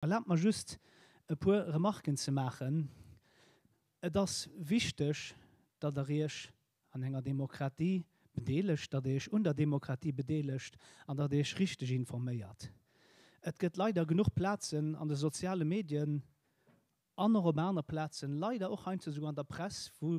Erlaabt mer just e puer Remarken ze maachen. Et ass wichteg, datt Der Iech an enger Demokratie bedeelegt, datt Der Iech un der Demokratie bedeelegt an datt Der Iech richteg informéiert. Et gëtt leider genuch Plazen an de soziale Medien, An och op aner Plazen, leider och heiansdo souguer an der Press, wou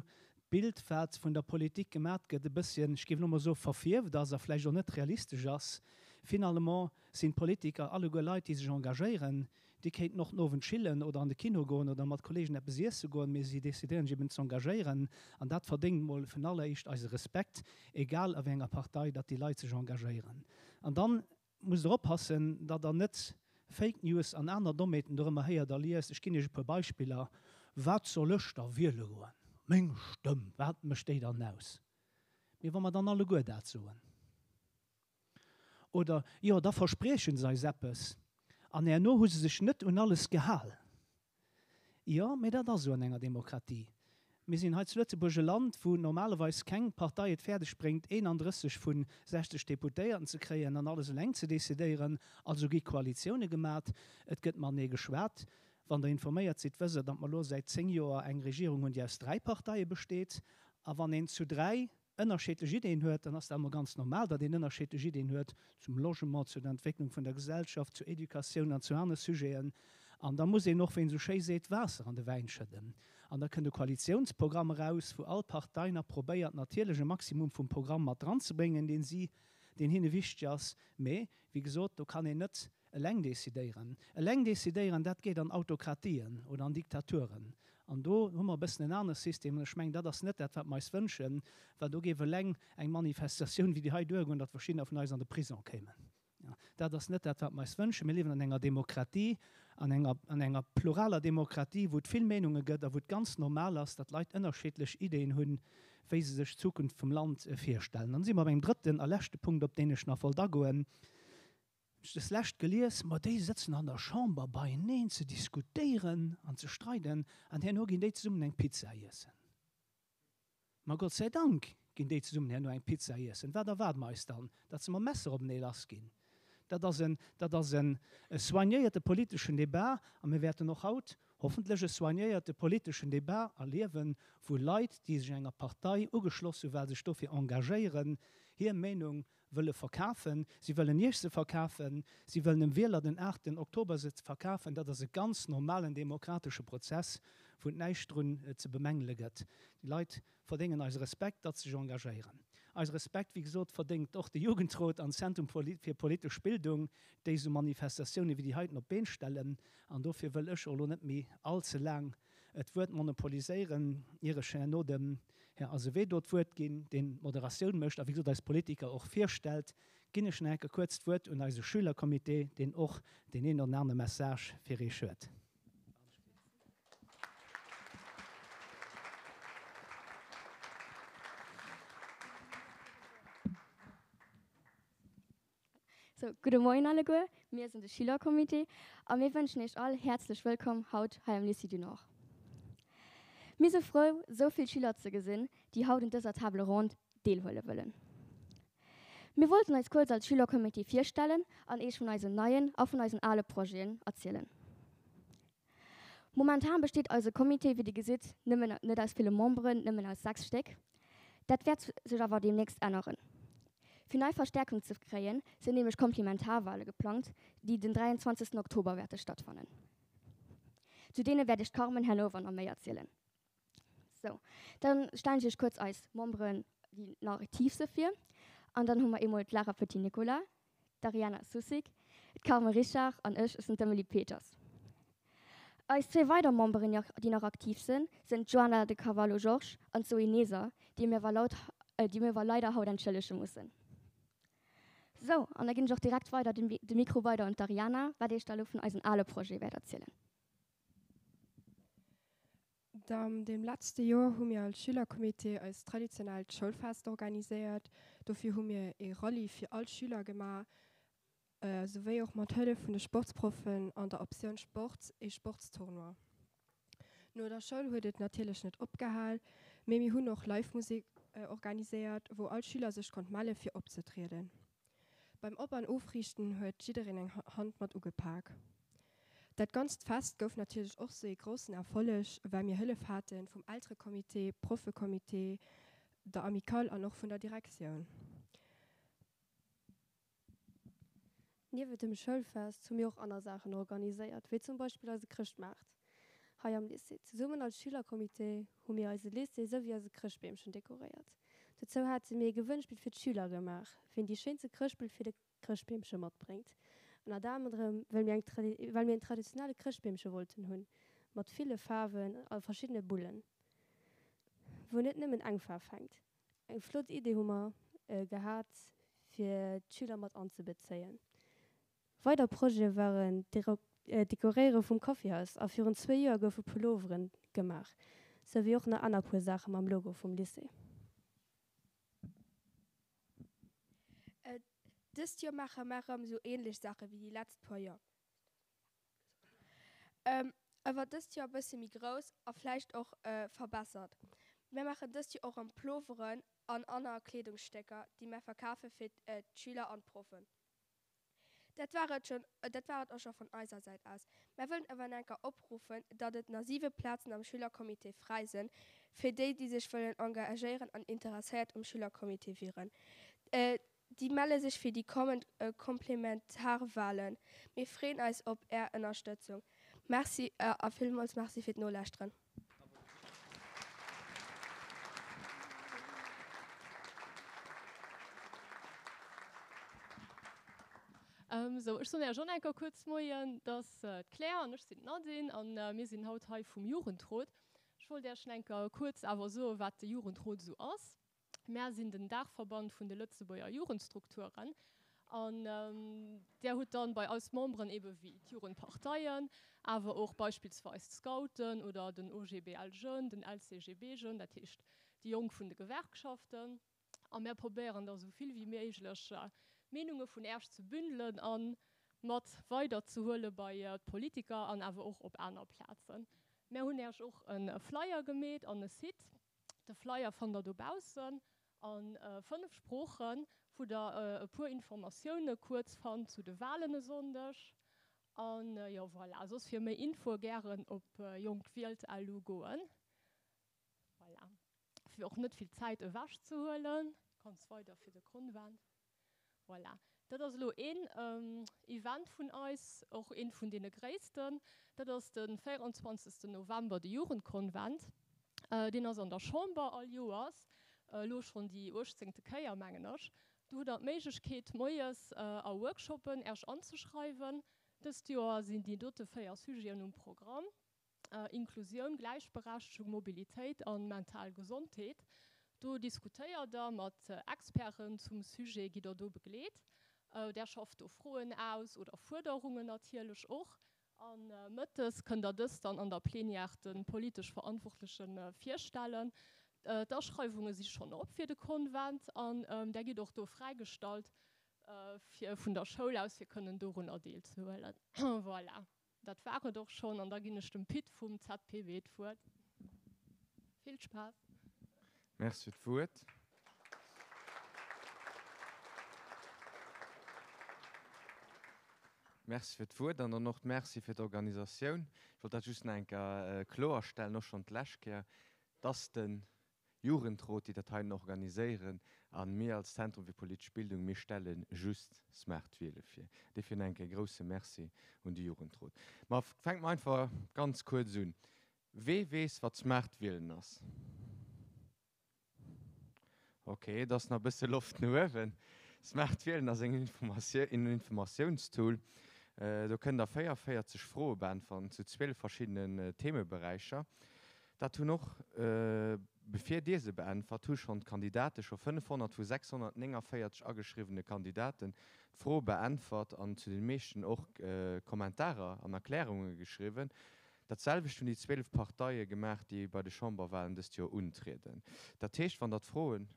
d'Bild, wat vun der Politik gemat gëtt, e bësschen, ech géif elo mol soen, verfierft ass a vläicht och net realistesch ass. Finalement sinn d'Politiker alleguer Leit, déi sech engagéieren. Déi kéinten och den Owend chillen oder an de Kino goen oder mat Kollegen eppes iesse goen, mee si decidéieren sech eben z'engagéieren. An dat verdéngt mol vun alleréischt eise Respekt, egal a wéi enger Partei datt déi Leit sech engagéieren. An dann Musst der oppassen, datt der net Fake News an aner Dommheeten dorëmmer héiert a liest. Ech ginn Iech e puer Beispiller, Wat soll ech da wiele goen? Meng Stëmm, wat mécht déi dann aus? Mee wa mer dann alleguer dat soen? Oder, Jo, da versprieche se eis eppes an herno hu se sech net un alles gehal. Jo, mee dat ass esou an enger Demokratie. Mir sinn hei zu Lëtzebuerg e Land, wou normalerweis keng Partei et fäerdeg bréngt, 31 vu 60 Deputéierten ze kréien an alles eleng ze decidéieren. Also gi Koalitioune gemat, et gëtt matenee geschwat. Wann Der informéiert sidd, wësst Der, datt mer elo säit 10 Joer eng Regierung hunn, déi aus dräi Parteie besteet. A wann een zu dräi ënnerscheedlech Ideen huet, dann ass dat emol ganz normal, datt een ënnerscheedlech Ideen huet zum Logement, zu der Entwécklung vun der Gesellschaft, zur Educatioun an zu anere Sujeten. An da muss een och, wéi een esou schéi seet, Waasser an de Wäin schëdden. An da kënnt e Koalitiounsprogramm eraus, wou all Partei nach probéiert, natierlech e Maximum vum Programm mat dranzebréngen, deen si, deen hinne wichteg ass. Mee, wéi gesot, do kann een net Eleng decidéieren. Eleng decidéieren, dat geet an Autokratien oder an Diktaturen. An do hu mer e bëssen en anere System. An ech mengen, dat ass net dat, wat mer eis wënschen, well do géif eleng eng Manifestatioun wéi déi hei duergoen, datt verschiddener vun eis an de Prison kéimen. Dat ass net dat, wat mer eis wënschen. Mir liewen an enger Demokratie, an enger, an enger pluraler Demokratie, wou et vill Meenunge gëtt a wou et ganz normal ass, datt Leit ënnerschiddlech Ideeën hunn, wéi se sech d'Zukunft vum Land virstellen. Dann si mer beim drëtten a leschte Punkt, op deen ech nach wollt agoen. Ech des lescht gelies, ma déi sëtzen an der Chamber beieneen ze diskutéieren an ze streiden an herno ginn déi zesummen eng Pizza iessen. Ma Gott sei Dank ginn déi zesummen herno eng Pizza iessen. Wat erwaarde mer eis dann? Datt se mam Messer openee lass ginn? Dat ass en, dat ass en soignéierte politeschen Debat a mir wäerten och haut hoffentlech e soignéierte politeschen Debat erliewen, wou Leit, déi sech enger Partei ugeschloss hunn, well sech dofir engagéieren, hir Meenung wëlle verkafen, si wëllen Iech se verkafen, si wëllen dem Wieler den aachten Oktober se verkafen. Dat ass e ganz normalen demokratesche Prozess, wou et näischt drun ze bemängele gëtt. Déi Leit verdéngen eise Respekt, datt se sech engagéieren. Eise Respekt, wéi gesot, verdéngt och de Jugendrot an d'Zentrum fir politesch Bildung, déi esou Manifestatioune wéi déi heiten op d'Been stellen. An dofir wëll ech och elo net méi all ze laang d'Wuert monopoliséieren, ier ech herno dem Här Azevedo d'Wuert ginn, deen d'Moderatioun mécht a wéi gesot eis Politiker och virstellt, ginn ech nach enke kuerz d'Wuert un eise Schülercomité, deen och deen een oder anere Message fir Iech huet. Sou, gudde Moien alleguer, mir sinn de Schülercomité a mir wënschen iech all häerzlech wëllkomm haut hei am Lycée du Nord. Mir si frou, sou vill Schüler ze gesinn, déi haut un dëser Table ronde deelhuele wëllen. Mir wollten eis kuerz als Schülercomité virstellen an iech vun eisen neien a vun eisen ale Projeten erzielen. Momentan besteet eise Comité, wéi dir gesitt, nëmmen net aus ville Memberen, nëmmen aus 6 Stéck. Dat wäert sech awer deemnächst änneren. Fir nei Verstäerkung ze kréien, sinn nämlech Komplementarwale geplangt, déi den 23 Oktober wäerte stattfannen. Zu deene wäert iech d'Carmen herno awer nach méi erzielen. Sou, dann stellen ech iech kuerz eis Memberen, déi nach aktiv si vir. An dann hu mer eemol d'Lara Petit-Nicolas, d'Ariana Sussig, d'Carme Richard an ech, ech sinn d'Emily Peters. Eis zwee weider Memberen, déi nach aktiv sinn, sinn d'Joana de Carvalho Georges an d'Zoé Neser, déi mir awer laut, déi mir awer leider haut entschëllege mussen. Sou, an da ginn ech och direkt weider de Mikro weider un d'Ariana, wat iech da elo vun eisen ale Projete wäert erzielen. Am deem letzte Joer hu mir als Schülercomité eist traditionellt Schoulfest organiséiert. Dofir hu mir ee Rallye fir all Schüler gemaach, souwéi och mat Hëllef vun de Sportsproffen an der Optioun Sport ee Sportstournoi. No der Schoul huet et natierlech net opgehal, mee mir hunn och Live-Musek organiséiert, wou all Schüler sech konnt melle fir opzetrieden. Beim Op an Ofriichten huet jiddereen eng Hand mat ugepak. Dat ganzt Fest gouf natierlech och sou ee groussen Erfolleg, well mir Hëllef haten vum Elterecomité, Proffecomité, der Amicale an och vun der Direktioun. Niewent dem Schoulfest hu mir och aner Saachen organiséiert, wéi zum Beispill eise Chrëschtmaart hei am Lycée. Zesummen als Schülercomité hu mir eise Lycée souwéi eise Chrëschtbeemchen dekoréiert. Dozou hate mir ee Gewënnspill fir d'Schüler gemaach, wien déi schéinste Chrëschtbild fir de Chrëschtbeemche matbréngt. Ënnert anerem well mir eng well mir en traditionelle Chrëschtbeemche wollten hunn, mat ville Faarwen a verschiddene Bullen, wou net nëmmen eng Faarf hänkt. Eng flott Idee hu mer gehat fir d'Schüler mat anzebezéien. Weider Projete waren d'Dekoréiere vum Coffeehouse a virun zwéi Joer goufe Pulloveren gemaach, sou wéi och nach aner puer Saache mam Logo vum Lycée. Dëst Joer maache mer erëm sou ähnlech Saache wéi déi letzt puer Joer. Awer dëst Joer e bësse méi grouss a vläicht och verbessert. Mär maachen dëst Joer och erëm Ploveren an aner Kleedungsstécker, déi mär verkafe fir d'Schüler an d'Proffen. Dat war et schonn, dat war et och scho vun eiser Säit aus. Mär wëllen awer nach enker opruffen, datt et nach 7 Plazen am Schülercomité fräi sënn, fir déi, déi sech wëllen engagéieren an interesséiert um Schülercomité wieren. Déi melle sech fir déi kommend Komplementarwahlen. Mir freeën eis op Är Ënnerstëtzung. Merci a villmools Merci fir d'Nolauschteren. Sou, ech soen Äech och nach eng Kéier kuerz Moien. Dat ass d'Claire an ech sinn d'Nadine an mir sinn haut hei vum Jugendrot. Ech wollt Äech nach eng Kéier kuerz awer soen, wat de Jugendrot esou ass. Mär sinn den Daachverband vun de Lëtzebuerger Jugendstrukturen an där hutt dann bei eis Memberen ebe wéi d'Jugendparteien, awer och beispillsweis d'Scouten oder den OGBL Jeunes, den LCGB Jeunes, dat heescht déi Jonk vun de Gewerkschaften. A mär probéieren da sou vill wéi méiglech Meenunge vun Äerch ze bündelen a mat weider ze huele bei d'Politiker an awer och op aner Plazen. Mär hunn Äerch och e Flyer gemeet an e Site. De Flyer fannt der dobaussen a 5 Sproochen, wou der e puer Informatioune kuerz fannt zu de Walen e Sonndeg. An jo voilà, soss fir méi Infoe gären op jonkwielt.lu goen. Voilà, fir och net vill Zäit ewech ze huelen, kanns weider fir de Konvent. Voilà, dat ass elo een Event vun eis, och eent vun deene gréissten. Dat ass de 24. November, de Jugendkonvent. Deen ass an der Chamber all Joers, elo schonn déi uechtzéngte Kéier, mengen ech. Do hutt Der d'Méiglechkeet, moies a Workshoppen Äerch anzeschreiwen. Dëst Joer sinn déi dote 4 Sujeten um Programm. Inklusioun, Gläichberechtegung, Mobilitéit an mental Gesondheet. Do diskutéiert der mat Experten zum Sujet, gitt der do begleet. Der schafft do Froen aus oder Fuerderungen natierlech och. A mëttes kënnt der dës dann an der Plenière de politesch Verantwortleche virstellen. D'Aschreiwunge si schonn op fir de Konvent an der gitt och do fräigestallt fir vun der Schoul aus fir kënnen dorunner deelzehuelen. Voilà. Dat war et och schonn an da ginn ech dem Pit vum ZPW d'Wuert. Vill Spaass! Merci fir d'Wuert. Merci fir d'Wuert an dann och Merci fir d'Organisatioun. Ech wollt dat just nach eng Kéier kloerstellen, och schonn d'lescht Kéier, dass de Jugendrot, déi dat heiten organiséieren, a mir als Zentrum fir politesch Bildung, mir stelle just smart Wiele vir. Dofir nach eng Kéier e grouse Merci un de Jugendrot. Ma fänke mer einfach ganz kuerz un. Wee weess, wat smart Wielen ass? Ok, et ass nach e bësse Loft no uewen. Smart Wielen ass eng en Informatiounstool. Do kënnt Der 44 Froe beäntweren zu 12 verschiddenen Themeberäicher. Dat hunn och, bevir Dir se beäntwert, hu schonn d'Kandidate, scho 500 vu 649 ageschriwwene Kandidaten, d'Fro beäntwert an zu den meeschten och Kommentarer an Erklärunge geschriwwen. Dat selwecht hunn déi 12 Parteie gemaach, déi bei de Chamberwahlen dëst Joer untrieden. Dat heescht, wann Der d'Froen,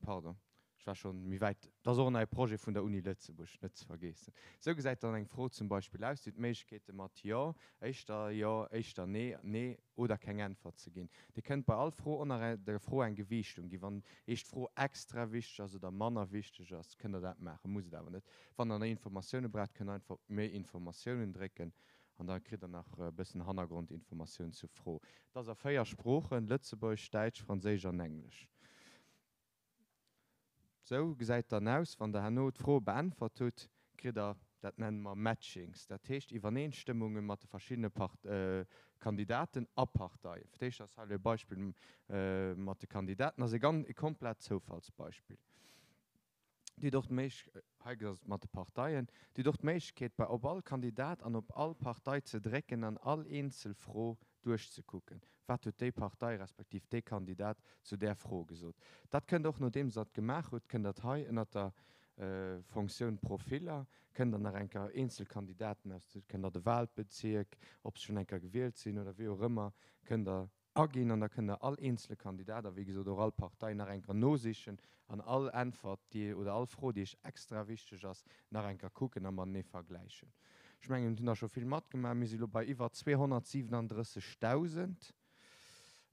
pardon, Ech war schonn méi wäit. Et ass och en neie Projet vun der Uni Lëtzebuerg, net ze vergeessen. Esou gesäit dann eng Fro zum Beispill aus. Dir hutt d'Méiglechkeete mat Jo, éischter Jo, éischter Nee, Nee oder keng Äntwert ze ginn. Dir kënnt bei all Fro ënner der Fro eng Gewiichtung ginn. Wann Iech d'Fro extra wichteg ass oder manner wichteg ass, kënnt Der dat maachen, musst et awer net. Wann Der nach Informatioune braucht, kënnt Der einfach op Méi Informatiounen drécken. An da kritt der nach e bëssen Hannergrondinformatioun zur Fro. Et ass a 4 Sproochen, Lëtzebuergesch, Däitsch, Franséisch an Englesch. Sou gesäit dann aus, wann der herno d'Froe beäntwert hutt, kritt der, dat nenne mer Matchings, dat heescht Iwwereenstëmmunge mat de verschiddene Kandidaten a Parteien. Fir d'éischt ass hei elo e Beispill mat de Kandidaten, ass e ganz e komplett Zoufallsbeispill. Dir hutt och d'Méiglech, hei ass et mat de Parteien, Dir hutt och d'Méiglechkeet bei op all Kandidat an op all Partei ze drécken an all eenzel Fro duerchzekucken, wat huet déi Partei respektiv dee Kandidat zu där Fro gesot. Dat kënnt och, nodeems Der et gemaach hutt, kënnt Der et hei ënnert der Fonctioun Profiller, kënnt Der nach eng Kéier eenzel Kandidaten aus de, kënnt Der de Wahlbezierk, ob se schonn eng Kéier gewielt sinn oder wéi och ëmmer, kënnt Der aginn an da kënnt Der all eenzele Kandidat a wéi gesot och all Partei nach eng Kéier nosichen an all Äntwert, déi oder all Fro, déi Iech extra wichteg ass, nach eng Kéier kucken a matenee vergläichen. Ech mengen, et hunn der scho vill matgemaach. Mir si lo bei iwwer 237.000.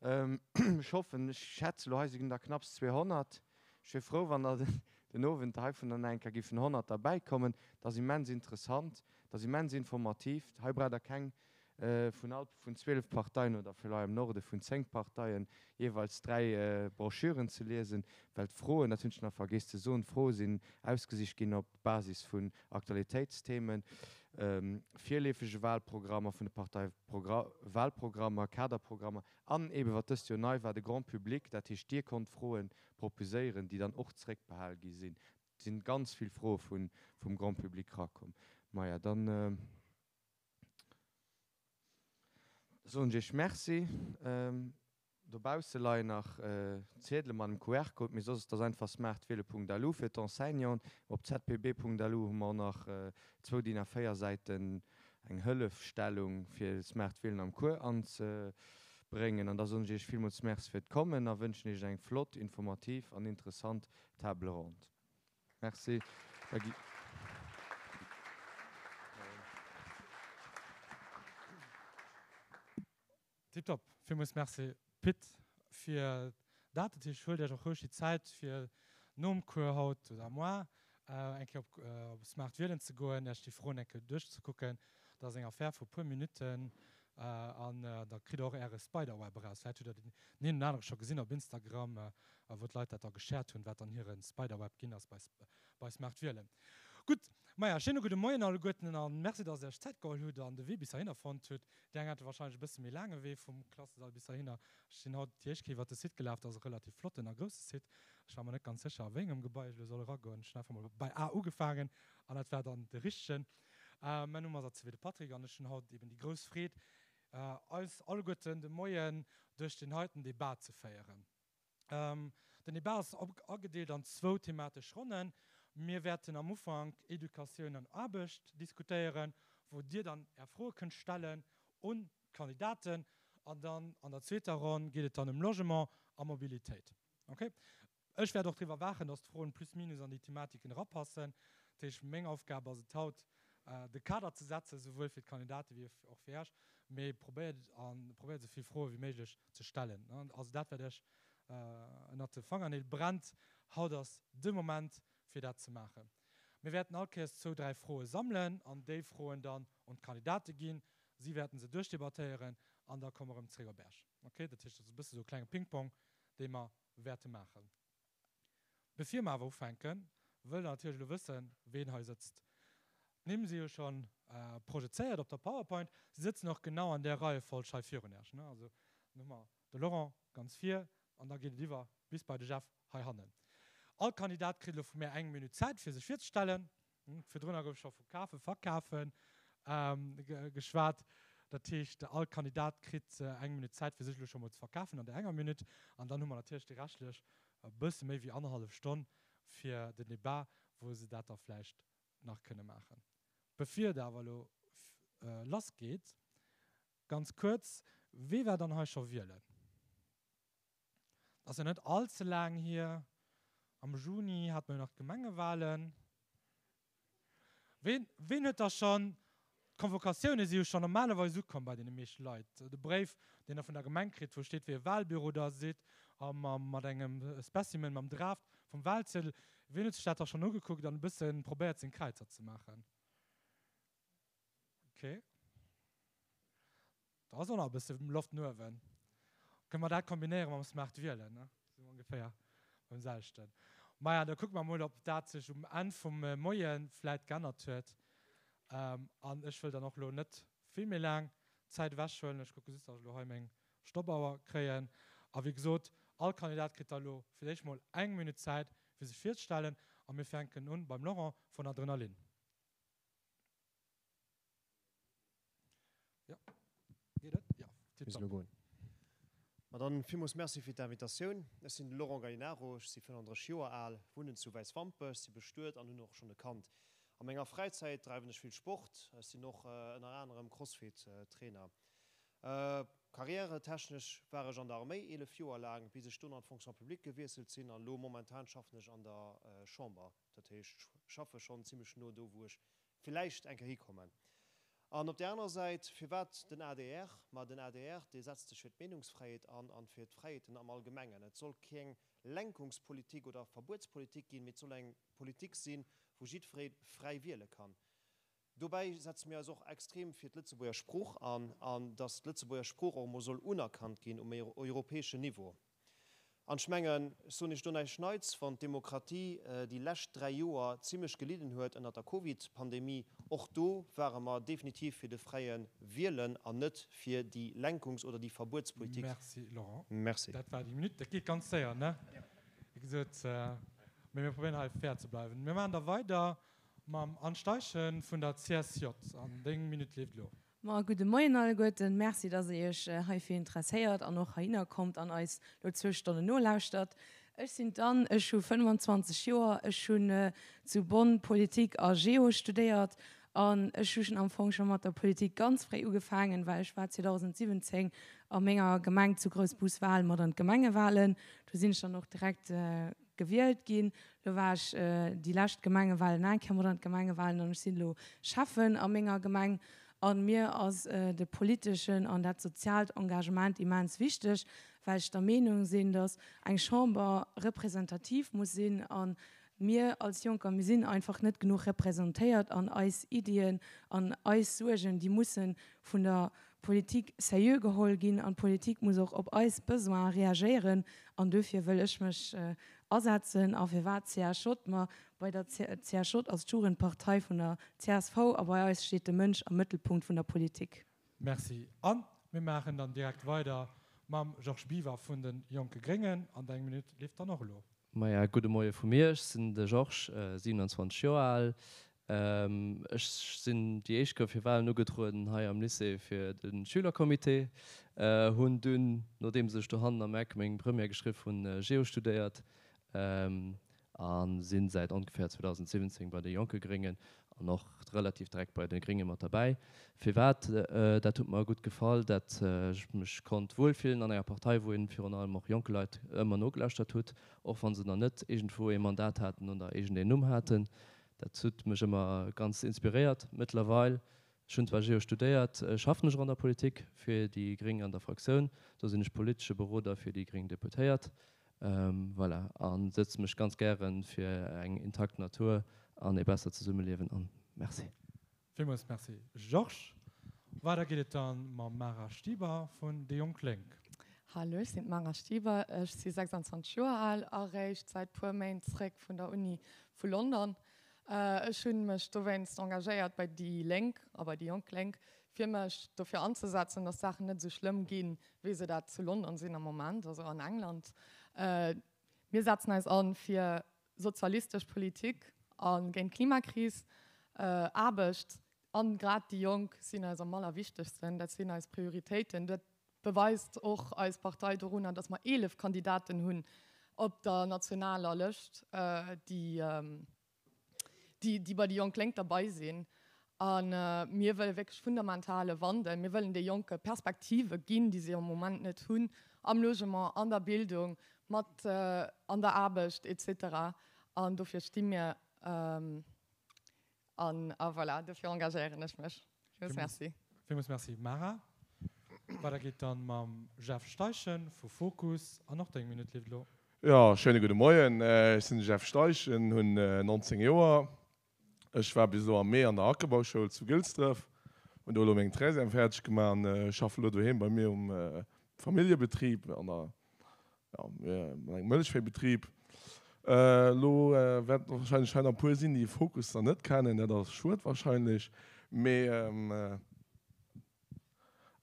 Ech hoffen, ech schätze lo, hei sinn der knapps 200. Ech wier frou, wann der den Owend heivunner nach eng Kéier géifen 100 derbäikommen. Dat ass immens interessant, dat ass immens informativ. Hei braucht Der keng vun all vun 12 Parteien oder fir hei am Norde vun 10 Parteien jeeweils 3 Broschüren ze liesen, well d'Froen, dat hunn ech nach vergeess ze soen, d'Froe sinn ausgesicht ginn op Basis vun Aktualitéitsthemen, virleefege Wahlprogrammer vun de Partei, Wahlprogrammer, Kaderprogrammer an eebe wat dëst Joer nei war, de Grand public, dat heescht Dir konnt Froe proposéieren, déi dann och zréckbehal gi sinn. Et sinn ganz vill Froe vum Grand public rakomm. Maja, dann. Soen ech iech Merci. Dobausse leien nach Ziedele mat einem QR-Code, mee soss et ass einfach smartwiele.lu fir d'Enseignanten. Op zpb.lu hu mer och nach zwou DIN A4 Säiten, eng Hëllefstellung fir Smartwielen am Cours anzebréngen. An da soen ech iech villmools Merci fir d'Kommen a wënschen iech eng flott, informativ an interessant Table ronde. Merci. Da gi. Tiptop. Villmools Merci Pit fir dat. Dat heescht, huelt Iech och roueg déi Zäit fir nom Cours haut oder moar eng Kéier op Smart Wielen ze goen, Iech déi Froen eng Kéier duerchzekucken. Dat ass eng Affaire vu puer Minutten an da kritt Der och Äre Spiderweb eraus. Vläicht hutt Der deen een oder anere scho gesinn op Instagram, wou d'Leit dat da geshared hunn, wat dann hire Spiderweb ginn ass bei Smart Wielen. Gutt, maja, schéine gudde Moien alleguerten a Merci, dass Der Iech Zäit geholl hutt an de Wee bis heihinner fonnt hutt. Déi eng hate warscheinlech e bësse méi laange Wee vum Klassesall bis heihinner. Ech sinn haut déi éischt Kéier iwwert de Site gelaf. Dat ass e relativ flotten a grousse Site. Ech war mer net ganz sécher, a wéi engem Gebai ech elo soll eragoen. Ech hunn einfach mol bei A ugefaangen an dat war dann de richtegen. Mäin Numm ass Azevedo Patrick an ech hunn haut eben déi grouss Freed, eis alleguerten de Moien duerch deen heiten Debat ze féieren. Den Debat ass agedeelt an zwou thematesch Ronnen. Mir wäerten am Ufank Educatioun an Aarbecht diskutéieren, wou Dir dann Är Froe kënnt stellen un d'Kandidaten. An dann an der zweeter Ronn geet et dann ëm Logement a Mobilitéit. Okay? Ech wäert och driwwer waachen, dass d'Froen plus minus an déi Thematiken erapassen. Dat heescht, meng Aufgab ass et haut, de Kader ze setzen, souwuel fir d'Kandidate wéi och fir Iech. Mee probéiert a probéiert esou vill Froe wéi méiglech ze stellen. Also dat, wat Iech ënnert de Fangerneel brennt, haut ass de Moment, fir dat ze maachen. Mir wäerten all Kéiers zwou, dräi Froe sammelen an déi Froen dann un d'Kandidate ginn. Si wäerten se duerchdebattéieren an da komme mer erëm zréck op Iech. Okay? Dat heescht, dat ass e bësse sou e klenge Ping-Pong, dee mer wäerte maachen. Bevir mer awer ufänken, wëll der natierlech elo wëssen, ween hei sëtzt. D'Nimm si jo scho projezéiert op der PowerPoint. Si sëtzen och genau an där Reiefolg hei virun Iech. Also dann hu mer de Laurent ganz vir an da geet et iwwer bis bei de Jeff hei hannen. All Kandidat kritt elo vu mär eng Minutt Zäit, fir sech virzestellen. Virdrunner gouf scho vu kafen, verkafen geschwat. Dat heescht, all Kandidat kritt eng Minutt Zäit, fir sech elo scho mol ze verkafen an där enger Minutt. An dann hu mer natierlech déi reschtlech e bësse méi wéi annerhallef Stonn fir den Debat, wou se dat da vläicht nach kënne maachen. Bevir et awer elo lassgeet, ganz kuerz, Wee war dann hei scho wielen? Ass jo net all ze laang hier. Am Juni hate mer jo nach d'Gemengewahlen. Ween, ween huet da schonn, d'Convocatioune si jo schonn normalerweis ukomm bei deene meeschte Leit, de Bréif, deen Der vun der Gemeng kritt, wou steet, wéi e Wahlbüro Der sidd, a mat engem Specimen, mam Draft vum Wahlziedel. Ween huet sech dat da schonn ugekuckt an e bësse probéiert, seng Kräizer ze maachen? Okay. Do ass och nach e bësse Loft no uewen. Kënne mer dat kombinéiere mam Smart Wielen, ne? Si mer ongeféier beim selwechten. Maja, da kucke mer emol, ob dat sech um Enn vum Moie vläit geännert huet. An ech wëll dann och elo net vill méi laang Zäit ewechhuelen. Ech kucke just, datt ech elo hei meng Stoppauer kréien. A wéi gesot, all Kandidat kritt da elo fir d'éischt mol eng Minutt Zäit, fir sech virzestellen. A mir fänken un beim Laurent vun Adrenalin. Jo, geet et? Jo, tiptop. Ma dann villmools Merci fir d'Invitatioun. Ech sinn de Laurent Gallinaro, ech si 35 Joer al, wunnen zu Wäiswampech, si bestuet an hunn och schonn e Kand. A menger Fräizäit dreiwen ech vill Sport, ech sinn och ënner anerem Crossfit-Trainer. Karriäretechnesch war ech an der Arméi 11 Joer laang, bis ech dunn an d'Fonction publique gewiesselt sinn an elo momentan schaffen ech an der Chamber. Dat heescht, ech schaffe schonn zimmlech no do, wou ech villäicht eng Kéier hikommen. An op där anerer Säit, firwat den adr? Ma den adr, dee setzt sech fir d'Meenungsfräiheet an an fir d'Fräiheeten am Allgemengen. Et soll keng Lenkungspolitik oder Verbuetspolitik ginn, mee et soll eng Politik sinn, wou jiddweree fräi wiele kann. Dobäi setze mir eis och extrem fir d'Lëtzebuerger Sprooch an, an datt d'Lëtzebuerger Sprooch och emol soll unerkannt ginn um europäeschen Niveau. An ech mengen, ech soen Iech do näischt Neits, wann d'Demokratie déi lescht 3 Joer zimlech gelidden huet ënnert der Covid-Pandemie, och do ware mer definitiv fir de fräie Wielen an net fir déi Lenkungs oder déi Verbuetspolitik. Merci Laurent. Merci. Dat war déi Minutt. Dat geet ganz séier, ne? Wéi gesot, mee mir probéieren hei fair ze bleiwen. Mir maachen da weider mam Anne Steichen vun der CSJ. An deng Minutt leeft elo. Ma gudde Moien alleguerten. Merci, dass der Iech heifir interesséiert an och heihinner kommt an eis lo zwou Stonnen nolauschtert. Ech sinn d'Anne, ech hu 25 Joer, ech hunn zu Bonn Politik a Geo studéiert an ech hu schon am Fong scho mat der Politik ganz fréi ugefaangen, well ech war 2017 a menger Gemeng zu Groussbus-Wal mat an d'Gemengewalen. Do sinn ech dann och direkt gewielt ginn. Lo war ech déi lescht Gemengewalen eng Kéier mat an d'Gemengewalen an ech sinn elo Schäffen a menger Gemeng. A mir ass de politeschen an dat soziaalt Engagement immens wichteg, well ech der Meenung sinn, datt eng Chamber representativ muss sinn. A mir als Jonker, mir sinn einfach net genuch representéiert an eis Iddien an eis Suergen, déi musse vun der Politik sérieux geholl ginn an d'Politik muss och op eis Besoine reagéieren an duerfir wëll ech mech asetzen. A firwat CSJ? Ma bei der CSJ ass d'Jugendpartei vun der csv a bei eis steet de Mënsch am Mëttelpunkt vun der Politik. Merci. A mir maachen dann direkt weider mam Georges Biwer vun de Jonke Gréngen an deng Minutt leeft dann och elo. Maja, gudde Moie vu mir. Ech sinn de Georges, 27 Joer al, Ech sinn déi éischt Kéier fir Walen ugetrueden hei am Lycée fir de Schülercomité. Hunn dunn, nodeems ech dohannen am Eck meng Première geschriff hunn, Geo studéiert a sinn säit ongeféier 2017 bei de Jonke Gréngen an och relativ direkt bei de Grénge mat derbäi. Firwat? Dat huet mer gutt gefall, dat ech mech konnt wuelfillen an enger Partei, wou een virun allem och jonke Leit ëmmer nogelauschtert hutt, och wa se nach net iergendwou ee Mandat haten oder iergendeen Numm haten. Dat huet mech ëmmer ganz inspiréiert. Mëttlerweil, ech hunn zwar Geo studéiert, schaffen ech och an der Politik fir déi gréng an der Fraktioun. Do sinn ech politesche Beroder fir déi gréng Deputéiert. Voilà, a sëtze mech ganz gäre fir eng intakt Natur an ee bessert Zesummeliewen an. Merci. Villmools Merci Georges. Weider geet et dann mam Mara Stieber vun Déi Jonk Lénk. Hallo, ech sinn d'Mara Stieber, ech si 26 Joer al a réischt säit puer Méint zréck vun der Uni vu London. Ech hu mech dowéinst engagéiert bei déi Lénk a bei déi Jonk Lénk, fir mech dofir anzesetzen, dass d'Saachen net esou schlëmm ginn, wéi se dat zu London sinn am Moment, also an England. Mir setzen eis an fir sozialistesch Politik a géint d'Klimakris, Aarbecht an grad déi Jonk sinn eis am allerwichtegsten. Dat sinn eis Prioritéiten. Dat beweist och eis Partei dorunner, datt mer 11 Kandidaten hunn op der nationaler Lëscht, déi déi bei déi Jonk Lénk derbei sinn. A mir wëlle wierklech fundamentale Wandel. Mir wëllen de Jonke Perspektive ginn, déi si am Moment net hunn, am Logement, an der Bildung, mat an der Aarbecht et cetera. An dofir sti mir. An a voilà, dofir engagéieren ech mech. Villmools Merci. Villmools Merci, Mara. Weider geet dann mam Jeff Steichen vu Fokus. An och deng Minutt leeft elo. Jo, schéine gudde Moien. Ech sinn de Jeff Steichen, hunn 19 Joer. Ech war bis elo am Mee an der Ackerbauschoul zu Gilsdref. Hunn do elo meng Treizième fäerdeg gemaach an schaffen elo doheem bei mir um Familljebetrib an der, jo, mat engem Mëllechvéibetrib. Elo wäerten och wahrscheinlech hei nach e puer sinn, déi Fokus dann net kennen. Dat ass schued wahrscheinlech, mee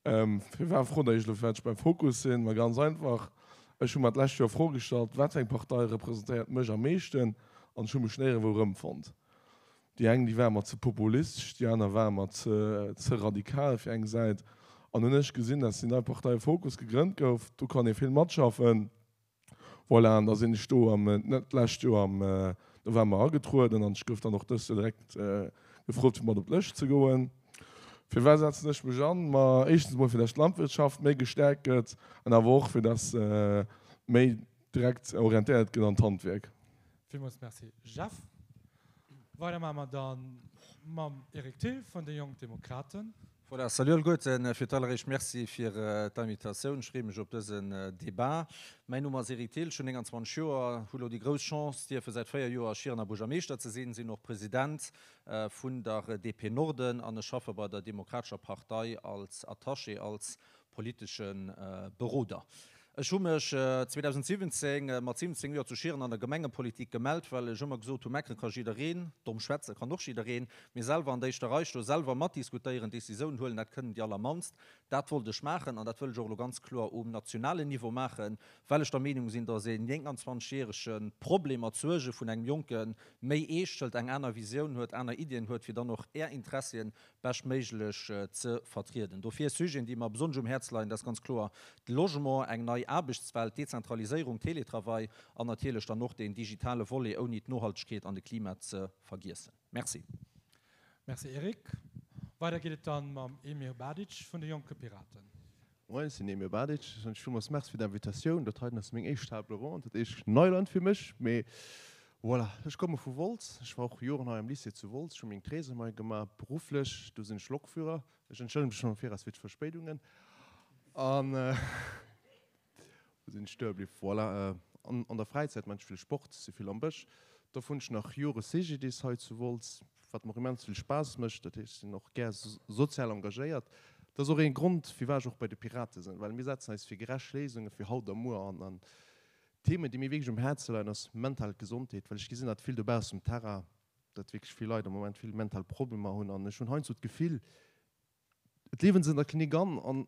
Firwat frot der iech elo firwat ech beim Fokus sinn? Ma ganz einfach, ech hu mer d'lescht Joer d'Fro gestallt, wat fir eng Partei representéiert mech am meeschten? An ech hu mech néierewou erëmfonnt. Déi eng déi ware mer ze populistesch, déi aner ware mer ze ze radikal fir eng Säit. An hunn ech gesinn, dass déi nei Partei Fokus gegrënnt gouf, do kann ee vill matschaffen. Voilà, an da sinn ech do am, net d'lescht Joer, am November agetrueden an ech gouf dann och dëst Joer direkt gefrot, fir mat op d'Lëscht ze goen. Firwat setzen ech mech an? Ma éischtens emol, fir dass d'Landwirtschaft méi gestäerkt gëtt an awer och, fir dass méi direkt orientéiert gëtt an d'Handwierk. Villmools Merci Jeff. Weider maache mer da mam Eric Thill vun de Jonk Demokraten. Voilà, salut alleguerten. Fir d'alleréischt Merci fir d'Invitatioun. Ech freeë mech op dësen Debat. Mäin Numm ass Eric Thill, ech hunn 29 Joer, hu lo déi grouss Chance, dierfe säit 4 Joer Schierener Buergermeeschter ze sinn, sinn och President vun der DP Norden an ech schaffe bei der Demokratescher Partei als Attaché, als politesche Beroder. Ech hu mech 2017 mat 17 Joer zu Schieren an der Gemengepolitik gemellt, well ech ëmmer gesot hu, meckere ka jiddereen, domm schwätze kann och jiddereen, mee selwer an der éischter Rei stoen, selwer matdiskutéieren, Décisiounen huelen, dat kënnen déi allermannst. Dat wollt ech maachen an dat wëll ech och elo ganz kloer um nationalen Niveau maachen, well ech der Meenung sinn, datt een 29 järege Problemer, d'Suerge vun engem Jonke méi eescht hëlt, eng aner Visioun huet, aner Iddien huet, fir dann och Är Interessien beschtméiglech ze vertrieden. Dofir Sujeten, déi mer besonnesch um Häerz leien, dat ass ganz kloer de Logement, eng nei Aarbechtswelt, d'Dezentraliséierung, Teletravail an natierlech dann och deen digitale Volet, ouni d'Nohaltegkeet an de Klima ze vergiessen. Merci. Merci Eric. Weider geet et dann mam Emir Badic vun de Jonke Piraten. Moien, ech sinn Emir Badic. Ech soen lech villmools Merci fir d'Invitatioun. Dat heiten ass meng éischt Table ronde, dat heescht Neuland fir mech, mee voilà. Ech komme vu Wolz. Ech war och Joren hei am Lycée zu Wolz. Ech hu meng Thèse hei gemaach, berufflech. Do sinn ech Lokführer. Ech entschëllege mech schonn am Viraus fir d'Verspéidungen. An. Wou sinn ech stoe bliww? Voilà, an der Fräizäit man ech vill Sport, si vill am Bësch. Da hunn ech nach Jore CGDIS hei zu Wolz, wat mer och immens vill Spaass mécht. Dat heescht, ech sinn och gär sozial engagéiert. Dat ass och ee Grond, firwat ech och bei de Pirate sinn, well mir setzen eis fir gerecht Léisunge fir haut a muer an. An Themen, déi mir wierklech um Häerze leien, ass mental Gesondheet, well ech gesinn dat vill dobaussen um Terrain, datt wierklech vill Leit am Moment vill mental Problemer hunn. An ech hunn heiansdo d'Gefill, et liewen se an der Klinik an an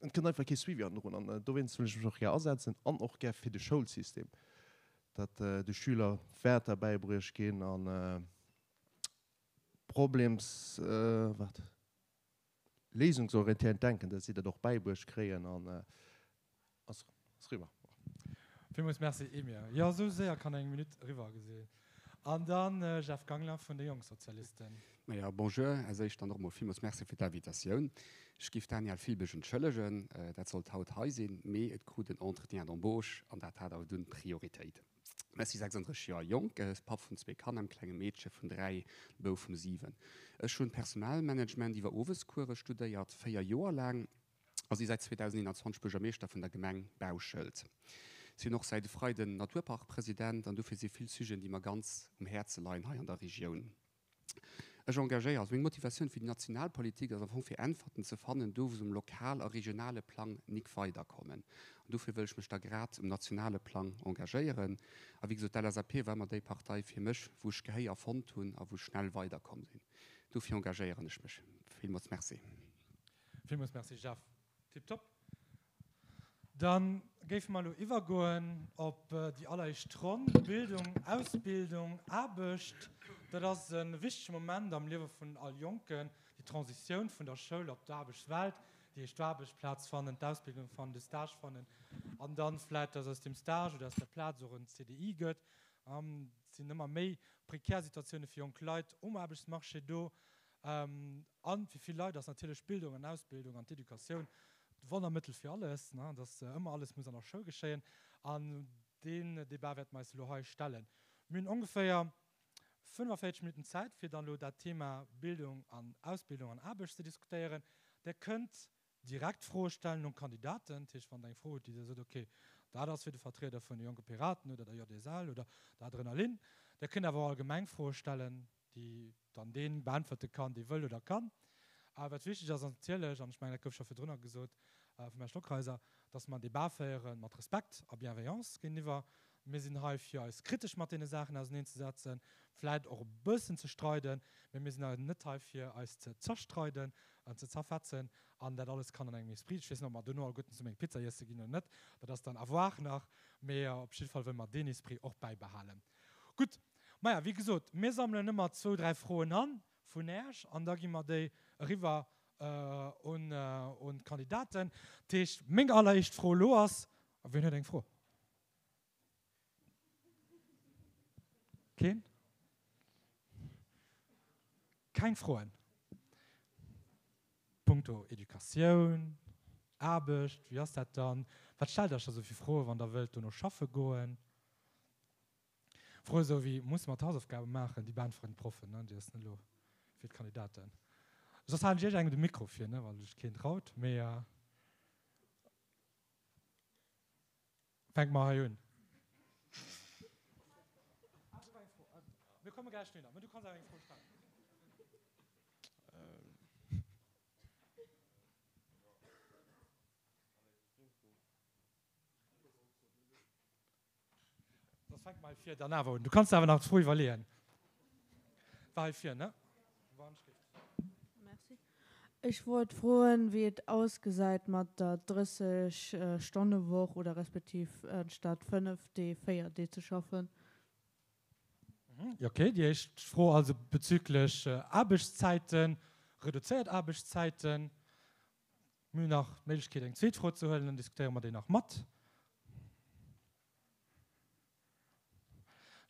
Et kënnt einfach kee Suivi hannendrun an dowéinst wëll ech mech och gär asetzen an och gär fir de Schoulsystem, datt de Schüler Wäerter bäibruecht ginn a Problems, wat, léisungsorientéierend Denken, datt si dat och bäibruecht kréien an ass eriwwer. Villmools Merci Emir. Jo, esou séier kann eng Minutt eriwwer gesinn. An dann Jeff Gangler vun de Jongsozialisten. Maja, bonjour. Als éischt dann och emol villmools Merci fir d'Invitatioun. Ech giff d'Danièle Filbig entschëllegen, dat sollt haut hei sinn, mee et krut en Entretien d'embauche an dat hat awer dunn Prioritéit. Ech si 36 Joer jonk, Papp vun zwee Kanner, engem klenge Meedche vun 3, Bouf vum 7. Ech hunn Personalmanagement iwwer Owescourse studéiert, 4 Joer laang. a si säit 2021 Buergermeeschter vun der Gemeng Bauschelt. Si hunn och säit e Freiden Naturparkpresident an dofir si vill Sujeten, déi mer ganz um Häerze leien hei an der Regioun. Ech engagéiere, also meng Motivatioun fir déi national Politik ass am Fong fir Äntwerten ze fannen, do wou se um lokal a regionale Plang nik weiderkommen. An dofir wëll ech mech da grad um nationale Plang engagéieren. A wéi gesot, d'LSAP war ëmmer déi Partei fir mech, wou ech Gehéier fonnt hunn a wou ech schnell weiderkomm sinn. Dofir engagéieren ech mech. Villmools Merci. Villmools Merci Jeff. Tiptop. Da géife mer elo iwwergoen op déi alleréischt Ronn, Bildung, Ausbildung, Aarbecht. Dat ass e wichtege Moment am Liewe vun all Jonken, déi Transitioun vun der Schoul op d'Aarbechtswelt, déi éischt Aarbechtsplaz fannen, d'Ausbildung fannen, de Stage fannen an dann vläicht, dass aus deem Stage oder aus der Plaz och en CDI gëtt. Et sinn ëmmer méi prekär Situatioune fir jonk Leit um Aarbechtsmarché do. A fir vill Leit ass natierlech d'Bildung an Ausbildung an d'Educatioun d'Wonnermëttel fir alles, dass ëmmer alles muss an der Schoul geschéien. An deen Debat wäerte mer eis elo hei stellen. Mir hunn ongeféier 45 Minutten Zäit, fir dann elo dat Thema Bildung an Ausbildung an Aarbecht ze diskutéieren. Der kënnt direkt Froe stellen un d'Kandidaten. Dat heescht, wann Der eng Fro hutt, déi Der sot, okay, dat ass fir de Vertrieder vun de Jonke Piraten oder der JSL oder der Adrenalin. Der kënnt awer och allgemeng Froe stellen, déi dann dee beäntwerte kann, dee wëll oder kann. Wat wichteg ass, ass natierlech, an ech mengen, dat gouf scho virdrunner gesot vum Här Stockheiser, dass mer en Débat féiere mat Respekt a Bienveillance géintiwwer. Mir sinn hei, fir eis kritesch mat deene Saachen auserneenzesetzen, vläicht och e bëssen ze streiden, mä mir sinn net hei, fir eis ze zerstreiden an ze zerfetzen. An dat alles kann an engem Esprit, ech weess net, ob mer duerno alleguerten zesummen eng Pizza iesse ginn oder net, dat ass dann à voir nach, mä op jidde Fall wëlle mer deen Esprit och bäibehalen. Gutt, maja, wéi gesot, mir sammelen ëmmer zwou, dräi Froen an vun Äech an da gi mer déi eriwwer un d'Kandidaten. Dat heescht, meng alleréischt Fro elo ass, a wien huet eng Fro? Keen? Keng Froen? Punkto Educatioun, Aarbecht, wéi ass dat dann? Wat stellt Der Iech da sou fir Froen, wann Der wëllt dono schaffe goen? Froe sou wéi, Musse mer d'Hausaufgabe maachen? Déi beäntweren d'Proffen, ne? Déi ass net elo fir d'Kandidaten. Soss halen ech Iech engem de Mikro vir, ne, wann sech keen traut. Mee fänke mer hei un. Mir komme gläich dohinner, mä du kanns awer eng Fro stellen. Soss fänke mer hei vir dann awer un. Du kanns der awer nach d'Fro iwwerleeën. War hei vir, ne? Merci. Ech wollt froen, wéi et ausgesäit mat der 30 Stonne Woch oder respektiv anstatt 5 Dee 4 Dee ze schaffen. Ok, déi éischt Fro also bezüglech Aarbechtszäiten, reduzéiert Aarbechtszäiten. Mir hunn nach d'Méiglechkeet eng zweet Fro ze huelen, dann diskutéiere mer déi nach mat.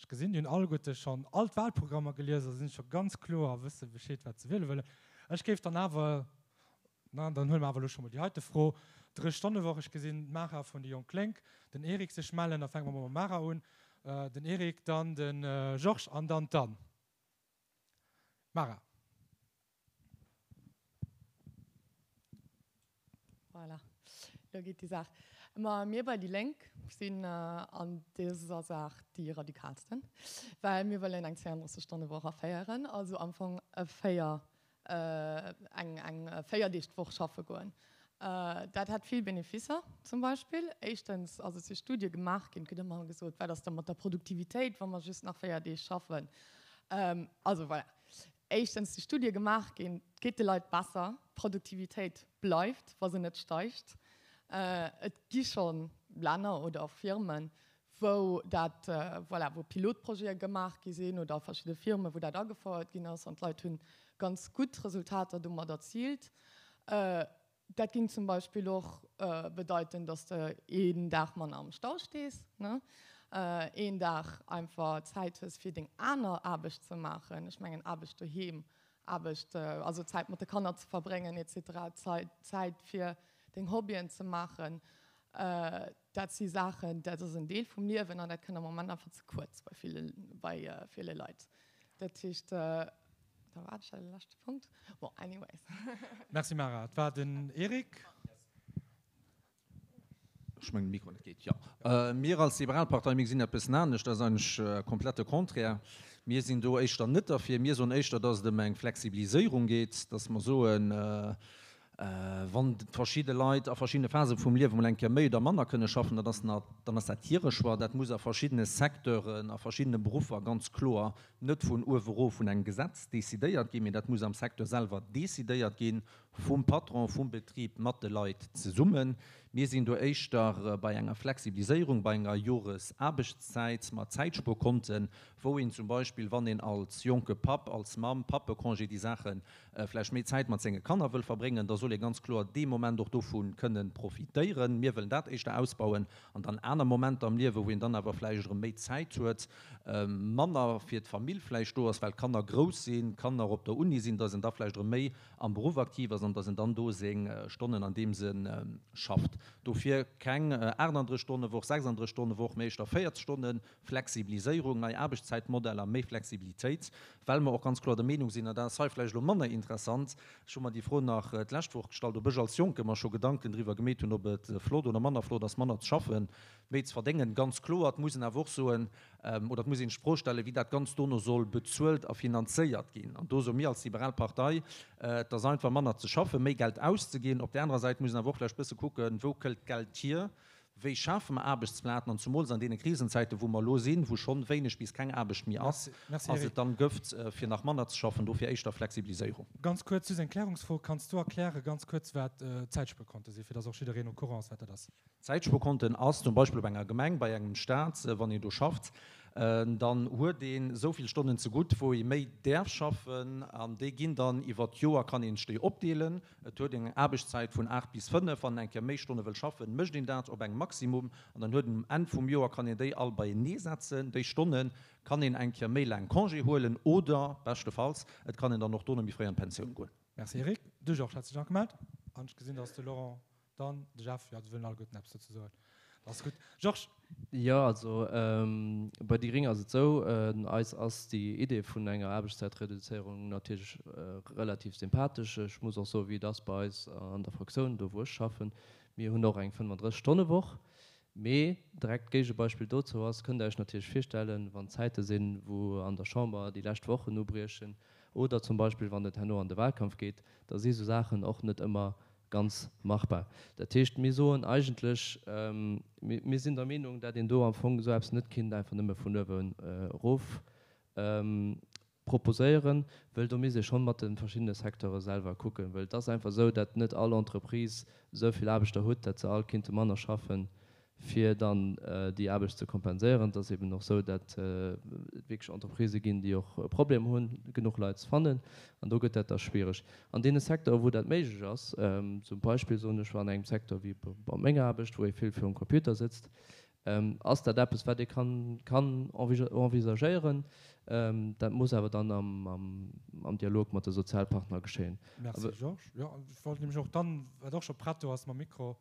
Ech gesinn, déi hunn alleguerte schonn all d'Wahlprogrammer gelies a sinn scho ganz kloer a wësse Bescheed, wat se wiele wëllen. Ech géif dann awer, na, dann huele mer awer elo scho mol déi heite Fro, Dräi-Stonne-Woch, ech gesinn d'Mara vun déi Jonk Lénk, den Eric sech mellen, da fänke mer mol mam Mara un, den Eric, dann de Georges an dann d'Anne. Mara. Voilà, elo geet déi Saach. Ma mir bei déi Lénk sinn an dëser Saach déi Radikalsten, well mir wëllen eng 32 Stonne Woch aféieren, also am Fong e 4, eng eng 4 Deeg d'Woch schaffe goen. Dat hätt vill Beneficer, zum Beispill éischtens, also et si Studie gemaach ginn, et gëtt ëmmer gesot, wat ass da mat der Produktivitéit, wa mer just nach 4 Deeg schaffen? Also voilà. Éischtens si Studie gemaach ginn, et geet de Leit besser, d'Produktivitéit bleift, wa se net steigt. Et gi scho Länner oder Firmen, wou dat, voilà, wou Pilotprojete gemaach gi sinn oder verschidde Firmen, wou dat agefouert ginn ass an d'Leit hu ganz gutt Resultater domat erziilt. Dat ging zum Beispill och bedeiten, dass de een Dag manner am Stau stees, ne? Een Dag einfach Zäit hues fir deng aner Aarbecht ze maachen. Ech mengen Aarbecht doheem, Aarbecht, also Zäit mat de Kanner ze verbréngen et cetera, Zäit fir deng Hobbyen ze maachen. Dat si Saachen, dat ass en Deel vum Liewen an dat kënnt am Moment einfach ze kuerz bei ville, bei ville Leit. Dat heescht, da war dat de leschte Punkt. Bon, anyways. Merci Mara. Et war den Eric. Ech mengen, de Mikro, dat geet, jo. Mir als Liberal Partei, mir gesinn dat e bëssen anescht. Dat ass eigentlech komplett de Contraire. Mir sinn do éischter net derfir. Mir soen éischter, dass et ëm eng Flexibiliséierung geet, dass mer soen, Wann verschidde Leit a verschiddene Phase vum Liewe mol eng Kéier méi oder manner kënne schaffen, dann ass dann ass dat hire Choix. Dat muss a verschiddene Secteuren, a verschiddene Beruffer ganz kloer net vun uewe erof vun engem Gesetz decidéiert ginn, mee dat muss am Secteur selwer decidéiert gi vum Patron, vum Betrib mat de Leit zesummen. Mir sinn do éischter bei enger Flexibiliséierung, bei enger Joresaarbechtszäit mat Zäitspuerkonten, wou een zum Beispill, wann een als jonke Papp, als Mamm, Pappecongé, déi Saachen, vläicht méi Zäit mat senge Kanner wëll verbréngen, da soll ee ganz kloer dee Moment och dovu kënnen profitéieren. Mir wëllen dat éischter ausbauen an dann aner Momenter am Liewen, wou een dann awer vläicht erëm méi Zäit huet, manner fir d'Famill vläicht do ass, well d'Kanner grouss sinn, d'Kanner op der Uni sinn, dass een da vläicht erëm méi am Beruff aktiv ass. ass an dass en dann do seng Stonnen an deem Sënn schafft. Dofir keng 38 Stonne Woch, 36 Stonne Woch, mee éischter 40 Stonnen, Flexibiliséierung, nei Aarbechtszäitmodeller, méi Flexibilitéit, well mer och ganz kloer der Meenung sinn, an dat ass hei vläicht elo manner interessant, ech hu mer déi Fro nach d'lescht Woch gestallt, ob ech als Jonke mer scho Gedanken driwwer gemeet hunn, ob et flott oder manner flott ass, manner ze schaffen, méi ze verdéngen. Ganz kloer, et muss een awer och soen, oder et muss een sech d'Fro stellen, wéi dat Ganzt dono soll bezuelt a finanzéiert ginn. An do soe mir als liberal Partei, et ass einfach manner ze schaffen, méi Geld auszeginn. Op där anerer Säit muss een awer och vläicht e bësse kucken, wou këllt d'Geld hier, Wéi schafe mer Aarbechtsplazen? An zumools an deene Krisenzäiten, wou mer elo sinn, wou schonn wéineg bis keng Aarbecht méi ass, ass et dann Gëft, fir nach manner ze schaffen. Dofir éischter Flexibiliséierung. Ganz kuerz just eng Klärungsfro, Kanns du erkläre ganz kuerz, wat Zäitspuerkonte sinn, fir dass och jiddereen au courant ass, wat dat ass? Zäitspuerkonten ass zum Beispill op enger Gemeng, bei engem Staat, wann een do schafft, dann huet een esou vill Stonnen zegutt, wou ee méi däerf schaffen, an déi ginn dann iwwert d'Joer, kann een sech déi opdeelen. Et huet een eng Aarbechtszäit vun 8 bis 5. Wann een eng Kéier méi Stonne wëll schaffen, mécht een dat op engem Maximum an dann huet een um Enn vum Joer, kann een déi all beienee setzen, déi Stonnen, kann een eng Kéier méi laang Congé huelen oder beschtefalls et kann een dann och dono méi fréi an d'Pensioun goen. Merci Eric. De Georges hat sech nach gemellt an ech gesinn, dass de Laurent Dann de Jeff, jo, se wëllen alleguerten eppes dozou soen. Dat ass gutt. Georges? Jo, also bei déi Gréng ass et esou, eis ass déi Idee vun enger Aarbechtszäitreduzéierung natierlech relativ sympathesch. Ech muss och soen, wéi et ass bei eis an der Fraktioun, do wou ech schaffen, mir hunn och eng 35 Stonne Woch. Mee direkt d'Géigebeispill dozou ass, kënnt Der Iech natierlech virstellen, wann Zäite sinn, wou an der Chamber déi lescht Wochen ubriechen oder zum Beispill wann et herno an de Wahlkampf geet, da si sou Saachen och net ëmmer ganz machbar. Dat heescht, mir soen eigentlech, mir sinn der Meenung, dat een do am Fong esou eppes net kinnt einfach nëmme vun uewen erof proposéieren, wëll do misst ee schonn mat de verschiddene Secteure selwer kucken, wëll et ass einfach esou, dat net all Entreprise esou vill Aarbechter hutt, dat se all kinnte manner schaffen, fir dann déi Aarbecht ze kompenséieren. Et ass eben och esou, dat et wierklech Entreprisë ginn, déi och Problemer hunn, genuch Leit ze fannen, an do gëtt dat da schwiereg. An deene Secteuren, wou dat méiglech ass, zum Beispill soen ech, an engem Secteur wéi bei menger Aarbecht, wou ee vill virum Computer sëtzt, ass dat eppes, wat ee kann kann envisagéieren. Dat muss awer dann am Dialog mat de Sozialpartner geschéien. Merci Georges. Jo, ech wollt nämlech och dann, wat och scho prett do ass mam Mikro,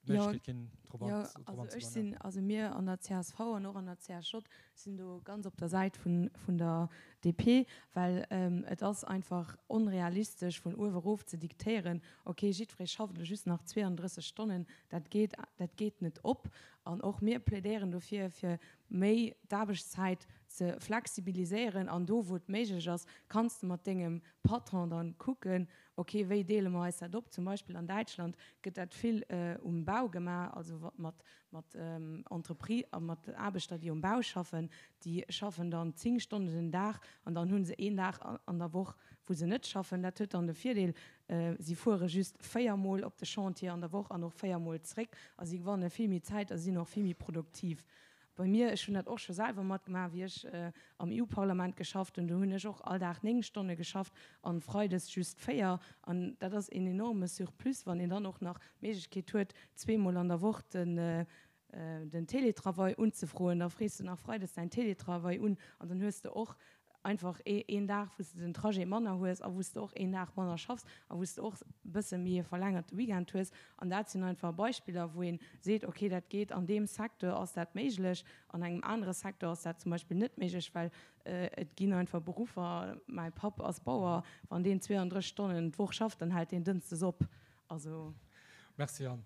Jo, jo, also ech sinn, also mir an der csv an och an der CSJ sinn do ganz op der Säit vun, vun der DP, well et ass einfach onrealistesch vun uewe erof ze diktéieren, okay, jiddweree schafft elo just nach 32 Stonnen, dat geet, dat geet net op. An och mir plädéieren dofir, fir méi d'Aarbechtszäit ze flexibiliséieren an do wou et méiglech ass, kanns de mat dengem Patron dann kucken, Ok, wéi deele mer eis dat op? Zum Beispill an Däitschland gëtt dat vill um Bau gemaach, also mat mat Entrepri mat Aarbechter, déi um Bau schaffen. Déi schaffen dann 10 Stonnen den Dag an dann hu se een Dag an der Woch, wou se net schaffen. Dat huet dann de Virdeel, si fuere just 4 Mol op de Chantier an der Woch an och 4 Mol zréck a si gewanne vill méi Zäit a sinn och vill méi produktiv. Bei mir, ech hunn dat och scho selwer matgemaach, wéi ech am EU-Parlament geschafft hunn, do hunn ech och all Dag 9 Stonne geschafft an freides just 4. An dat ass een enorme Surplus, wann een dann och nach d'Méiglechkeet huet, zweemol an der Woch den den Télétravail unzefroen. Da frees de nach freides däin Télétravail un an dann hues de och einfach een Dag, wou s de den Trajet manner hues a wou s de och een Dag manner schaffs a wou s de och e bësse méi e verlängerte Weekend hues. An dat sinn einfach Beispiller, wou ee seet, okay, dat geet, an deem Secteur ass dat méiglech, an engem anere Secteur ass dat zum Beispill net méiglech, well et ginn einfach Beruffer, mäi Papp ass Bauer, wann deen 32 Stonnen d'Woch schafft, dann hält deen dënschdes op. Also. Merci Anne.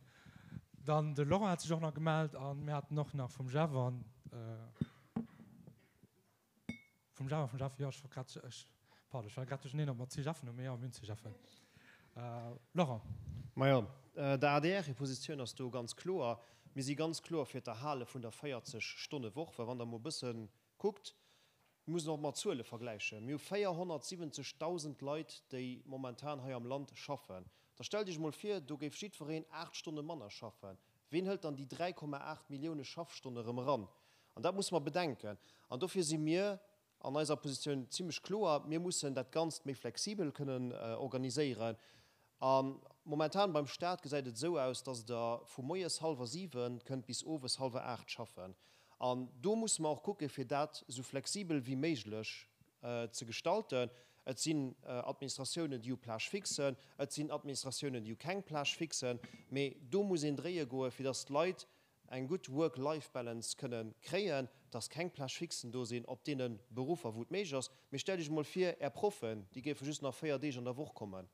Dann de Laurent hat sech och nach gemellt a mir haten och nach vum Jeff an. Vum Jeff a vum Jeff, jo, ech war grad, ech, pardon, ech war grad duercherneen, ob mer zwee Jeffen hunn, mee jo, mir hunn zwee Jeffen. Laurent. Majo, der adr hir Positioun ass do ganz kloer. Mir si ganz kloer fir d'Erhale vun der 40 Stonne Woch, well wann Der emol e bësse kuckt, mir mussen och mat Zuele vergläichen, mir hu 470.000 Leit, déi momentan hei am Land schaffen. Da stellt Iech emol vir, do géif jiddwereen 8 Stonne manner schaffen. Ween hëlt dann déi 3,8 Millioune Schaffstonne erëm eran? An dat musse mer bedenken. An dofir si mir an eiser Positioun zimlech kloer, Mir mussen dat Ganzt méi flexibel kënnen organiséieren. A momentan beim Stat gesäit et esou aus, dass Der vu moies hallwer siwe kënnt bis owes hallwer aacht schaffen. An do musse mer och kucken, fir dat esou flexibel wéi méiglech ze gestalten. Et sinn Administratiounen, déi hu Plage-fixen, et sinn Administratiounen, déi hu keng Plage-fixen. Mee do muss een dréie goen, fir dass d'Leit eng gutt Work-Life-Balance kënne kréien, dass keng Plage-fixen do sinn op deene Beruffer, wou et méiglech ass. Mee stellt Iech emol vir, Är Proffen, déi géife just nach 4 Deeg an der Woch kommen.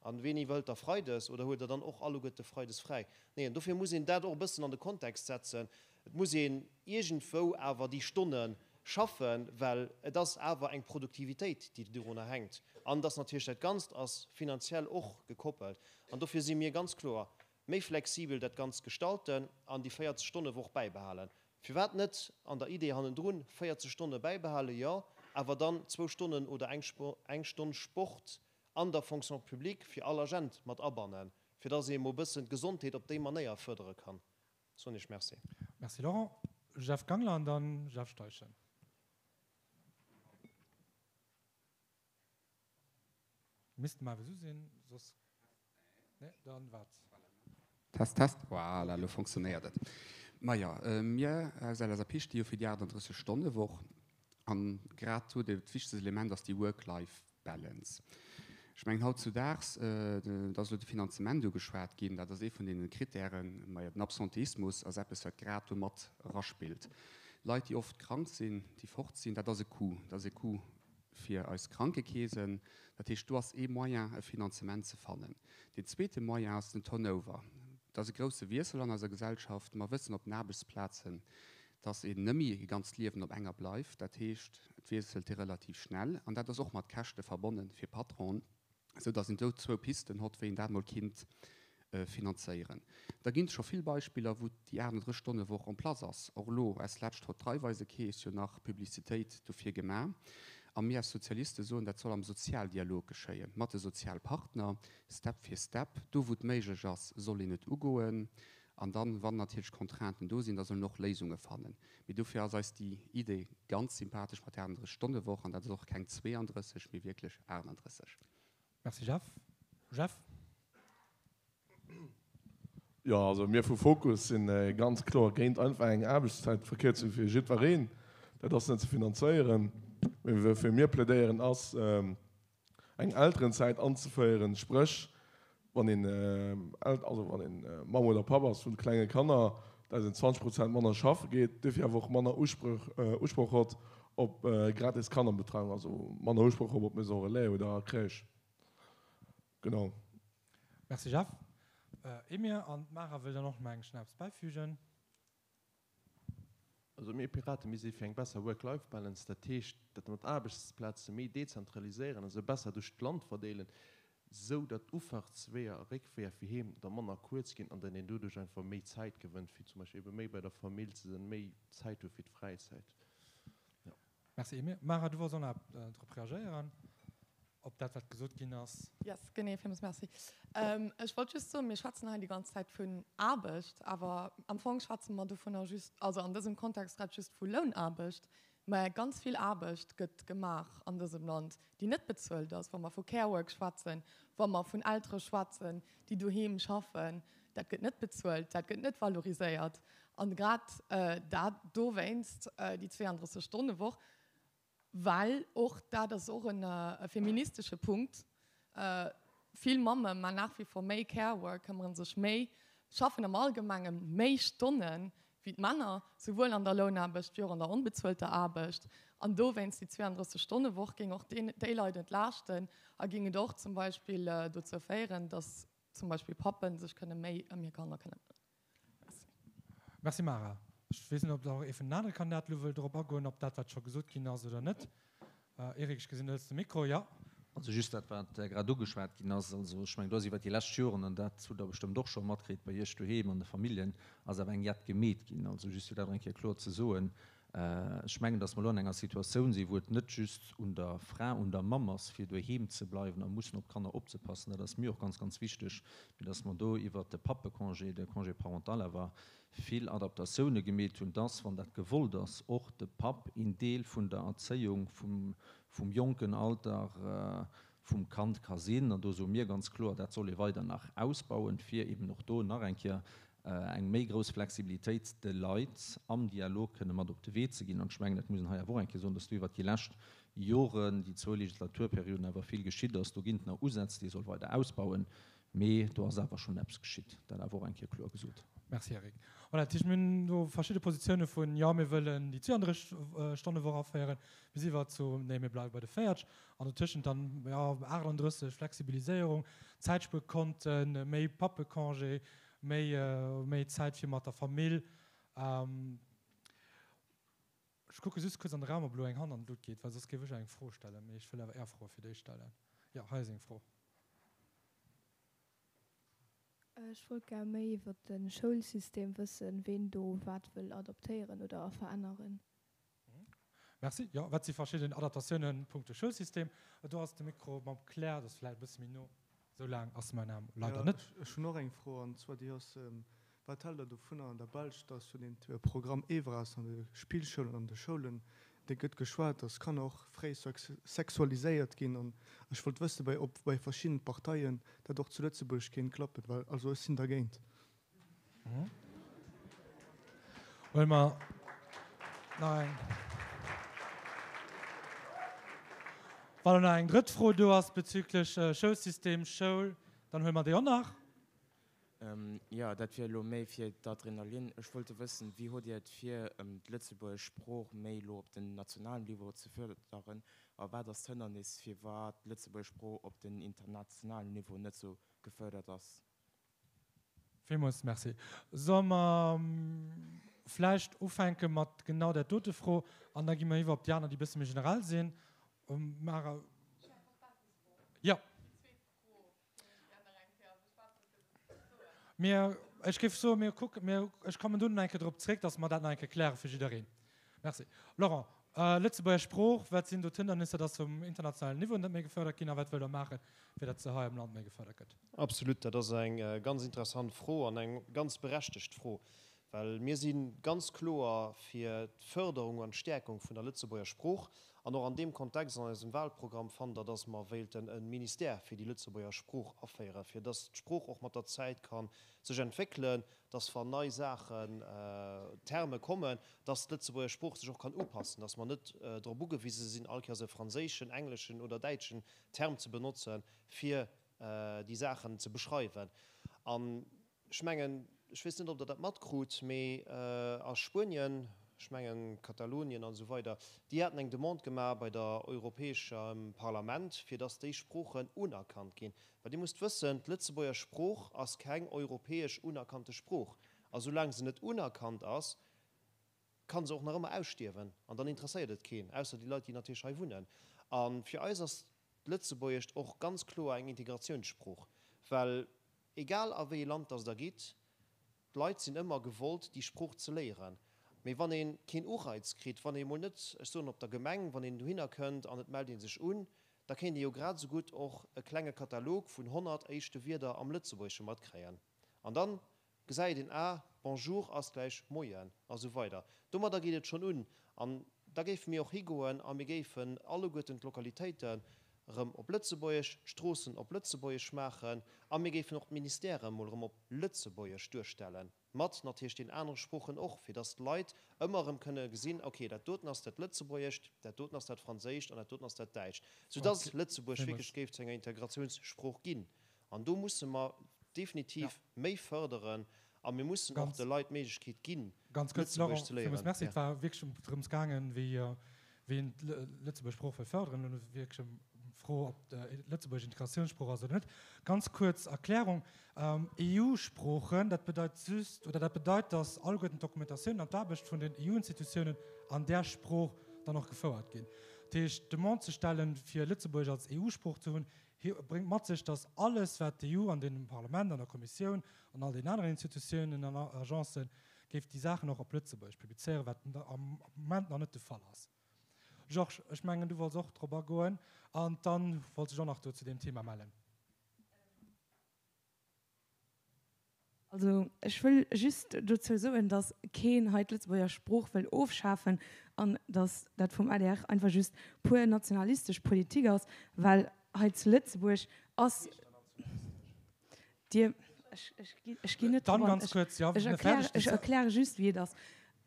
An ween iwwerhëlt da Freides? Oder huelt Der dann och alleguerte Freides fräi? Nee, an dofir muss een dat och e bëssen an de Kontext setzen. Et muss een iergendwou awer déi Stonne schaffen, well et ass awer eng Produktivitéit, déi dorunner hänkt. An dass natierlech dat Ganzt ass finanziell och gekoppelt. An dofir si mir ganz kloer, méi flexibel dat Ganzt gestalten an déi 40 Stonne Woch bäibehalen. Firwat net an der Idee hannendrun, 40 Stonne bäibehalen, jo, awer dann zwou Stonnen oder eng Stonn Sport an der Fonction publique fir all Agent mat abannen, fir dass ee mol bëssen d'Gesondheet op déi Manéier fërdere kann. Soen Iech Merci. Merci Laurent. Jeff Gangler an dann Jeff Steichen. Misst mer awer esou sinn, soss. Nee, dann wat? Test, Test, voilà, elo fonctionnéiert et. Maja, mir aus LSAP sti jo fir déi 38 Stonne Woch an grad do dat wichtegst Element ass déi Work-Life-Balance. Ech mengen hautzudaags, et ass elo de Finanzement ugeschwat ginn, dat ass ee vun deene Kritären, maja den Absenteismus ass eppes wat grad do mat eraspillt. Leit déi oft krank sinn, déi fort sinn, dat ass e Coût, dat ass e Coût fir eis Krankekeesen. Dat heescht, do ass ee Moyen, e Finanzement ze fannen. Deen zweete Moyen ass den Turnover. Et ass e grousse Wiessel an eiser Gesellschaft. Mer wëssen op den Aarbechtsplazen, dass een nëmme e ganzt Liewen op enger bleift. Dat heescht, et wiesselt ee relativ schnell. An dat ass och mat Käschte verbonne fir Patronen. esou datt een do zwou Pisten hott, wéi een dat mol kinnt finanzéieren. Da ginn et scho vill Beispiller, wou déi 38 Stonne Woch en place ass. Och elo aus lescht hott d'Raiffeisekeess jo nach Publicitéit dofir gemaach. A mir als Sozialiste soen, dat soll am Sozialdialog geschéien, mat de Sozialpartner, Step fir Step. Do wou et méiglech ass, soll een et ugoen. An dann, wann natierlech Contrainten do sinn, da soll een och Léisunge fannen. Mee dofir ass eis déi Idee ganz sympathesch mat der 38 Stonne Woch, an dat ass och keng 32, mee wierklech 38. Merci Jeff. Jeff? Jo, also mir vu Fokus si ganz kloer géint einfach eng Aarbechtszäitverkierzung fir jiddwereen. Dat ass net ze finanzéieren. Mee woufir mir plädéieren ass, eng Elterenzäit anzeféieren, spréch wann een also wann een Mamm oder Papp ass vun klenge Kanner, dass een 20 Prozent manner schaffe geet, duerfir awer och manner Usproch Usproch hott op gratis Kannerbetreiung, also manner Usproch op op Maison Relais oder Crèche. Genau. Merci Jeff. Emir an d'Mara wëll dann och nach eng Schnaps bäifügen. Also mir Piraten, mir si fir eng besser Work-Life-Balance, dat heescht, datt mer d'Aarbechtsplaze méi dezentraliséieren, also besser duerch d'Land verdeelen, sou datt d'Ufahrtsweeër a Réckweeër fir heem da manner kuerz ginn an datt een doduerch einfach méi Zäit gewënnt, fir zum Beispill ebe méi bei der Famill ze sinn, méi Zäit hu fir d'Fräizäit. Jo. Merci Emile. Mara, du wollts och nach drop reagéieren, op dat wat gesot ginn ass. Yes, genee, villmools Merci. Ech wollt just soen, mir schwätzen hei déi ganz Zäit vun Aarbecht, awer am Fong schwätze mer dovunner just, also an dësem Kontext grad just vu Lounaarbecht. Mä ganz vill Aarbecht gëtt gemaach an dësem Land, déi net bezuelt ass, wa mer vu Care Work schwätzen, wa mer vun Eltere schwätzen, déi doheem schaffen, dat gëtt net bezuelt, dat gëtt net valoriséiert. An grad dat dowéinst déi 32 Stonne Woch, well och dat ass och e feministesche Punkt, vill Mamme man nach wie vor méi Care Work, këmmere sech méi, schaffen am Allgemenge méi Stonne wéi d'Männer, souwuel an der Lounaarbecht wéi och an der onbezuelter Aarbecht. An dowéinst déi 32 Stonne Woch géing och déi Leit entlaaschten a géing et och zum Beispill dozou féieren, datt zum Beispill Pappen sech kënne méi ëm hir Kanner kënnen. Merci. Merci Mara. Ech weess net, ob nach ee vun den anere Kandidaten elo wëll drop agoen, op dat, wat scho gesot ginn ass oder net. Eric, ech gesinn, du hëls de Mikro. Jo. Also just dat, wat grad ugeschwat ginn ass. Also ech mengen, do ass iwwert déi lescht Joren, an dat hutt Der bestëmmt och scho matkritt bei Iech doheem an de Familljen, ass awer eng jett gemeet ginn. Also just fir dat nach eng Kéier kloer ze soen, Ech mengen, datt mer elo an enger Situatioun sinn, wou et net just un der Fra, un der Mamm ass, fir doheem ze bleiwen a mussen op d'Kanner opzepassen, dat ass mir och ganz, ganz wichteg, mee datt mer do iwwert de Pappecongé, de Congé parental awer vill Adaptatioune gemeet hunn, dass, wann dat gewollt ass, och de Papp een Deel vun der Erzéiung vum jonken Alter vum Kand ka sinn. An do soe mir ganz kloer, dat soll ee weider nach ausbauen, fir eben och do nach eng Kéier eng méi grouss Flexibilitéit de Leit am Dialog kënne mat op de Wee ze ginn. An ech mengen, dat muss een hei awer och eng Kéier soen, dass do iwwert déi lescht. Joren, déi zwou Legislaturperioden awer vill geschitt ass. Do ginn et nach Usätz, déi ee soll weider ausbauen, mee do ass awer schonn eppes geschitt. Dat awer och eng Kéier kloer gesot. Merci, Eric. Voilà, dat heescht, mir hunn do verschidde Positioune vun, jo, mir wëllen déi 32 Stonne-Woch aféieren, bis iwwer zu, nee, mir bleiwe bei de 40. An dotëschent dann, jo, 38, Flexibiliséierung, Zäitspuerkonten, méi Pappecongé, méi, méi Zäit fir mat der Famill. Ech kucke just kuerz an de Raum, ob elo eng Hand an d'Lut geet, well soss géif ech eng Fro stellen. Mee ech wëll awer Är Froe fir d'éischt stellen. Jo, hei ass eng Fro. Ech wollt gär méi iwwer de Schoulsystem wëssen, ween do wat wëll adaptéieren oder veränneren. Merci. Jo, wat si verschidden Adaptatiounen punkto Schoulsystem? Do ass de Mikro mam Claire, dat ass vläicht e bësse méi no. Sou laang ass mäin Aarm leider net. Ech hunn och eng Fro, an zwar déi ass, Wat haalt Der dovunner, an der Belsch, dass jo dee Programm EVRAS an de Spillschoulen, an de Schoulen, dee gëtt geschwat, dass Kanner och fréi sexualiséiert ginn. An ech wollt wëssen, bei ob bei verschiddenen Parteien dat och zu Lëtzebuerg kéint klappen, well also ech sinn dergéint. Huele mer nach eng. Wann elo nach eng drëtt Fro do ass bezüglech Schoulsystem, Schoul, dann huele mer déi och nach. Jo, dat wier elo méi fir d'Adrenalin. Ech wollte wëssen, wéi hutt Dir et vir, d'lëtzebuergesch Sprooch méi elo op den nationalen Niveau ze fërderen a wat ass d'Hënnernis, firwat d'lëtzebuergesch Sprooch op den internationalen Niveau net sou gefërdert ass? Villmools Merci. Solle mer vläicht ufänke mat genau där dote Fro an da gi mer iwwer op déi aner, déi e bësse méi generell sinn. Mara. Jo. Mir, ech géif soen, mir kucken, mir, ech kommen dunn nach eng Kéier drop zréck, dass mer dat nach eng Kéier kläre fir jiddereen. Merci. Laurent, Lëtzebuerger Sprooch, wat sinn do d'Hindernisser, dass se um internationalen Niveau net méi gefördert ginn a wat wëllt Der maachen, fir datt se hei am Land méi gefördert gëtt? Absolut, dat ass eng ganz interessant Fro an eng ganz berechtegt Fro, well mir si ganz kloer fir d'Förderung an d'Stäerkung vun der Lëtzebuerger Sprooch. An och an deem Kontext an eisem Wahlprogramm fannt Der, dass mer wéilten e Ministère fir déi Lëtzebuerger Sprooch aféieren, fir dass d'Sprooch och mat der Zäit ka sech entwéckelen, dass wann nei Saachen, Terme kommen, dass d'Lëtzebuerger Sprooch sech och kann upassen, dass mer net drop ugewise sinn, all Kéiers e franséischen, engleschen oder däitschen Term ze benotzen, fir déi Saachen ze beschreiwen. An ech mengen, ech weess net, ob Der dat matkrut, mee a Spuenien, ech mengen Katalonien an esou weider, déi haten eng Demande gemaach bei der Europäeschem Parlament, fir dass déi Sproochen unerkannt ginn. Well Dir musst wëssen, d'Lëtzebuerger Sprooch ass keng europäesch unerkannte Sprooch. A soulaang se net unerkannt ass, ka se och nach ëmmer ausstierwen. An dann interesséiert et keen, ausser déi Leit, déi natierlech hei wunnen. A fir eis ass d'Lëtzebuergescht och ganz kloer eng Integratiounssprooch. Well egal a wéi ee Land dass Der gitt, d'Leit sinn ëmmer gewollt, déi Sprooch ze léieren. Mee wann ee keen Ureiz kritt, wann ee emol net, ech soen op der Gemeng, wann een dohinner kënnt an et mellt ee sech un, Da kéint ee jo grad esou gutt och e klenge Katalog vun 100 éischte Wierder am Lëtzebuergesche matkréien. An dann gesäit een, ah, Bonjour ass gläich Moien a sou weider. Domadder geet et schonn un. An da géife mir och higoen a mir géifen alleguerten d'Lokalitéiten erëm op Lëtzebuergesch, d'Stroossen op Lëtzebuergesch maachen a mir géifen och d'Ministèrë mol erëm op Lëtzebuergesch duerstellen. Mat natierlech den anere Sproochen och, fir dass d'Leit ëmmer erëm kënne gesinn, ok, dat doten ass dat Lëtzebuergescht, dat doten ass dat Franséischt an dat doten ass dat Däitscht, soudass Lëtzebuerg wierklech géif zu enger Integratiounssprooch ginn. An do musse mer definitiv méi fërderen a mir mussen och de Leit d'Méiglechkeet ginn, Ganz kuerz, Lëtzebuergesch Laurent, ze léieren. villmools Merci. Et war wierklech drëms gaangen, wéi wéi een d'Lëtzebuerg Sprooch wëll fërderen. Elo wierklech ëm d'Fro, ob Lëtzebuerg Integratiounssprooch ass oder net. Ganz kuerz Erklärung, EU-Sproochen, dat bedeit just, oder dat bedeit, datt alleguerten d'Dokumentatiounen an d'Aarbecht vun den EU-Institutiounen an där Sprooch dann och gefouert ginn. Dat heescht, d'Demande ze stellen, fir Lëtzebuerg als EU-Sprooch ze hunn, bréngt mat sech, datt alles, wat d'EU an dem Parlament, an der Kommissioun an all den aneren Institutiounen an Agencen géif déi Saachen och op Lëtzebuergesch publizéieren, wat am Moment nach net de Fall ass. Georges, ech mengen, du wollts och drop agoen an d'Anne wollt sech och nach do zu deem Thema mellen. Also ech wëll just dozou soen, datt keen hei d'Lëtzebuerger Sprooch wëll ofschafen an datt dat vum adr einfach just puer nationalistesch Politik ass, well hei zu Lëtzebuerg ass Dir, ech, ech ginn, ech ginn net Dann drop an. ganz kuerz, ja, Ech erkläre, fäerdeg. ech erkläre just, wéi et ass.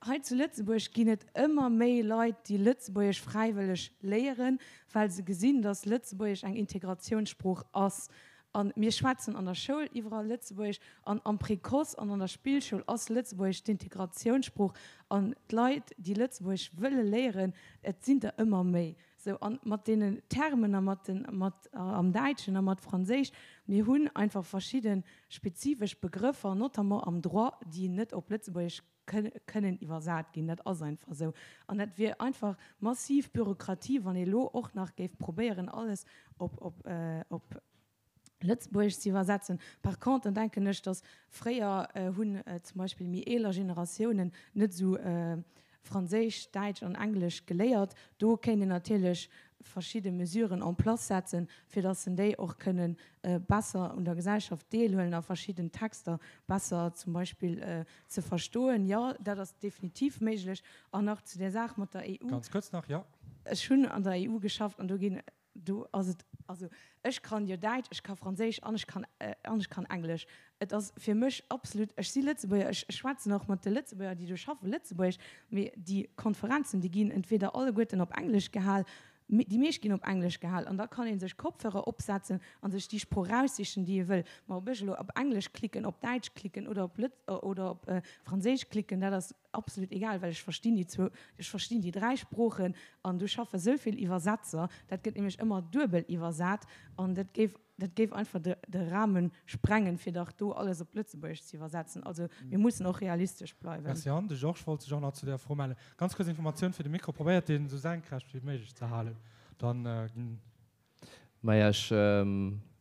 Hei zu Lëtzebuerg ginn et ëmmer méi Leit, déi Lëtzebuergesch fräiwëlleg léieren, well se gesinn, datt Lëtzebuergesch eng Integratiounssprooch ass. A mir schwätzen an der Schoul iwwerall Lëtzebuergesch an am Précoce an an der Spillschoul ass Lëtzebuergesch d'Integratiounssprooch. An d'Leit, déi Lëtzebuergesch wëlle léieren, et sinn der ëmmer méi. Sou, an mat deenen Termen a mat den, mat am Däitschen a mat Franséisch, mir hunn einfach verschidde spezifesch Begrëffer, notamment am Droit, déi net op Lëtzebuergesch kënnen iwwersat ginn. Dat ass einfach esou. An dat wier einfach massiv Bürokratie, wann ee elo och nach géif probéieren, alles op, op, op Lëtzebuergesch ze iwwersetzen. Par contre denken ech, datt fréier hunn zum Beispill méi eeler Generatiounen net esou Franséisch, Däitsch an Englesch geléiert. Do kéint een natierlech verschidde Mesuren en place setzen, fir datt en déi och kënne besser un der Gesellschaft deelhuelen a verschidden Texter besser zum Beispill ze verstoen. Jo, dat ass definitiv méiglech. An nach zu där Saach mat der EU. Ganz kuerz nach, jo. Ech hunn an der EU geschafft an do ginn Do ass et, also ech kann jo Däitsch, ech ka Franséisch an ech kann, an ech kann Englesch. Et ass fir mech absolut, ech si Lëtzebuerger, ech schwätzen och mat de Lëtzebuerger, déi do schaffen, Lëtzebuergesch, mee déi Konferenzen, déi ginn entweder alleguerten op Englesch gehal, déi meescht ginn op Englesch gehal an da kann ee sech Kopfhörer opsetzen a sech déi Sprooch raussichen, déi ee wëll. Ma ob ech elo op Englesch klicken, op Däitsch klicken oder op Lëtz oder op Franséisch klicken, dat ass absolut egal, well ech verstinn déi zwou, ech verstinn déi 3 Sproochen an do schaffe sou vill Iwwersetzer, dat gëtt nämlech ëmmer duebel iwwersat an dat géif, dat géif einfach de, de Rahmen sprengen, fir dach do alles op Lëtzebuergesch ze iwwersetzen. Also mir mussen och realistesch bleiwen. Merci. An de Georges wollt sech och nach zu där Fro mellen. Ganz kuerz Informatioun fir de Mikro, probéiert deen esou senkrecht wéi méiglech ze halen, dann ginn. Maja, ech,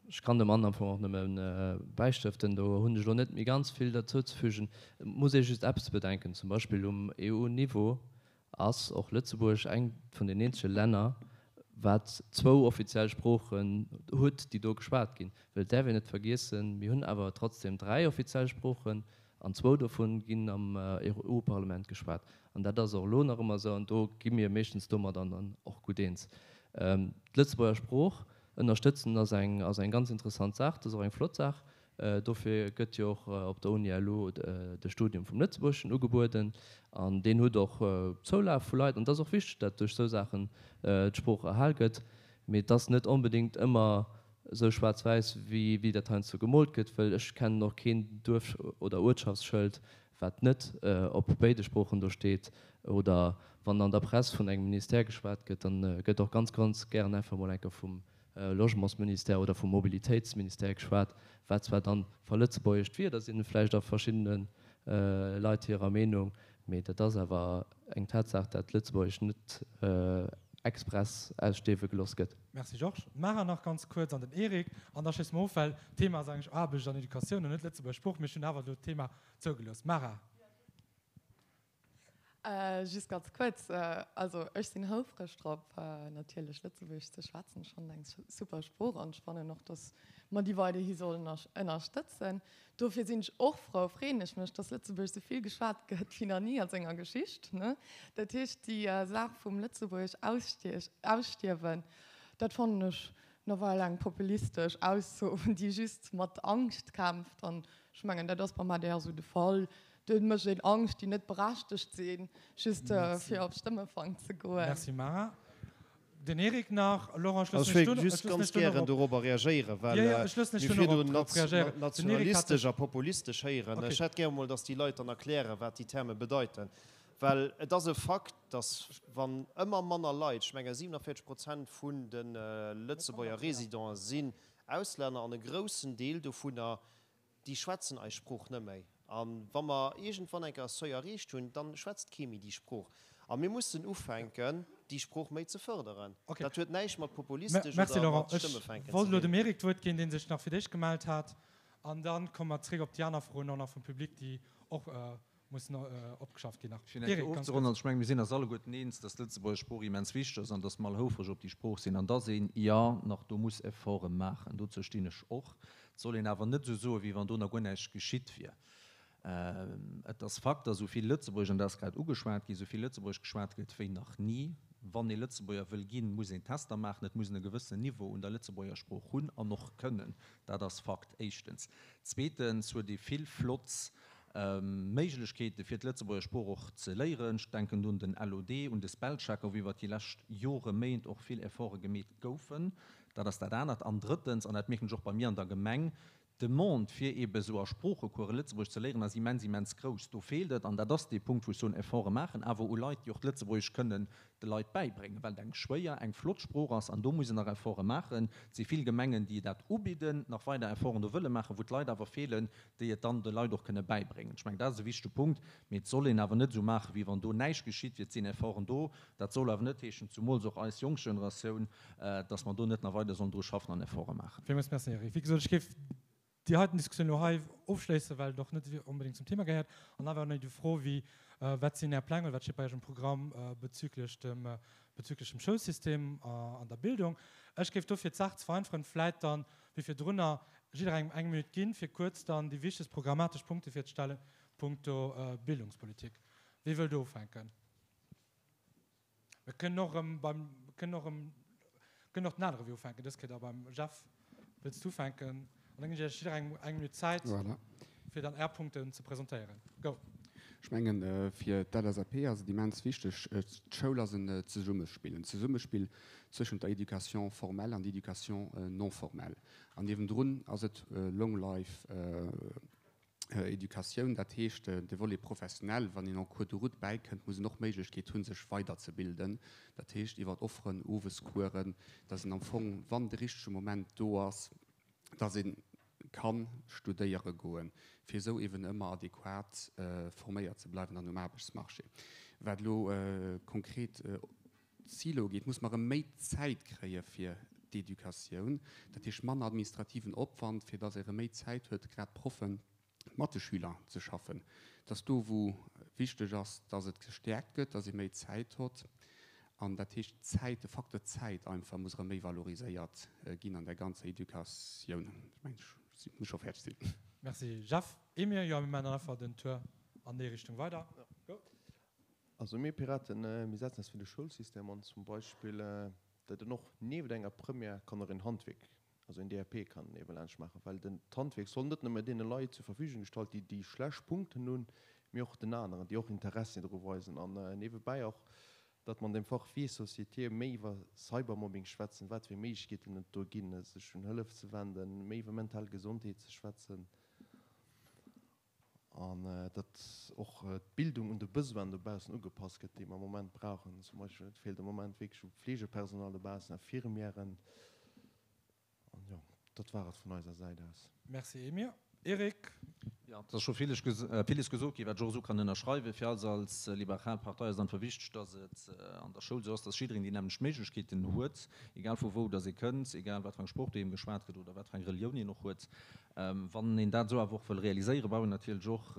ech kann dem Anne am Fong och nëmme bäistëften. Do hunn ech elo net méi ganz vill derzouzefügen. Et muss ee just eppes bedenken, zum Beispill um EU-Niveau ass och Lëtzebuerg eng vun den eenzege Länner, wat zwou offiziell Sproochen huet, déi do geschwat ginn. Well et däerf een net vergiessen, mir hunn awer trotzdem 3 offiziell Sproochen an zwou dovun ginn am EU-Parlament geschwat. An dat ass och elo nach ëmmer esou an do gi mir meeschtens domadder dann och gutt eens. D'Lëtzebuerger Sprooch ënnerstëtzen ass eng ass eng ganz interessant Saach, dat ass och eng flott Saach. Dofir gëtt jo och op der Uni elo de Studium vum Lëtzebuergeschen ugebueden an deen huet och Zoulaf vu Leit. An et ass och wichteg, dat duerch esou Saachen d'Sprooch erhal gëtt. Mee et ass net onbedéngt ëmmer esou schwaarz-wäiss, wéi dat heiansdo gemoolt gëtt, wëll ech kennen och keen Duerf oder Uertschaftsschëld, wat net op béide Sproochen do steet, oder wann an der Press vun engem Ministère geschwat gëtt, da gëtt och ganz, ganz gären einfach emol eng Kéier vum Logementsministère oder vum Mobilitéitsministère geschwat, wat zwar dann verlëtzebuergescht Wierder sinn, vläicht a verschiddene Leit hirer Meenung, mee dat ass awer eng Tatsaach, dat Lëtzebuergesch net express ausstierwe geloss gëtt. Merci Georges. D'Mara nach ganz kuerz an den Eric, an da schléisse mer of, well d'Thema ass eigentlech Aarbecht an Educatioun an net Lëtzebuerger Sprooch, mee ech hunn awer elo d'Thema Zougelooss. Mara. Just ganz kuerz, Also ech sinn houfreg drop, natierlech Lëtzebuergesch ze schwätzen. Ech fannen et eng super Sprooch an ech fannen och, datt mer déi weiderhi sollen ënnerstëtzen. Dofir sinn ech och frou, freeën ech mech, datt Lëtzebuergesch esou vill geschwat gëtt wéi nach ni a senger Geschicht. Dat heescht, déi Saach vum Lëtzebuergesch ausstierwen, dat fannen ech nawell eng populistesch Ausso, déi just mat Angscht kämpft. An ech mengen, dat ass beim adr esou de Fall. Do mécht een Angscht, déi net berechtegt sinn, just fir op Stëmmefang ze goen. Merci Mara. Den Eric nach. Laurent, ech loossen dech dunn. Ech wéilt just ganz gären dorobber reagéieren, well mir virdrun nationalistesch a populistesch héieren. Ech hätt gär emol, datt déi Leit dann erklären, wat déi Terme bedeiten. Well et ass e Fakt, datt wann ëmmer manner Leit, ech menge 47 Prozent vun de Lëtzebuerger Résidenten sinn Auslänner an e groussen Deel dovunner, déi schwätzen eis Sprooch net méi. A wa mer iergendwann eng Kéier e Seuil erreecht hunn, da schwätzt kee méi déi Sprooch. A mir mussen ufänken, déi Sprooch méi ze fërderen. Dat huet näischt mat populistesch oder mat Stëmmefänken ze dinn. Ech wollt elo dem Eric d'Wuert ginn, dee sech nach fir d'éischt gemellt hat. An da komme mer zréck op déi aner Froen och nach vum Public, déi och mussen opgeschafft ginn nach. Fir eng Kéier ofzeronnen, also ech menge mir sinn eis alleguerten eens, dass d'Lëtzebuerger Sprooch immens wichteg ass an dass mer all houfreg op déi Sprooch sinn an dass een, jo, nach do muss Efforte maachen. Dozou stinn ech och. Et soll een awer net esou soen, wéi wann do nach guer näischt geschitt wier. Et ass Fakt, dass esou vill Lëtzebuergesch, an dat ass grad ugeschwat ginn, esou vill Lëtzebuergesch geschwat gëtt wéi nach ni. Wann ee Lëtzebuerger wëll ginn, muss een Tester maachen. Et muss een e gewëssenen Niveau un der Lëtzebuerger Sprooch hunn an och kënnen. Dat ass Fakt, éischtens. Zweetens huet ee vill flott. Méiglechkeete fir d'Lëtzebuerger Sprooch och ze léieren. Ech denken do un den LOD, un de Spellchecker, wou iwwert déi lescht Jore, Méint och vill Efforte gemeet goufen. Dat ass dat anert. An drëttens, an dat mierken ech och bei mir an der Gemeng, D'Demande fir eebe sou a Sproochecoursen Lëtzebuergesch ze léieren ass immens, immens grouss. Do feelt et, an dat ass dee Punkt, wou ech soen, Efforte maachen, awer u Leit, déi och d'Lëtzebuergesch kënnen de Leit bäibréngen, well et eng schwéier, eng flott Sprooch ass an do muss een nach Efforte maachen. Et si vill Gemengen, déi dat ubidden, nach weider Efforten do wëlle maachen, wou d'Leit awer feelen, déi et dann de Leit och kënne bäibréngen. Ech mengen, dat ass e wichtege Punkt. Mee et soll een awer net esou maachen, wéi wann do näischt geschitt wier. Et sinn Efforten do. Dat soll awer net heeschen, zumools och eis jonk Generatioun, dass mer do net nach weider sollen dru schaffen an Efforte maachen. Villmools Merci, Eric. Wéi gesot, ech géif déi heiten Diskussioun elo hei ofschléissen, well et och net onbedéngt zum Thema gehéiert. An awer nach déi Fro wéi, Wat sinn Är Pläng oder wat steet bei Iech um Programm bezüglech dem, bezüglech dem Schoulsystem an der Bildung? Ech géif dofir, d'Saach ze vereinfachen, vläit dann, wéi virdrunner, jidderengem eng Minutt ginn, fir kuerz dann déi wichtegst programmatesch Punkte virzestellen, punkto Bildungspolitik. Wie wëll do ufänken? Mir kënnen och erëm beim, kënnen och erëm, kënnen och den anere Wee ufänken, dës Kéier da beim Jeff. Wëlls du ufänken? An da ginn ech Iech jidderengem eng Minutt Zäit, Voilà. fir dann Är Punkten ze presentéieren. Go! Ech mengen, fir d'LSAP ass et immens wichteg, d'Schoul ass en Zesummespill, en Zesummespill zwëschent der Éducation formelle an der Éducation non formelle. An niewendrun ass et long life Educatioun, dat heescht de Volet professionnel, wann een en cours de route bäikënnt, muss en och d'Méiglechkeet hunn, sech weiderzebilden, dat heescht iwwer Offeren, Owescoursen, dass een am Fong, wann de richtege Moment do ass, dass ee ka studéiere goen, fir esou eeben ëmmer adequat forméiert ze bleiwen dann um Aarbechtsmarché. Wat elo konkret d'Zil ugeet, muss mer erëm méi Zäit kréie fir d'Educatioun, dat heescht manner administrativen Opwand, fir dass ee erëm méi Zäit huet, grad d'Proffen, mat de Schüler ze schaffen. Dass do, wou wichteg ass, dass et gestäerkt gëtt, dass ee méi Zäit hott. An dat heescht d'Zäit, de Facteur Zäit einfach muss erëm méi valoriséiert ginn an der ganzer Educatioun. Ech mengen, ech muss scho fäerdeg sinn. Merci Jeff. Emir, jo, mir maachen dann einfach den Tour an déi Richtung weider. Go. Also mir Piraten, mir setzen eis fir de Schoulsystem an, zum Beispill, datt en och nieft enger Première kann och een Handwierk, also een DAP kann niewelaanscht maachen, well den d'Handwierk soll net nëmme deene Leit zur Verfügung gestallt gi, déi schlecht Punkten hunn, mee och den aneren, déi och Interessi dru weisen. An niewebäi och, datt mer an dem Fach Vie et société méi iwwer Cybermobbing schwätzen, wat fir Méiglechkeeten et do ginn, sech un Hëllef ze wenden, méi iwwer mental Gesondheet ze schwätzen. An datt och d'Bildung un de Besoinen dobaussen ugepasst gëtt, déi mer am Moment brauchen. Zum Beispill, et feelt am Moment wierklech u Fleegepersonal dobaussen, Infirmièren. An jo, dat war et vun eiser Säit aus. Merci Emir. Eric. Jo, et ass scho villes gesot ginn, wat ech och esou kann ënnerschreiwen. Fir eis als liberal Partei ass et einfach wichteg, datt et an der Schoul esou ass, datt jiddereen déi nämmlecht Méiglechkeeten huet, egal vu wou datt ee kënnt, egal wat fir eng Sprooch doheem geschwat gëtt oder wat fir eng Relioun een och huet. Wann een dat esou awer och wëll realiséieren, brauch een natierlech och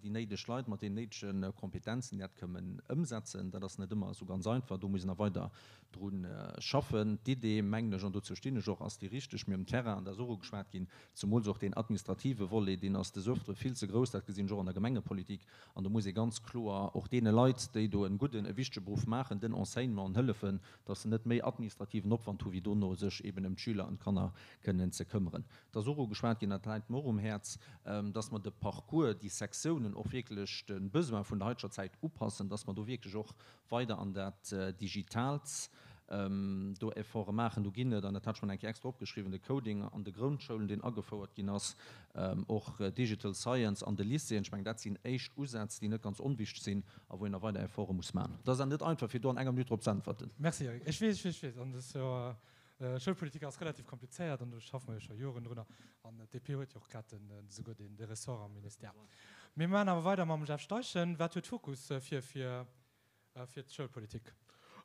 déi néideg Leit mat deenen néidege Kompetenzen, déi dat kënnen ëmsetzen. Dat ass net ëmmer esou ganz einfach. Do muss een nach weider dru schaffen. D'Idee, mengen ech, an dozou stinn ech och, ass déi richteg. Mee um Terrain, an dat ass och ugeschwat ginn, zemools och deen administrative Volet, deen ass des Öfteren vill ze grouss. Dat gesinn ech och an der Gemengepolitik. An do muss ee ganz kloer och deene Leit, déi do en gudden, e wichtege Beruff maachen, den Enseignanten hëllefen, dass se net méi administrativen Opwand hu wéi dono sech eben ëm d'Schüler an d'Kanner kënnen ze këmmeren. Et ass och ugeschwat ginn, dat läit mer och um Häerz, dass mer de Parcours, déi Sektiounen och wierklech de Besoin vun der haiteger Zäit upassen, dass mer do wierklech och weider an dat Digitaalt do Efforte maachen. Do ginn et, an dat hat ech mer nach eng Kéier extra opgeschriwwen, de Coding an de Groundschoulen, deen agefouert ginn ass, och Digital Science an de Lycéeën. Ech mengen, dat sinn éischt Usätz, déi net ganz onwichtig sinn a wou een nach weider Efforte muss maachen. Et ass awer net einfach, fir do an enger Minutt drop ze äntwerten. Merci, Eric. Ech weess, ech weess, ech weess. An dat ass jo Schoulpolitik ass relativ komplizéiert an do schaffe mer jo scho Joren drunner. An d'DP huet jo och grad esouguer de Ressort am Ministère. Mir maachen awer weider mam Jeff Steichen. Wat huet Fokus vir fir d'Schoulpolitik?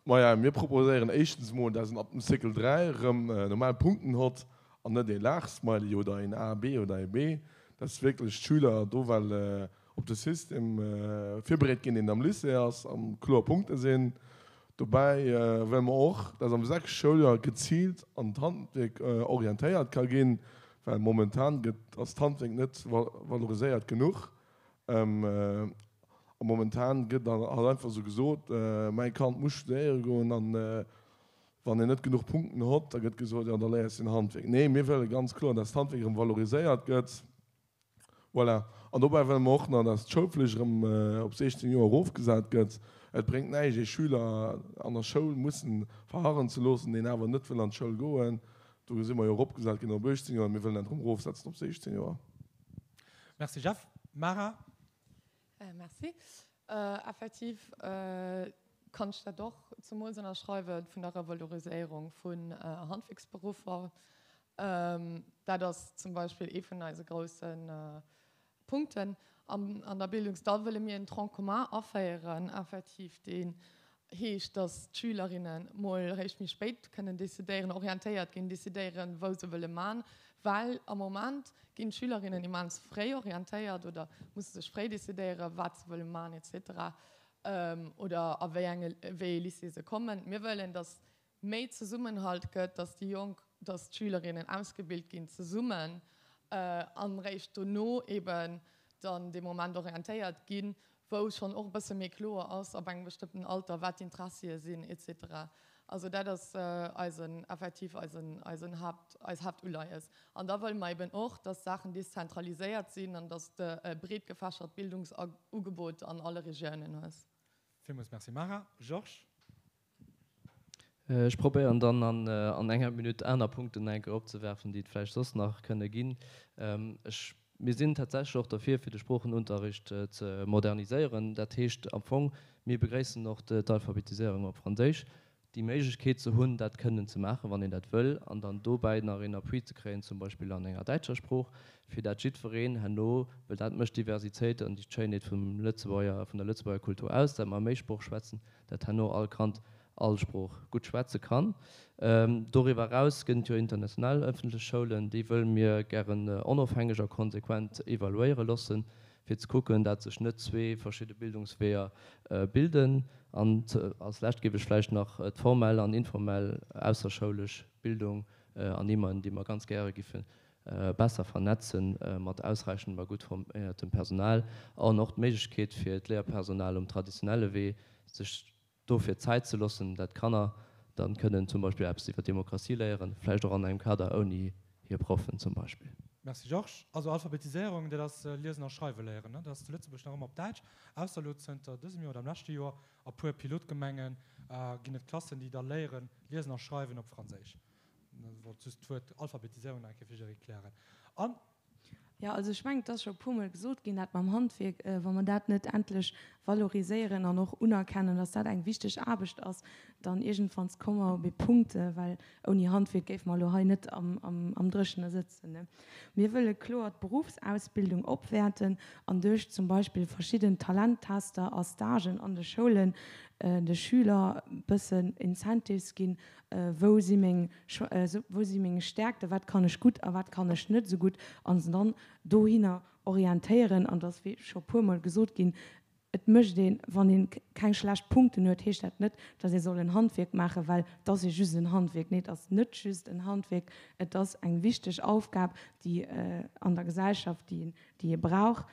Maja, mir proposéieren éischtens emol, dass een ab dem Cycle 3 erëm normal Punkten hott an net ee Laachsmiley oder een A, B oder ee B, dass wierklech d'Schüler do well op de System virbereet ginn, deen am Lycée ass, a kloer Punkte sinn. Dobäi wëlle mer och, dass am sechste Schouljoer geziilt an d'Handwierk orientéiert ka ginn, well momentan gëtt, ass d'Handwierk net valoriséiert genuch. A momentan gëtt halt einfach esou gesot, mäi Kand muss studéiere goen an wann en net genuch Punkten hott, da gëtt gesot, jo da léiers de en Handwierk. Nee, mir wëlle ganz kloer, dass d'Handwierk erëm valoriséiert gëtt. Voilà. An dobäi wëlle mer och nach, dass d'Schoulflicht erëm op 16 Joer erofgesat gëtt. Et bréngt näischt, ee Schüler an der Schoul mussen verharren ze loossen, deen awer net wëll an d'Schoul goen. Do si mer jo eropgesat ginn op 18 Joer. Mir wëllen dat erëm erofsetzen op 16 Joer. Merci Jeff. Mara? Merci. Effektiv kann ech dat och zemools ënnerschreiwe vun der Revaloriséierung vun Handwierksberuffer. Dat ass zum Beispill ee vun eise grousse Punkten an der Bildungs. Da wëlle mir en Tronc commun aféieren, effektiv, deen heescht, datt d'Schülerinne mol eréischt méi spéit kënnen decidéieren, orientéiert ginn, decidéieren, wou se wëlle man. Well am Moment ginn d'Schülerinnen immens fréi orientéiert oder musse sech fréi decidéieren, wat se wëlle man et cetera oder a wéi enge wéi ee Lycée se kommen. Mir wëllen, datt méi Zesummenhalt gëtt, datt déi Jonk, datt d'Schülerinnen ausgebilt ginn zesummen an eréischt dono eben dann dee Moment orientéiert ginn, wou schonn och e bësse méi kloer ass ab engem bestëmmten Alter, wat d'Interessie sinn et cetera. Also dat ass eisen, effektiv eisen, eisen Haupt, eis Hauptuleies. An da wëlle mer eben och, dass Saachen dezentraliséiert sinn an dass de e breet gefächert Bildungsugebot an alle Regiounen hues. Villmools Merci Mara. Georges? Ech probéieren dann an enger Minutt aner Punkten eng Kéier opzewerfen, déi et vläicht soss nach kënne ginn. Ech, mir sinn tatsächlech och derfir, fir de Sproochenunterricht ze moderniséieren. Dat heescht am Fong, mir begréissen och d'Alphabetiséierung op Franséisch, déi Méiglechkeet ze hunn, dat kënnen ze maachen, wann een dat wëll, an dann dobäi nach een Appui ze kréien, zum Beispill an enger däitscher Sprooch, fir dat jiddwereen herno, well dat mécht d'Diversitéit an déi Schéinheet vum Lëtzebuerger, vun der Lëtzebuerger Kultur aus, dat mer méi Sprooch schwätzen, dat herno all Kand all Sprooch gutt schwätze kann. Doriwwer eraus gëtt et jo international ëffentlech Schoulen, déi wëlle mir gären onofhängeg a konsequent evaluéiere loossen, fir ze kucken, dat sech net zwee verschidde Bildungsweeër bilden. An als lescht géif ech vläicht nach d'formell an informell ausserschoulesch Bildung ernimmen, déi mer ganz gäre giffe besser vernetzen mat ausreichendem a gutt forméiertem Personal an och d'Méiglechkeet fir d'Léierpersonal um traditionelle Wee sech dofir Zäit ze loossen, dat d'Kanner dann kënnen zum Beispill eppes iwwer Demokratie léieren, vläicht och an engem Kader ouni hir Proffen zum Beispill. Merci Georges. Also Alphabetiséierung, dat ass Liesen a Schreiwe léieren, ne? Dat ass zu Lëtzebuerg nach ëmmer op Däitsch, ausser elo zënter dësem Joer oder am leschte Joer a puer Pilotgemenge ginn et Klassen, déi da léieren Liesen a Schreiwen op Franséisch. Wollt just d'Wuert Alphabetiséierung nach eng Kéier fir jidderee klären. An. Jo, also ech mengen, et ass scho e puermol gesot ginn, dat mam Handwierk, wa mer dat net endlech valoriséieren an och unerkennen, dass dat eng wichteg Aarbecht ass, dann iergendwanns komme mer op ee Punkt, well ouni Handwierk géife mer elo hei net am Dréchene sëtzen. Mir wëlle kloer d'Beruffsausbildung opwäerten an duerch zum Beispill verschidden Talenttester a Stagen an de Schoulen de Schüler bëssen Incentives ginn, Wou si meng, wou si meng Stärkten, wat kann ech gutt a wat kann ech net esou gutt, a se dann dohinner orientéieren. An et ass wéi scho puermol gesot ginn, et mécht een, wann ee keng schlecht Punkten huet, heescht dat net, datt ee soll en Handwierk maachen, well et ass jo just en Handwierk. Nee, et ass net just en Handwierk, et ass eng wichteg Aufgab, déi an der Gesellschaft, déi déi ee brauch.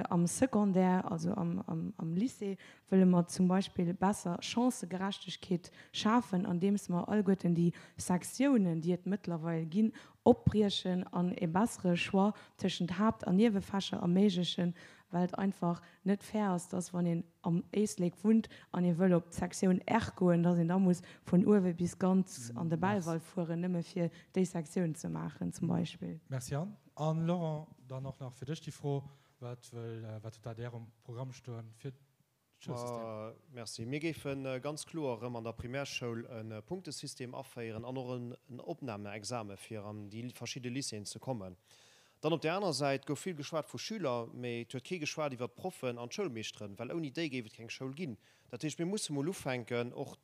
Am Secondaire, also am Lycée, wëlle mer zum Beispill besser Chancëgerechtegkeet schafen, andeems mer alleguerten déi Sektiounen, déi et mëttlerweil ginn, opbriechen an e bessere Choix tëschent Haapt an Niewefächer erméiglechen, well et einfach net fair ass, dass wann een am Éislek wunnt an ee wëll op d'Sektioun R goen, dass een da muss vun uewe bis ganz an de Belval fueren, nëmme fir déi Sektioun ze maachen zum Beispill. Merci Anne. An Laurent, dann och nach fir dech déi Fro, Wat wëll, wat huet d'ADR um Programm stoen fir d'Schoulsystem? Merci. Mir géife ganz kloer erëm an der Primärschoul e Punktesystem aféieren an och en Opnahmeexame fir an déi verschidde Lycéeën ze kommen. Dann op där aner Säit gouf vill geschwat vu Schüler, mee et huet kee geschwat iwwert d'Proffen an d'Schoulmeeschteren, well ouni déi géif et keng Schoul ginn. Dat heescht, mir musse mol ufänken, och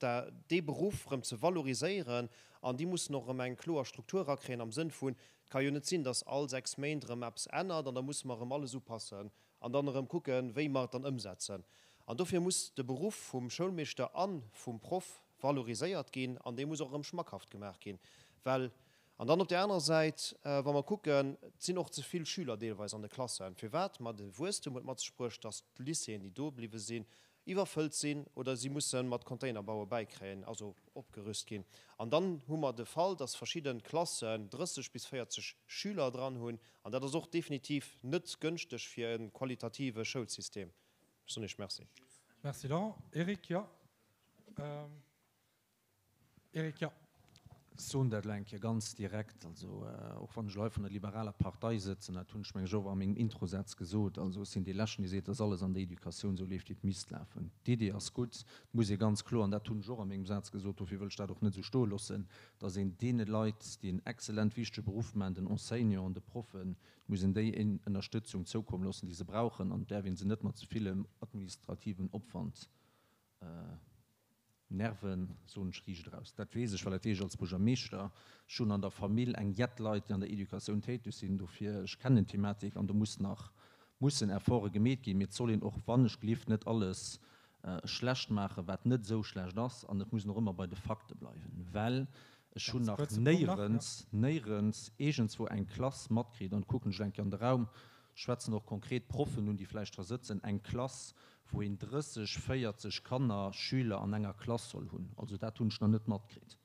dee Beruff erëm ze valoriséieren an déi mussen och erëm eng kloer Struktur erakréien am Sënn vun, Et ka jo net sinn, dass all 6 Méint erëm eppes ännert an da musse mer erëm alles upassen an dann erëm kucken, wéi mer et dann ëmsetzen. An dofir muss de Beruff vum Schoulmeeschter a vum Proff valoriséiert ginn an dee muss och erëm schmackhaft gemaach ginn, well, an dann op där anerer Säit, wa mer kucken, et sinn och ze vill Schüler deelweis an de Klassen. Firwat? Ma de Wuesstem huet mat sech bruecht, dass d'Lycéeën, déi do bliwwe sinn, iwwerfëllt sinn oder si musse mat Containerbaue bäikréien, also opgerüst ginn. An dann hu mer de Fall, dass verschidde Klassen 30 bis 40 Schüler dran hunn. An dat ass och definitiv net gënschteg fir e qualitative Schoulsystem. Ech soen Iech Merci. Merci Laurent. Eric, jo. Eric, jo. Ech soen dat elo eng Kéier ganz direkt, also och wann ech elo hei vun der liberaler Partei sëtzen, dat hunn ech meng ech och a mengem Introsaz gesot, also ech sinn dee Leschten, dee seet, dass alles an der Educatioun esou leeft, wéi et misst lafen. D'Idee ass gutt, et muss ee ganz kloer, an dat hunn ech och a mengem Saz gesot, dofir wëll ech dat och net esou stoe loossen, dass een deene Leit, déi en excellent wichtege Beruff maachen, den Enseignanten, de Proffen, et muss een déi Ënnerstëtzung zoukomm loossen, déi se brauchen, an et däerf ee se net mat ze villem administrativen Opwand Nerven, soen ech riicht eraus. Dat weess ech, well dat weess ech als Buergermeeschter. Ech hunn an der Famill eng jett Leit, déi an der Educatioun täteg sinn. Dofir, ech kennen d'Thematik an do muss nach, mussen Efforte gemeet ginn. Mee et soll een och, wann ech gelift, net alles schlecht maachen, wat net esou schlecht ass. An et muss een och ëmmer bei de Fakte bleiwen, well ech hunn nach néierens, néierens iergendswou eng Klass matkritt, an kucken ech elo eng Kéier an de Raum, schwätzen och konkret Proffen un, déi vläicht dra sëtzen, eng Klass, wou een 30, 40 Kanner, Schüler an enger Klass soll hunn. Also dat hunn ech nach net matkritt.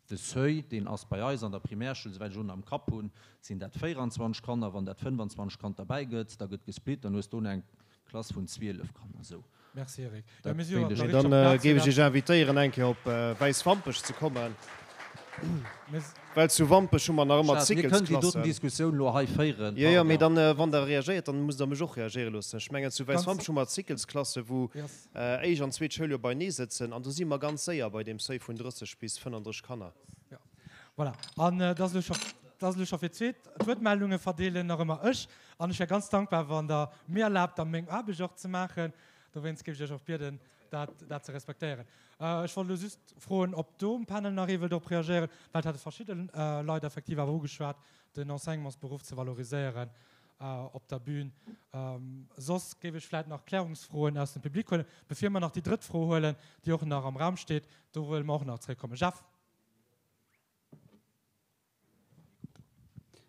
De Seuil, deen ass bei eis an der Primärschoul, souwäit ech elo nach am Kapp hunn, sinn dat 24 Kanner. Wann dat 25 Kand derbäi gëtt, da gëtt gesplitt, dann hues do eng Klass vun 12 Kanner. Esou. Merci Eric. Jo, mir si jo op der richteger Plaz, fir dat. Dann géif ech Iech invitéieren, eng Kéier op Wäiswampech ze kommen, well zu Wampech hu mer nach ëmmer Mir kënnen déi doten Diskussioun elo hei féieren. Jo, jo, mee dann, wann Der reagéiert, dann musst Der mech och reagéiere loossen. Ech mengen, zu Wäiswampech hu mer Cyclesklassen, wou éischt an zweet Schouljoer beienee sëtzen, an do si mer ganz séier bei deem Seuil vun 30 bis 35 Kanner. Jo, voilà. An et ass elo scho, et ass elo scho fir d'zweet. D'Wuertmeldunge verdeelen nach ëmmer ech. An ech wär ganz dankbar, wann Der mir erlaabt, da meng Aarbecht och ze maachen. Dowéinst géif ech Iech och bieden, dat, dat ze respektéieren. Ech wollt elo just froen, ob do um Panel nach ee wëllt drop reagéieren, well et hate verschidde Leit effektiv awer ugeschwat, den Enseignementsberuff ze valoriséieren op der Bühn. Soss géif ech vläicht nach Klärungsfroen aus dem Public huelen, bevir mer nach déi drëtt Fro huelen, déi och nach am Raum steet. Do wëlle mer och nach zréckkommen. Jeff.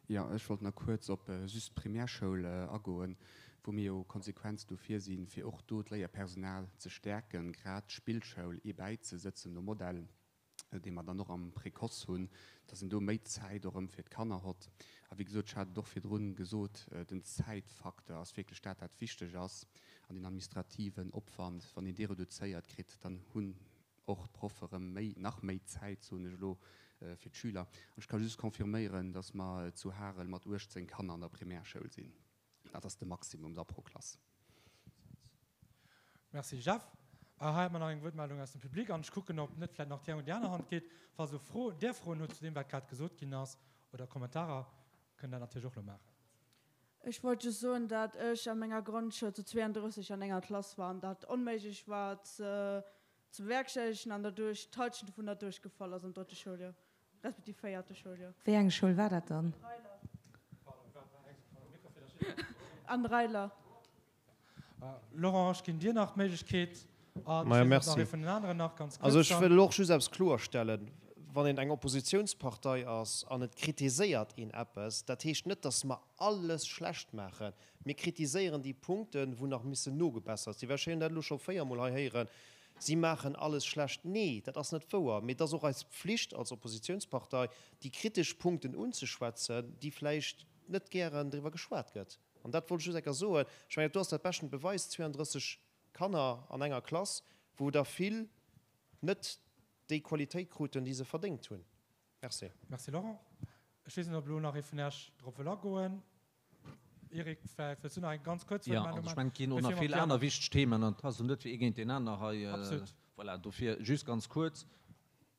Jo, ech wollt nach kuerz op just d'Primärschoul agoen, wou mir jo konsequent dofir sinn, fir och do d'Léierpersonal ze stäerken, grad d'Spillschoul ee bäizesëtzen nom Modell, dee mer dann och am Précoce hunn, dass een do méi Zäit och erëm fir d'Kanner hott. A wéi gesot, ech hat et och virdrun gesot, den Zäitfacteur ass wierklech dat, wat wichteg ass an den administrativen Opwand, wann een dee reduzéiert kritt, dann hunn och d'Proffe rëm méi, nach méi Zäit, soen ech elo, fir d'Schüler. An ech ka just confirméieren, dass mer zu Harel mat 18 Kanner an der Primärschoul sinn. Dat ass de Maximum da pro Klass. Merci Jeff. Hei hat mer nach eng Wuertmeldung aus dem Public an ech kucken, ob net vläicht nach déi eng oder déi aner Hand geet. Falls elo Fro, Där Froen hutt zu deem, wat grad gesot ginn ass, oder Kommentarer, kënnt Der dat natierlech och elo maachen. Ech wollt just soen, dat ech a menger Grondschoul zu 32 an enger Klass war an dat onméiglech war ze bewerkstellegen an derduerch d'Halschent dovunner duerchgefall ass am drëtte Schouljoer, respektiv véierte Schouljoer. Wéi eng Schoul war dat dann? An Reiler. Laurent, ech ginn dir nach d'Méiglechkeet an ech weess net, nach ee vun den aneren nach ganz kuerz. Also ech wëll och just eppes kloerstellen, Wann een eng Oppositionspartei ass an et kritiséiert een eppes, dat heescht net, datt mer alles schlecht maachen. Mir kritiséieren déi Punkten, wou nach missen nogebessert sinn. Well ech hunn dat elo scho véiermol hei héieren, Si maachen alles schlecht. Nee, dat ass net wouer. Mee et ass och eis Pflicht als Oppositionspartei, déi kritesch Punkten unzeschwätzen, déi vläicht net gären driwwer geschwat gëtt. An dat wollt ech just eng Kéier soen. Ech mengen, dat do ass dat beschten Beweis, 32 Kanner an enger Klass, wou der vill net déi Qualitéit kruten, déi se verdéngt hunn. Merci. Merci Laurent. Ech weess net, ob elo nach ee vun Iech drop wëll agoen. Eric, vläicht wëlls du nach eng ganz kuerz Jo, Wuertmeldung also ech maachen, mengen, et ginn och bevir nach mer op vill déi aner aner. wichteg Themen an et ass elo net fir ee géint deen aner hei. Absolut. Voilà, dofir just ganz kuerz.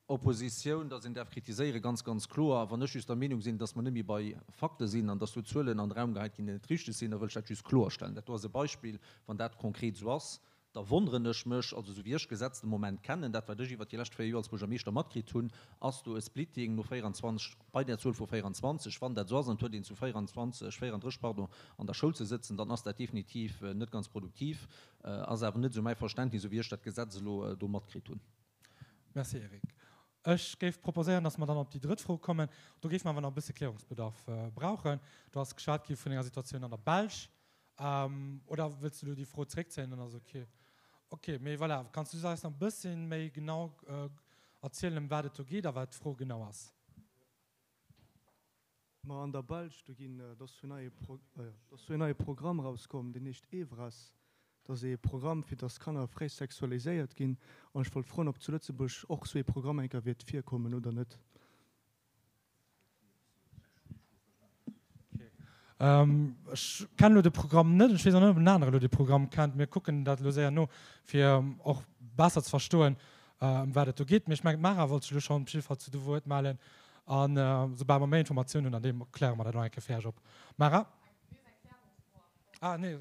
Oppositioun, dass een däerf kritiséieren, ganz, ganz kloer. A wann ech just der Meenung sinn, dass mer net méi bei Fakte sinn an dass do Zuelen an de Raum gehäit ginn, déi net richteg sinn, da wëll ech dat just kloerstellen. Dat do ass e Beispill. Wann dat konkret esou ass, da wonneren ech mech, also esou wéi ech d'Gesetz de Moment kennen, dat wat ech iwwert déi lescht 4 Joer als Buergermeeschter matkritt hunn, ass do e Splitting no 24, bei där Zuel vu 24. Wann dat esou ass an et huet een zu 24, 34, pardon, an der Schoul ze sëtzen, dann ass dat definitiv net ganz produktiv, ass awer net esou mäi Verständnis, esou wéi ech dat Gesetz elo do matkritt hunn. Merci Eric. Ech géif proposéieren, dass mer dann op déi drëtt Fro kommen. Do géife mer awer nach e bësse Klärungsbedarf brauchen. Do ass geschwat gi vun enger Situatioun an der Belsch. Oder wëlls du elo déi Fro zréckzéien? Dann ass ok. Ok, mee voilà, kanns du eis nach e bësschen méi genau erzielen, ëm wat et do geet a wat d'Fro genau ass? Ma an der Belsch, do ginn, do ass sou en neie Pro, do ass sou en neie Programm erauskomm, deen heescht EVRAS. Dat ass ee Programm, fir dass Kanner fréi sexualiséiert ginn. An ech wollt froen, ob zu Lëtzebuerg och sou ee Programm eng Kéier wäert virkommen oder net. Ech kennen elo de Programm net an ech weess och net, ob en anere elo dee Programm kennt. Mir kucken dat elo séier no, fir och besser ze verstoen, ëm wat et do geet. Mee ech mengen, d'Mara wollt sech elo schonn op jidde Fall zu de Wuert mellen. An soubal mer méi Informatiounen hunn, dann kläre mer dat och eng Kéier fir Iech op. Mara? Ah, nee.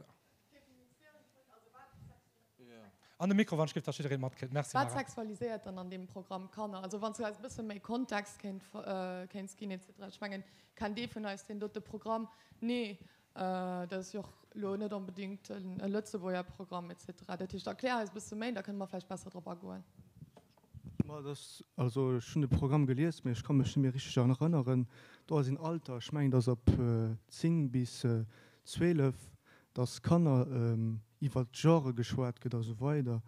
An de Mikro, wann ech géif, datt jiddereen matkritt. Merci, Wat Mara. sexualiséiert dann an deem Programm Kanner? Also wann s du eis e bësse méi Kontext kéint, kéints ginn et cetera. Ech mengen, kennt ee vun eis deen dote Programm? Nee, dat ass jo och elo net onbedéngt e Lëtzebuerger Programm et cetera. Dat heescht, erklär eis e bësse méi, da kënne mer vläicht besser drop agoen. Ma et ass, also ech hunn de Programm gelies, mee ech ka mech net méi richteg erënneren. Do ass een Alter, ech mengen, et ass ab 10 bis 12, dass Kanner iwwert d'Genre geschwat gëtt a sou weider.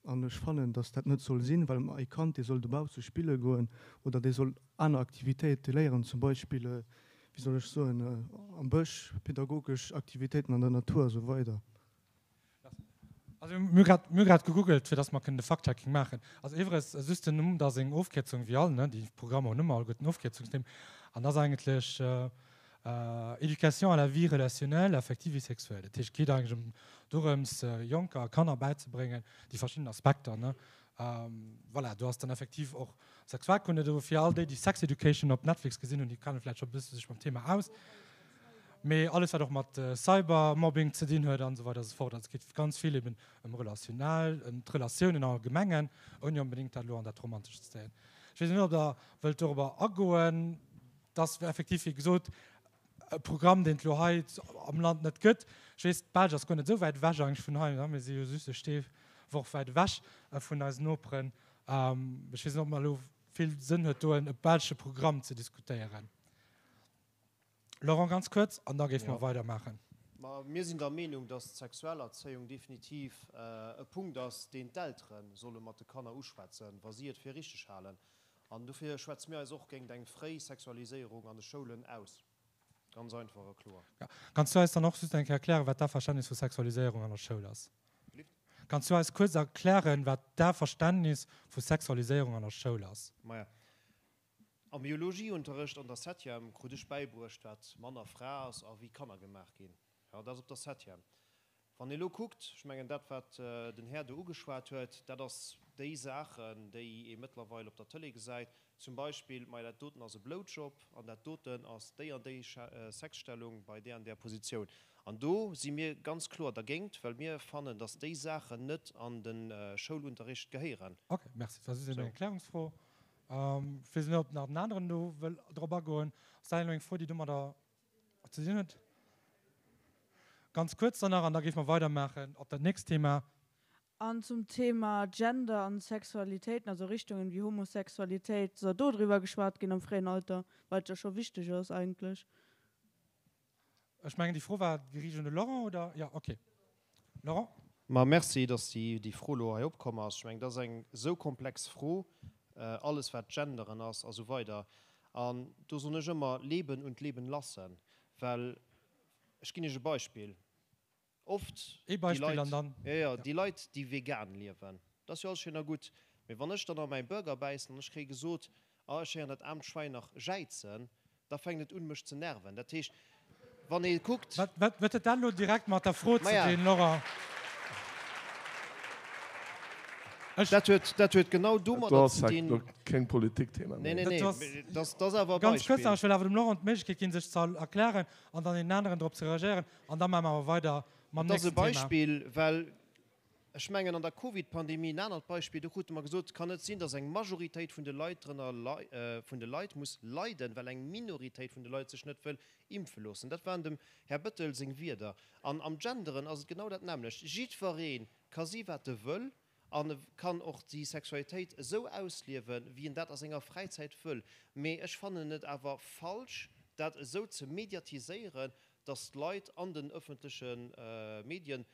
An ech fannen, dass dat net soll sinn, well e Kand, dee soll dobausse spille goen oder dee soll aner Aktivitéite léieren, zum Beispill, wéi soll ech soen, am Bësch, pädagogesch Aktivitéiten an der Natur a sou weider. Also mir hu grad, mir hu grad gegoogelt, fir dass mer kënnen de Fact-Checking maachen. Also iwwregens, just den Numm, dat ass eng Ofkierzung, wéi all, ne, déi Programmer hunn ëmmer alleguerten Ofkierzungsnimm. An dat ass eigentlech Éducation à la vie relationnelle, affective et sexuelle. Dat heescht, et geet eigentlech ëm dorëms, Jonker a Kanner bäizebréngen, déi verschidden Aspekter, ne. Voilà, do ass dann effektiv och Sexualkunde do. Fir all déi, déi Sex Education op Netflix gesinn hunn, déi kenne vläicht scho e bësse sech mam Thema aus. Mee alles, wat och mat Cybermobbing ze dinn huet an esou weider a sou fort. Also et geet ganz vill eben ëm relational, ëm d'Relatiounen allgemengen, ouni onbedéngt dat elo an dat Romantescht ze zéien. Ech weess net, ob Der wëllt dorobber agoen. Et ass effektiv, wéi gesot, e Programm, deen et elo hei am Land net gëtt. Ech weess, d'Belsch ass guer net esou wäit ewech eigentlech vun hei, mir si jo just e Steeworf wäit ewech vun eisen Noperen. Ech weess net, ob mer elo vill Sënn huet, do e belsche Programm ze diskutéieren. Laurent, ganz kuerz, an da géife mer weidermaachen. Ma mir sinn der Meenung, dass d'Sexualerzéiung definitiv e Punkt ass, deen d'Eltere solle mat de Kanner uschwätzen, wa si et fir richteg halen. An dofir schwätze mir eis och géint eng fréi Sexualiséierung an de Schoulen aus. Ganz einfach a kloer. Kanns du eis dann och just eng Kéier erklären, wat däi Verständnis vu Sexualiséierung an der Schoul ass? Gelift? Kanns du eis kuerz erklären, wat däi Verständnis vu Sexualiséierung an der Schoul ass? Maja, am Biologieunterrecht an der Septième krut ech bäibruecht, wat Mann a Fra ass a wéi Kanner gemaach ginn. Jo, dat ass op der Septième. Wann ee lo kuckt, ech mengen dat wat den Här do ugeschwat huet, dat ass déi Saachen, déi ee mëttlerweil op der Tëlee gesäit, zum Beispill, majo dat doten ass e Blowjob an dat doten ass déi an déi Sexstellung bei där an där Positioun. An do si mir ganz kloer dergéint, well mir fannen, datt déi Saachen net an de Schoulunterricht gehéieren. Ok, merci. Dat war just eng Erklärungsfro. Ech weess net, ob nach en aneren do wëll drop agoen. Ass dat elo eng Fro, déi domadder ze dinn huet? Ganz kuerz dann nach, an da géife mer weidermaachen op dat nächst Thema. An zum Thema Gender an Sexualitéiten, also Richtungen wéi Homosexualitéit, soll do driwwer geschwat ginn am fréien Alter, well et jo scho wichteg ass eigentlech. Ech mengen, déi Fro war geriicht un de Laurent, oder? Jo, okay. Laurent? Ma merci, dass déi Fro elo hei opkomm ass. Ech mengen, dat ass eng esou komplex Fro, alles wat Genderen ass a sou weider. An do soen ech ëmmer, leben und leben lassen. Well ech ginn Iech e Beispill, Oft Ee déi Beispill Leit, an dann, jo, jo, ja. déi Leit, déi vegan liewen, dat ass jo alles schéin a gutt, mee wann ech dann a mäi Burger bäissen an ech kréie gesot, ah, ech héieren dat aarmt Schwäin nach jäizen, da fänkt et un, mech ze nerven. Dat heescht, wann ee kuckt. Wat, wat, wat huet dat elo direkt mat der Fro ze Maja. dinn, Laurent? Ech. Dat huet, dat huet genau Dat domadder ass ze dinn. elo keng Politikthema Nee, méi. nee, Dat nee, ass. mee dat, dat ass awer e Ganz kuerz nach, Beispill. ech wëll awer dem Laurent d'Méiglechkeet ginn, sech ze erklären an dann een aneren drop ze reagéieren. An da maache mer awer weider mam Et ass e nächsten Thema. Beispill, well ech mengen an der Covid-Pandemie, en anert Beispill, do krute mer gesot, et kann net sinn, datt eng Majoritéit vun de Leit drënner, vun de Leit muss leiden, well eng Minoritéit vun de Leit sech net wëll impfe loossen. Dat waren dem Här Bettel seng Wierder. An am Genderen ass et genau dat nämmlecht. Jiddweree ka si wat e wëll an e kann och déi Sexualitéit esou ausliewen, wéi en dat a senger Fräizäit wëll. Mee ech fannen et awer falsch, dat esou ze mediatiséieren, dass d'Leit an den ëffentleche Medien.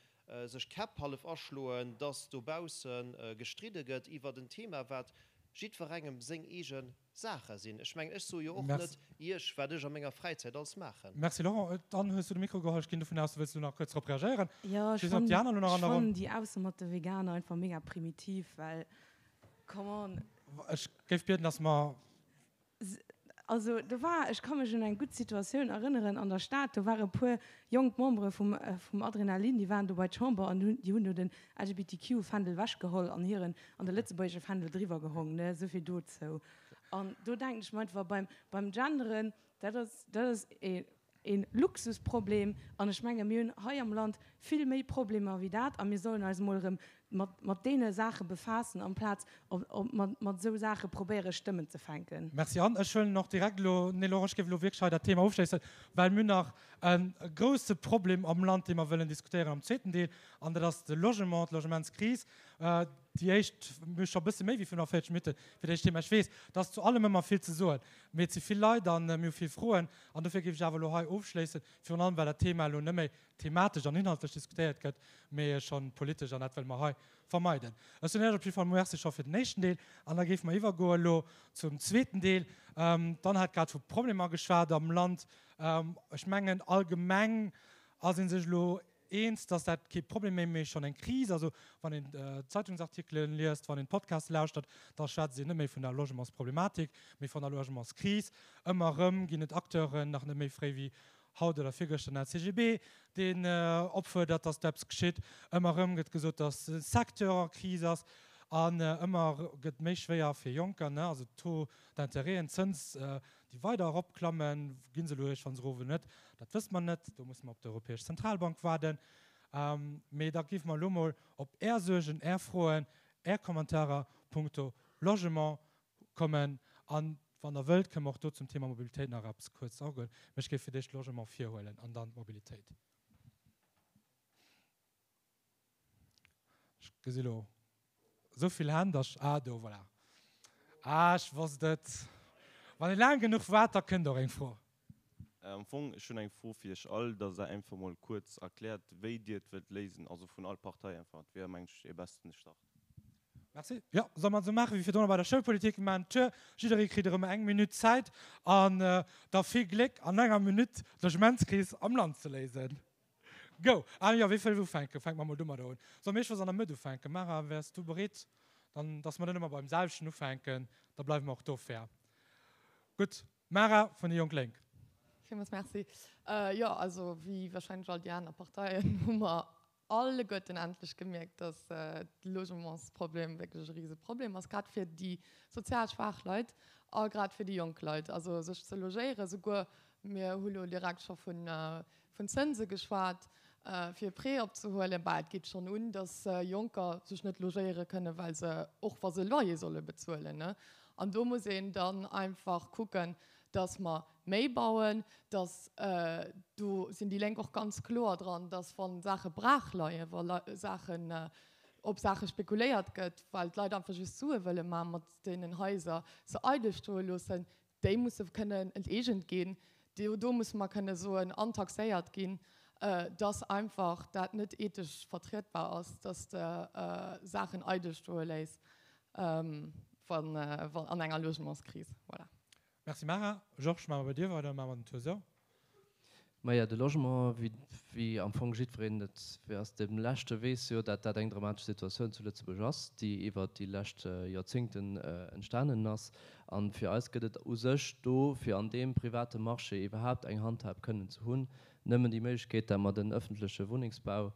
sech d'Käpp hallef aschloen, dass dobausse gestridde gëtt iwwert en Thema, wat jiddwerengem seng eege Saache sinn. Ech mengen, ech soe jo och net Iech, wat ech a menger Fräizäit alles maachen. Merci Laurent. Dann hues du de Mikro geholl. Ech ginn dovun aus, du wëlls elo nach kuerz drop reagéieren. Jo, ech fannen déi Ausso mat de Veganer einfach mega primitiv, well come on. Ech géif bieden, dass mer. Also do war, ech ka mech un eng gutt Situatioun erënneren an der Stad, do ware puer jonk Membere vum vum Adrenalin, déi waren do bei d'Chamber an hunn, déi hunn do den LGBTQ-Fändel wechgeholl an hiren an de lëtzebuergesche Fändel driwwer gehong, ne, souvill dozou. An do denken ech mer einfach, beim beim Genderen, dat ass dat ass ee Een Luxusproblem, an ech menge mir hunn hei am Land vill méi Problemer wéi dat, a mir sollen eis emol erëm mat mat deene Saache befaassen, amplaz mat mat esou Saache probéiere Stëmmen ze fänken. Merci. An ech huelen och direkt elo, nee Laurent, ech géif elo wierklech hei dat Thema ofschléissen, well mir hunn nach e grouse Problem am Land, dee mer wëllen diskutéieren am zweeten Deel, an dat ass de Logement, d'Logementskris. Déi éischt, mir hu scho e bësse méi wéi 45 Minutte fir d'éischt Thema. Ech weess, et ass zu allem ëmmer vill ze soen, mee et si vill Leit a mir hu vill Froen. An dofir géif ech awer elo hei ofschléissen, virun allem well dat Thema elo net méi thematesch an inhaltlech diskutéiert gëtt, mee schonn politesch, an dat wëlle mer hei vermeiden. Ech soen Iech op jidde Fall Merci scho fir den éischten Deel an da géife mer iwwergoen elo zum zweeten Deel. D'Anne hat grad vu Problemer geschwat am Land. Ech mengen, allgemeng ass ee sech elo Eens, dass dat kee Problem méi, mee schonn eng Kris. Also wann een Zeitungsartikelen liest, wann een Podcaste lauschtert, da schwätzt een net méi vun der Logementsproblematik, mee vun der Logementskris. Ëmmer erëm ginn et Acteuren, nach net méi fréi wéi haut oder virgëschter den LCGB, deen opfuerdert, dass do eppes geschitt. Ëmmer erëm gëtt gesot, dass de Secteur a Kris ass. An ëmmer gëtt méi schwéier fir Jonker, ne, also Taux d'intérêten, Zëns, déi weider eropklammen, ginn se elo iergendwann erof oder net, dat wësse mer net, do musse mer op d'Europäesch Zentralbank waarden. Mee da géife mer elo mol op Är Suergen, Är Froen, Är Kommentarer punkto Logement kommen. A wann Der wëllt, kënne mer och do zum Thema Mobilitéit nach eppes kuerz agoen. Mee ech géif fir d'éischt Logement virhuelen an dann d'Mobilitéit. Ech gesi lo esou vill Hänn, dass ech, ah do, voilà. Ah, ech wosst et. Wann ee laang genuch waart, da kënnt och eng Fro. Am Fong, ech hunn eng Fro fir iech all, dass der einfach mol kuerz erkläert, wéi dir et wëllt léisen, also vun all Partei einfach. Dat wier, mengen ech, ee besten Start. Merci. Jo, solle mer et esou maachen, wéi virdrun bei der Schoulpolitik? Mir maachen d'Tour, jidderee kritt erëm eng Minutt Zäit an da vill Gléck, an enger Minutt d'Logementskris am Land ze léisen. Go! Ah jo, wéi wëll ufänken? Fänke mer mol domadder un. Solle mir éischters an der Mëtt ufänken? Mara, wäers du bereet? Dann, dass mer net ëmmer beim selwechten ufänken, da bleiwe mer och do fair. Gutt, Mara vun déi Jonk Lénk. Villmools Merci. Jo, also wéi wahrscheinlech all déi aner Parteien hu mer alleguerten endlech gemierkt, dass de Logementsproblem wierklech e Riseproblem ass, grad fir déi sozial schwaach Leit a grad fir déi jonk Leit. Also sech ze logéieren, souguer mir hu lo direkt scho vun vun Zënse geschwat, fir e Prêt opzehuelen. Bah, et geet schonn un, datt Jonker sech net logéiere kënnen, well se, och wa se Loyer solle bezuelen, ne. An do muss een dann einfach kucken, datt mer méi bauen, datt, do sinn déi Lénk och ganz kloer dran, datt wa Saache brach leien, wa Saachen, op Saache spekuléiert gëtt, well d'Leit einfach just Sue wëlle maache mat deenen Haiser, se eidel stoe loossen, Déi musse kënnen enteegent ginn. Do musse mer kënne soen, an taxéiert ginn, dass einfach dat net ethesch vertrietbar ass, dass de Saachen eidel stoe léiss wann an enger Logementskris. Voilà. Merci Mara. Georges, maache mer bei dir weider, maache mer den Tour esou. Maja, de Logement, wéi am Fong jiddwereen et aus dem leschte weess jo, dat dat eng dramatesch Situatioun zu Lëtzebuerg ass, déi iwwert déi lescht Joerzéngten entstanen ass. A fir eis gëtt et u sech do, fir an deem private Marché iwwerhaapt eng Handhab kënnen ze hunn, nëmmen déi Méiglechkeet, dat mer den öffentleche Wunnengsbau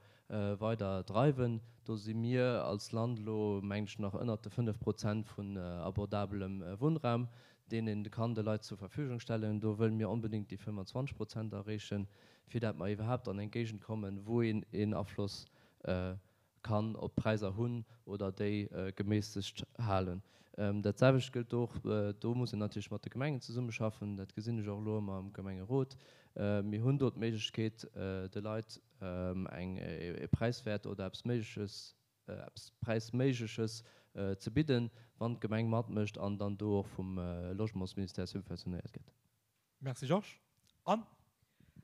weider dreiwen. Do si mir als Land elo, mengen ech, nach ënnert de 5 Prozent vun abordabelem Wunnraum, deen een kann de Leit zur Verfügung stellen. Do wëlle mir onbedéngt déi 25 Prozent erreechen, fir dat mer iwwerhaapt an eng Géigend kommen, wou een een Afloss kann op d'Präisser hunn oder déi geméissegt halen. Dat selwecht gëllt och, do muss een natierlech mat de Gemengen zesummeschaffen, dat gesinn ech och elo ëmmer am Gemengerot, mir hunn do d'Méiglechkeet, de Leit eng e Präiswäert oder eppes Méigleches eppes Präisméigleches ze bidden, wann d'Gemeng matmécht an dann do och vum Logementsministère subventionéiert gëtt. Merci Georges. Anne?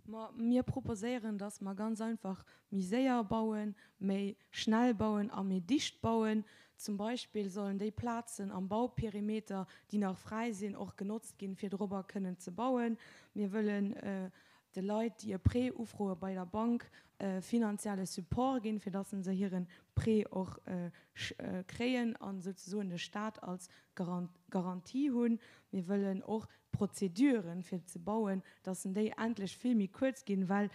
Ma mir proposéieren, dass mer ganz einfach méi séier bauen, méi schnell bauen a méi dicht bauen. Zum Beispill sollen déi Plazen am Bauperimeter, déi nach fräi sinn, och genotzt ginn, fir dorobber kënnen ze bauen. Mir wëllen de Leit, déi e Prêt ufroe bei der Bank, finanzielle Support ginn, fir dass se hire Prêt och kréien a souzesoen de Stat als Garantie hunn. Mir wëllen och d'Prozeduren, fir ze bauen, dass déi endlech vill méi kuerz ginn, well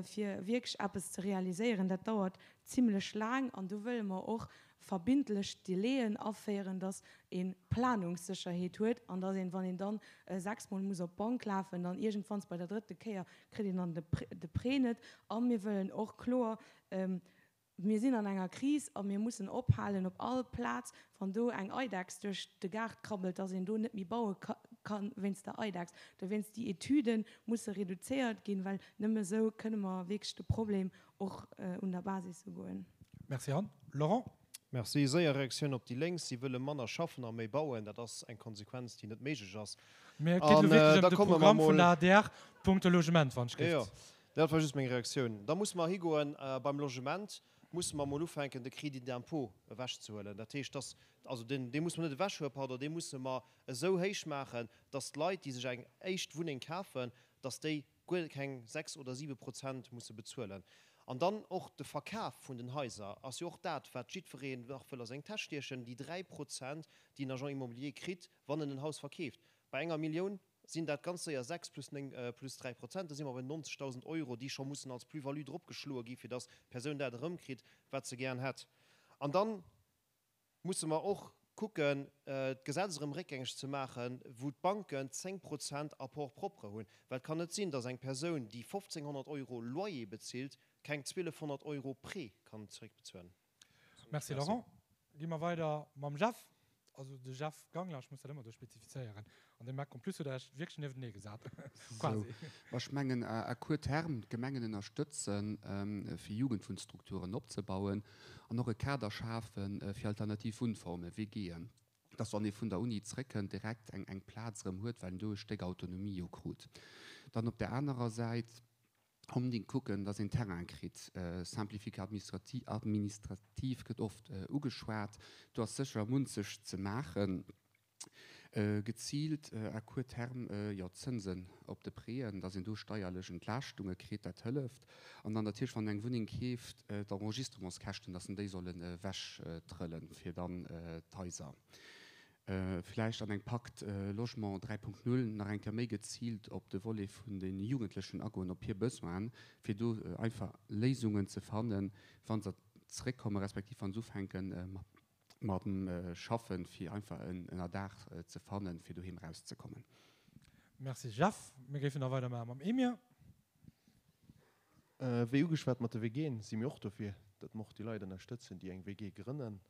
fir wierklech eppes ze realiséieren, dat dauert zimlech laang. An do wëlle mer och verbindlech Délaiën aféieren, dass ee Planungssécherheet huet an dass een, wann een dann sechsmol muss op d'Bank lafen, dann iergendwanns bei der drëtte Kéier kritt een dann de Prêt net. A mir wëllen och kloer Mir sinn an enger Kris a mir mussen ophalen, op all Plaz, wann do eng Eidechs duerch de Gaart krabbelt, dass een do net méi baue ka wéinst der Eidechs. Dowéinst, déi Etüde musse reduzéiert ginn, well nëmme esou kënne mer wierklech de Problem och un der Basis ugoen. Merci Anne. Laurent? Merci. Séier Reaktioun op déi Lénk, Si wëlle manner schaffen a méi bauen. Dat ass eng Konsequenz, déi net méiglech ass. Mä et geet elo wierklech ëm de Programm vun der adr punkto Logement, wann ech géif. Dat war just meng Reaktioun. Da musse mer higoen, beim Logement musse mer emol ufänken, de Crédit d'impôt ewechzehuelen. Dat heescht, dass, also deen, dee musse mer net ewechhuelen, pardon, dee musse mer esou héich maachen, dass d'Leit, déi sech eng éischt Wunneng kafen, dass déi guer keng 6 oder 7 Prozent musse bezuelen. An dann och de Verkaf vun den Haiser ass jo och dat, wat jiddwereen nach wëll a seng Täsch stiechen, déi 3 Prozent, déi en Agent immobilier kritt, wann en en Haus verkeeft. Bei enger Millioun sinn dat ganz séier 6 plus 9 plus 3 Prozent, da si mer bei 90.000 Euro, déi scho mussen als Plus-value dropgeschloe gi fir dass d'Persoun dat erëmkritt, wat se gären hätt. An da musse mer och kucken, d'Gesetz erëm réckgängeg ze maachen, wou d'Banken 10 Prozent Apport propre hunn, well et kann net sinn, dass eng Persoun, déi 1.500 Euro Loyer bezilt, keng 1.200 Euro Prêt kann zeréckbezuelen. Merci Laurent. Gi mer weider mam Jeff, also de Jeff Gangler, ech muss dat ëmmer do spezifizéieren, an de Mac en plus huet Der Iech wierklech nieftenee gesat, quasi. Sou, ech mengen à court terme d'Gemengen ënnerstëtzen, fir Jugendwunnstrukturen opzebauen an och e Kader schafe fir alternativ Wunnformen, WGen, dass wann ee vun der Uni zréckkënnt, direkt eng eng Plaz erëm huet, well en do e Stéck Autonomie jo krut. Dann op där anerer Säit, Onbedingt kucken, dass een Terrain kritt. Simplification administrative gëtt oft ugeschwat. Do ass sécher munzeg ze maachen. Geziilt à court terme, jo, d'Zënsen op de Prêten, dass een do steierlech Entlaaschtunge kritt, dat hëlleft. An dann natierlech, wann een eng Wunneng keeft, d'Enregistrementskäschten, dass en déi sollen ewechtrëllen, fir dann d'Haiser vläicht an engem Pakt Logement 3.0 nach eng Kéier méi geziilt op de Volet vun de Jugendlechen agoen, op hir Besoinen, fir do einfach Léisungen ze fannen, wa se zeréckkommen, respektiv wa se ufänke mam Schaffen, fir einfach en Ënnerdaach ze fannen, fir doheem erauszekommen. Merci Jeff. Mir géifen da weidermaache mam Emir. Wéi ugeschwat mat de WGen, si mir och dofir, datt mer och déi Leit ënnerstëtzen, déi eng WG grënnen.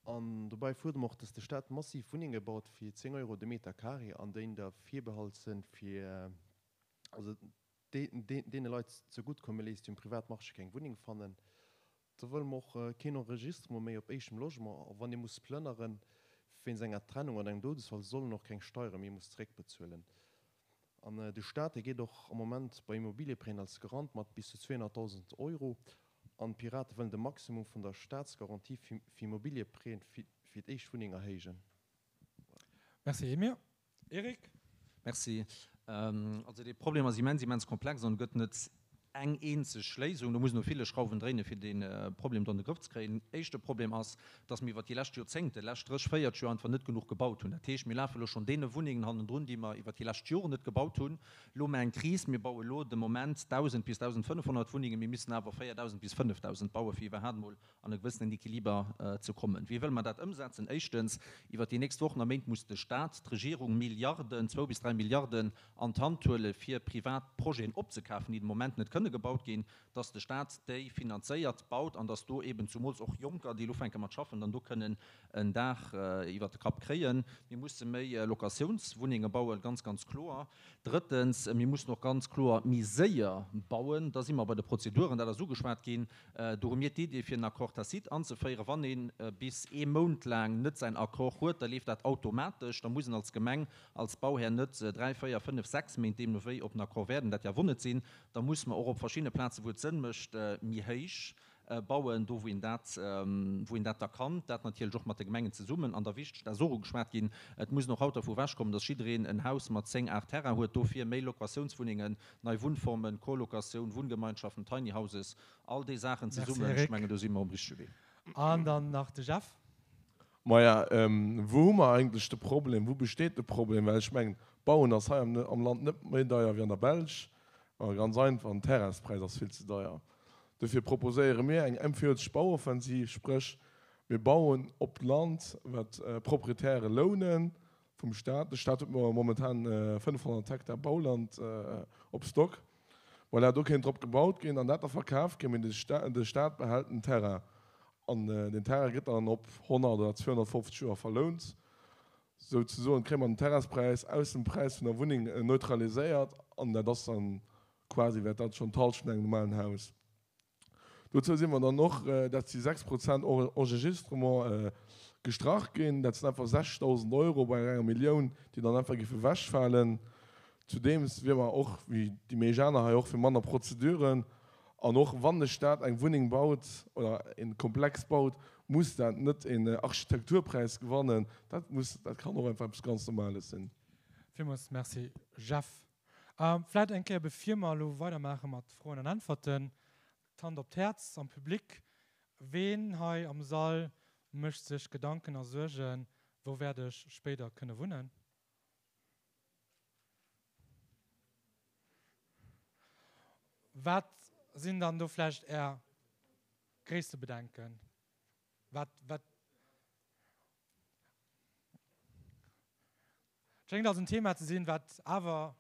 An dobäi fuerdere mer och, dass de Staat massiv Wunnenge baut fir 10 Euro de Meter carré an déi da virbehalt sinn, fir also deene Leit zegutt komme léisst, déi um Privatmarché keng Wunneng fannen. Da wëlle mer och keen Enregistrement méi op éischtem Logement a wann ee muss plënneren wéinst enger Trennung oder engem Doudesfall, soll en och keng Steiere méi muss zeréckbezuelen. An de Staat, dee geet och am Moment bei Immobilieprêten als Garant mat bis zu 200.000 Euro. An d'Pirate wëllen de Maximum vun der Staatsgarantie fir Immobilieprêten fir d'éischt Wunneng erhéijen. Merci Emir. Eric? Merci. Also dee Problem ass immens, immens komplex an et gëtt net eng eenzeg Léisung. Do muss een u ville Schrauwen dréinen, fir dee Problem do an de Grëff ze kréien. Éischte Problem ass, dass mir iwwert déi lescht Joerzéngte, lescht 30, 40 Joer einfach net genuch gebaut hunn. Dat heescht, mir lafe lo schonn deene Wunnengen hannendrun, déi mer iwwert déi lescht Joren net gebaut hunn. Elo hu mer eng Kris, mir baue lo de Moment 1.000 bis 1.500 Wunnengen, mir missten awer 4.000 bis 5.000 bauen, fir iwwerhaapt emol an e gewëssenen Equiliber ze kommen. Wéi wëlle mer dat ëmsetzen? Éischtens, iwwert déi nächst Wochen a Méint muss de Stat, d'Regierung Milliarden, zwou bis dräi Milliarden an d'Hand huele fir privat Projeten opzekafen, déi de Moment net kënnen. kënne gebaut ginn, dass de Staat déi finanzéiert, baut an dass do eben zumools och Jonker, déi elo ufänke mat schaffen, dann do kënnen en Daach iwwert de Kapp kréien. Mir musse méi Locatiounswunnenge bauen, ganz, ganz kloer. Drëttens, mir mussen och ganz kloer méi séier bauen. Da si mer bei de Prozeduren, dat ass ugeschwat ginn. Do hu mir d'Idee, fir en Accord tacite anzeféieren. Wann ee bis ee Mount laang net säin Accord huet, da leeft dat automatesch. Da muss en als Gemeng, als Bauhär net dräi, véier, fënnef, sechs Méint deemno wéi op den Accord wäerden, dat ja wonnet sinn. Da muss mer och op verschiddene Plazen, wou et Sënn mécht, méi héich bauen, do wou een dat, wou een dat da kann. Dat natierlech och mat de Gemengen zesummen. An da wichteg, dat ass och ugeschwat ginn, et muss een och haut dervu ewechkommen, dass jiddereen en Haus mat 10, 8 Terrain huet. Dofir méi Locatiounswunnengen, nei Wunnformen, Colocatioun, Wunngemeinschaften, Tiny Houses, all déi Saachen Merci zesummen. Ech Eric. mengen, do si mer um richtege Wee. An dann nach de Jeff. Maja, wou hu mer eigentlech de Problem? Wou besteet de Problem? Well ech mengen, Bauen ass hei am Land net méi deier wéi an der Belsch. Ma ganz einfach, den Terrainspräis ass vill ze deier. Dofir proposéiere mir eng empfeotesch Bauoffensiv, spréch mir bauen op Land, wat Proprietäre lounen vum Staat. De Staat huet momentan 500 Hektar Bauland op Stock. Voilà, do kéint drop gebaut ginn an dat da verkaf ginn, mee de Staat behält den Terrain. An deen Terrain gëtt dann op 100 oder 250 Joer verlount. Souzesoen kréie mer den Terrainspräis aus dem Präis vun der Wunneng neutraliséiert an dat ass dann quasi, wäert dat schonn d'Halschent vun engem normalen Haus. Dozou si mer dann och, dat si 6 Prozent Enregistrement gestrach ginn. Dat sinn einfach 6.000 Euro bei enger Millioun, déi dann einfach géife wechfalen. Zudeems wier mer och, wéi déi meesch aner hei och, fir manner Prozeduren. An och wann de Staat eng Wunneng baut oder e Komplex baut, muss dat net en Architekturpräis gewannen. Dat muss, dat kann och einfach eppes ganz Normales sinn. Villmools Merci, Jeff. Vläit eng Kéier, bevir mer elo weidermaache mat Froen an Äntwerten, d'Hand op d'Häerz am Public, Ween hei am Sall mécht sech Gedanken a Suergen, wou wäert ech spéider kënne wunnen? Wat sinn dann do vläicht Är gréisste Bedenken? Wat, wat. Schéngt also en Thema ze sinn, wat awer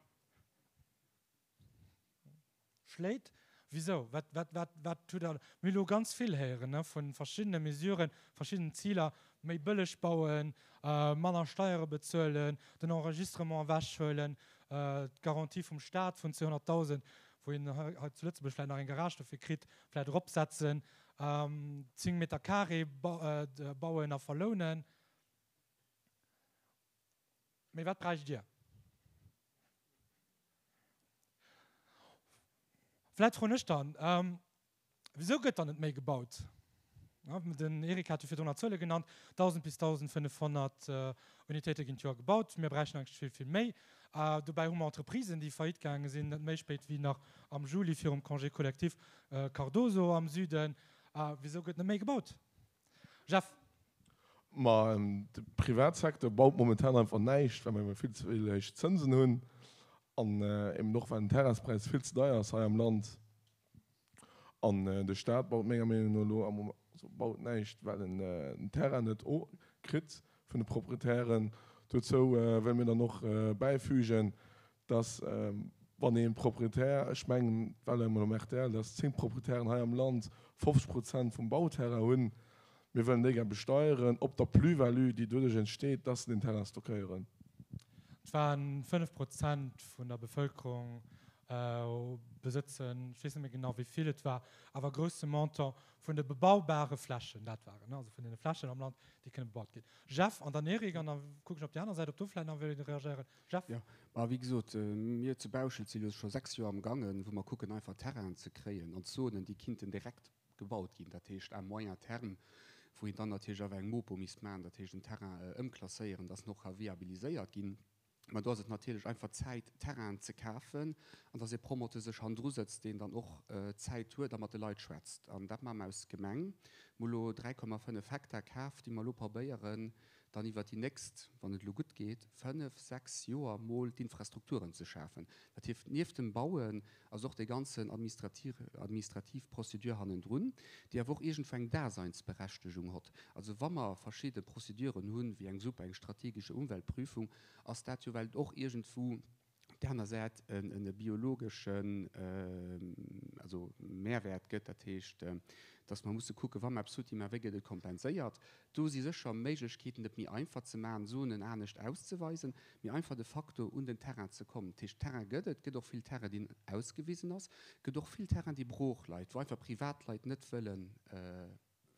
schléit. Wisou? Wat, wat, wat, wat hutt Der. Mir hu lo ganz vill héieren, ne, vu verschiddene Mesuren, verschiddenen Ziler, méi bëlleg bauen, manner Steiere bezuelen, den Enregistrement ewechhuelen, d'Garantie vum Staat vun 200.000, wou een hei zu Lëtzebuerg vläicht nach eng Garage dofir kritt, vläicht eropsetzen, 10 Meter carré bauen a verlounen. Mee wat bräicht Dir? Vläit froen ech dann, Wisou gëtt dann net méi gebaut? Den Eric hat jo virdrun nach Zuele genannt, 1.000 bis 1.500 Unitéite ginn d'Joer gebaut. Mir bräichten eigentlech vill, vill méi. Dobäi hu mer Entreprisen, déi faillite gaange sinn, net méi spéit wéi nach am Juli virum Congé collectif, Cardoso am Süden. Wisou gëtt net méi gebaut? Jeff. Ma de Privatsecteur baut momentan einfach näischt, well mer vill ze vill héich Zënsen hunn an eben och well den Terrainspräis vill ze deier ass hei am Land. An de Staat baut menger Meenung no elo am Moment, also baut näischt, well en den Terrain net kritt vun de Proprietären. Dozou wëlle mir dann och bäifügen, dass wann ee Proprietär, ech mengen et war elo emol um rtl, dass 10 Proprietären hei am Land 50 Prozent vum Bauterrain hunn, mir wëllen déi gär besteieren op der Plus-value, déi doduerch entsteet, dass se den Terrain stockéieren. Et waren 5 Prozent vun der Bevëlkerung besëtzen, ech weess net méi genau wéi vill et war, awer e grousse Montant vun de bebaubare Flächen, dat waren, also vun deene Flächen am Land, déi kënne bebaut ginn. Jeff an dann Eric an da kucken ech op déi aner Säit, ob do vläicht nach wëll een reagéieren. Jeff? Jo, ma wéi gesot, mir zu Bauschelt si lo scho 6 Joer am Gangen, wou mer kucken einfach Terrainen ze kréien an Zonen, déi kinnten direkt gebaut ginn, dat heescht à moyen terme, wou een dann natierlech awer eng Mopo misst maachen, dat heescht en Terrain ëmklasséieren, dass en och ka viabiliséiert ginn. Mä do ass et natierlech einfach Zäit, Terrainen ze kafen an dass ee Promoteur sech hannendru sëtzt, deen dann och Zäit huet a mat de Leit schwätzt. An dat maache mer aus Gemeng. Mir hu lo 3,5 Hektar kaf, déi mer elo probéieren, dann iwwert déi nächst, wann et elo gutt geet, fënnef, sechs Joer mol d'Infrastrukturen ze schafen. Dat heeft, nieft dem Bauen ass och déi ganzen administrativ Procédure hannendrun, déi awer och iergendwou eng Daseinsberechtegung hott. Also wa mer verschidde Prozeduren hunn, wéi eng SUP, eng strategische Umweltprüfung, ass dat jo, well et och iergendwou. där aner Säit e biologeschen, also Mehrwert gëtt. Dat heescht, dass mer musse kucken, wa mer eppes futti maachen, wéi gëtt et kompenséiert. Do si sécher Méiglechkeeten, et méi einfach ze maachen, Zonen anescht auszeweisen, méi einfach de facto un den Terrain ze kommen. Dat heescht, Terrain gëtt et, et gëtt och vill Terrain, deen ausgewisen ass, et gëtt och vill Terrain, dee brooch leit, wou einfach Privatleit net wëlle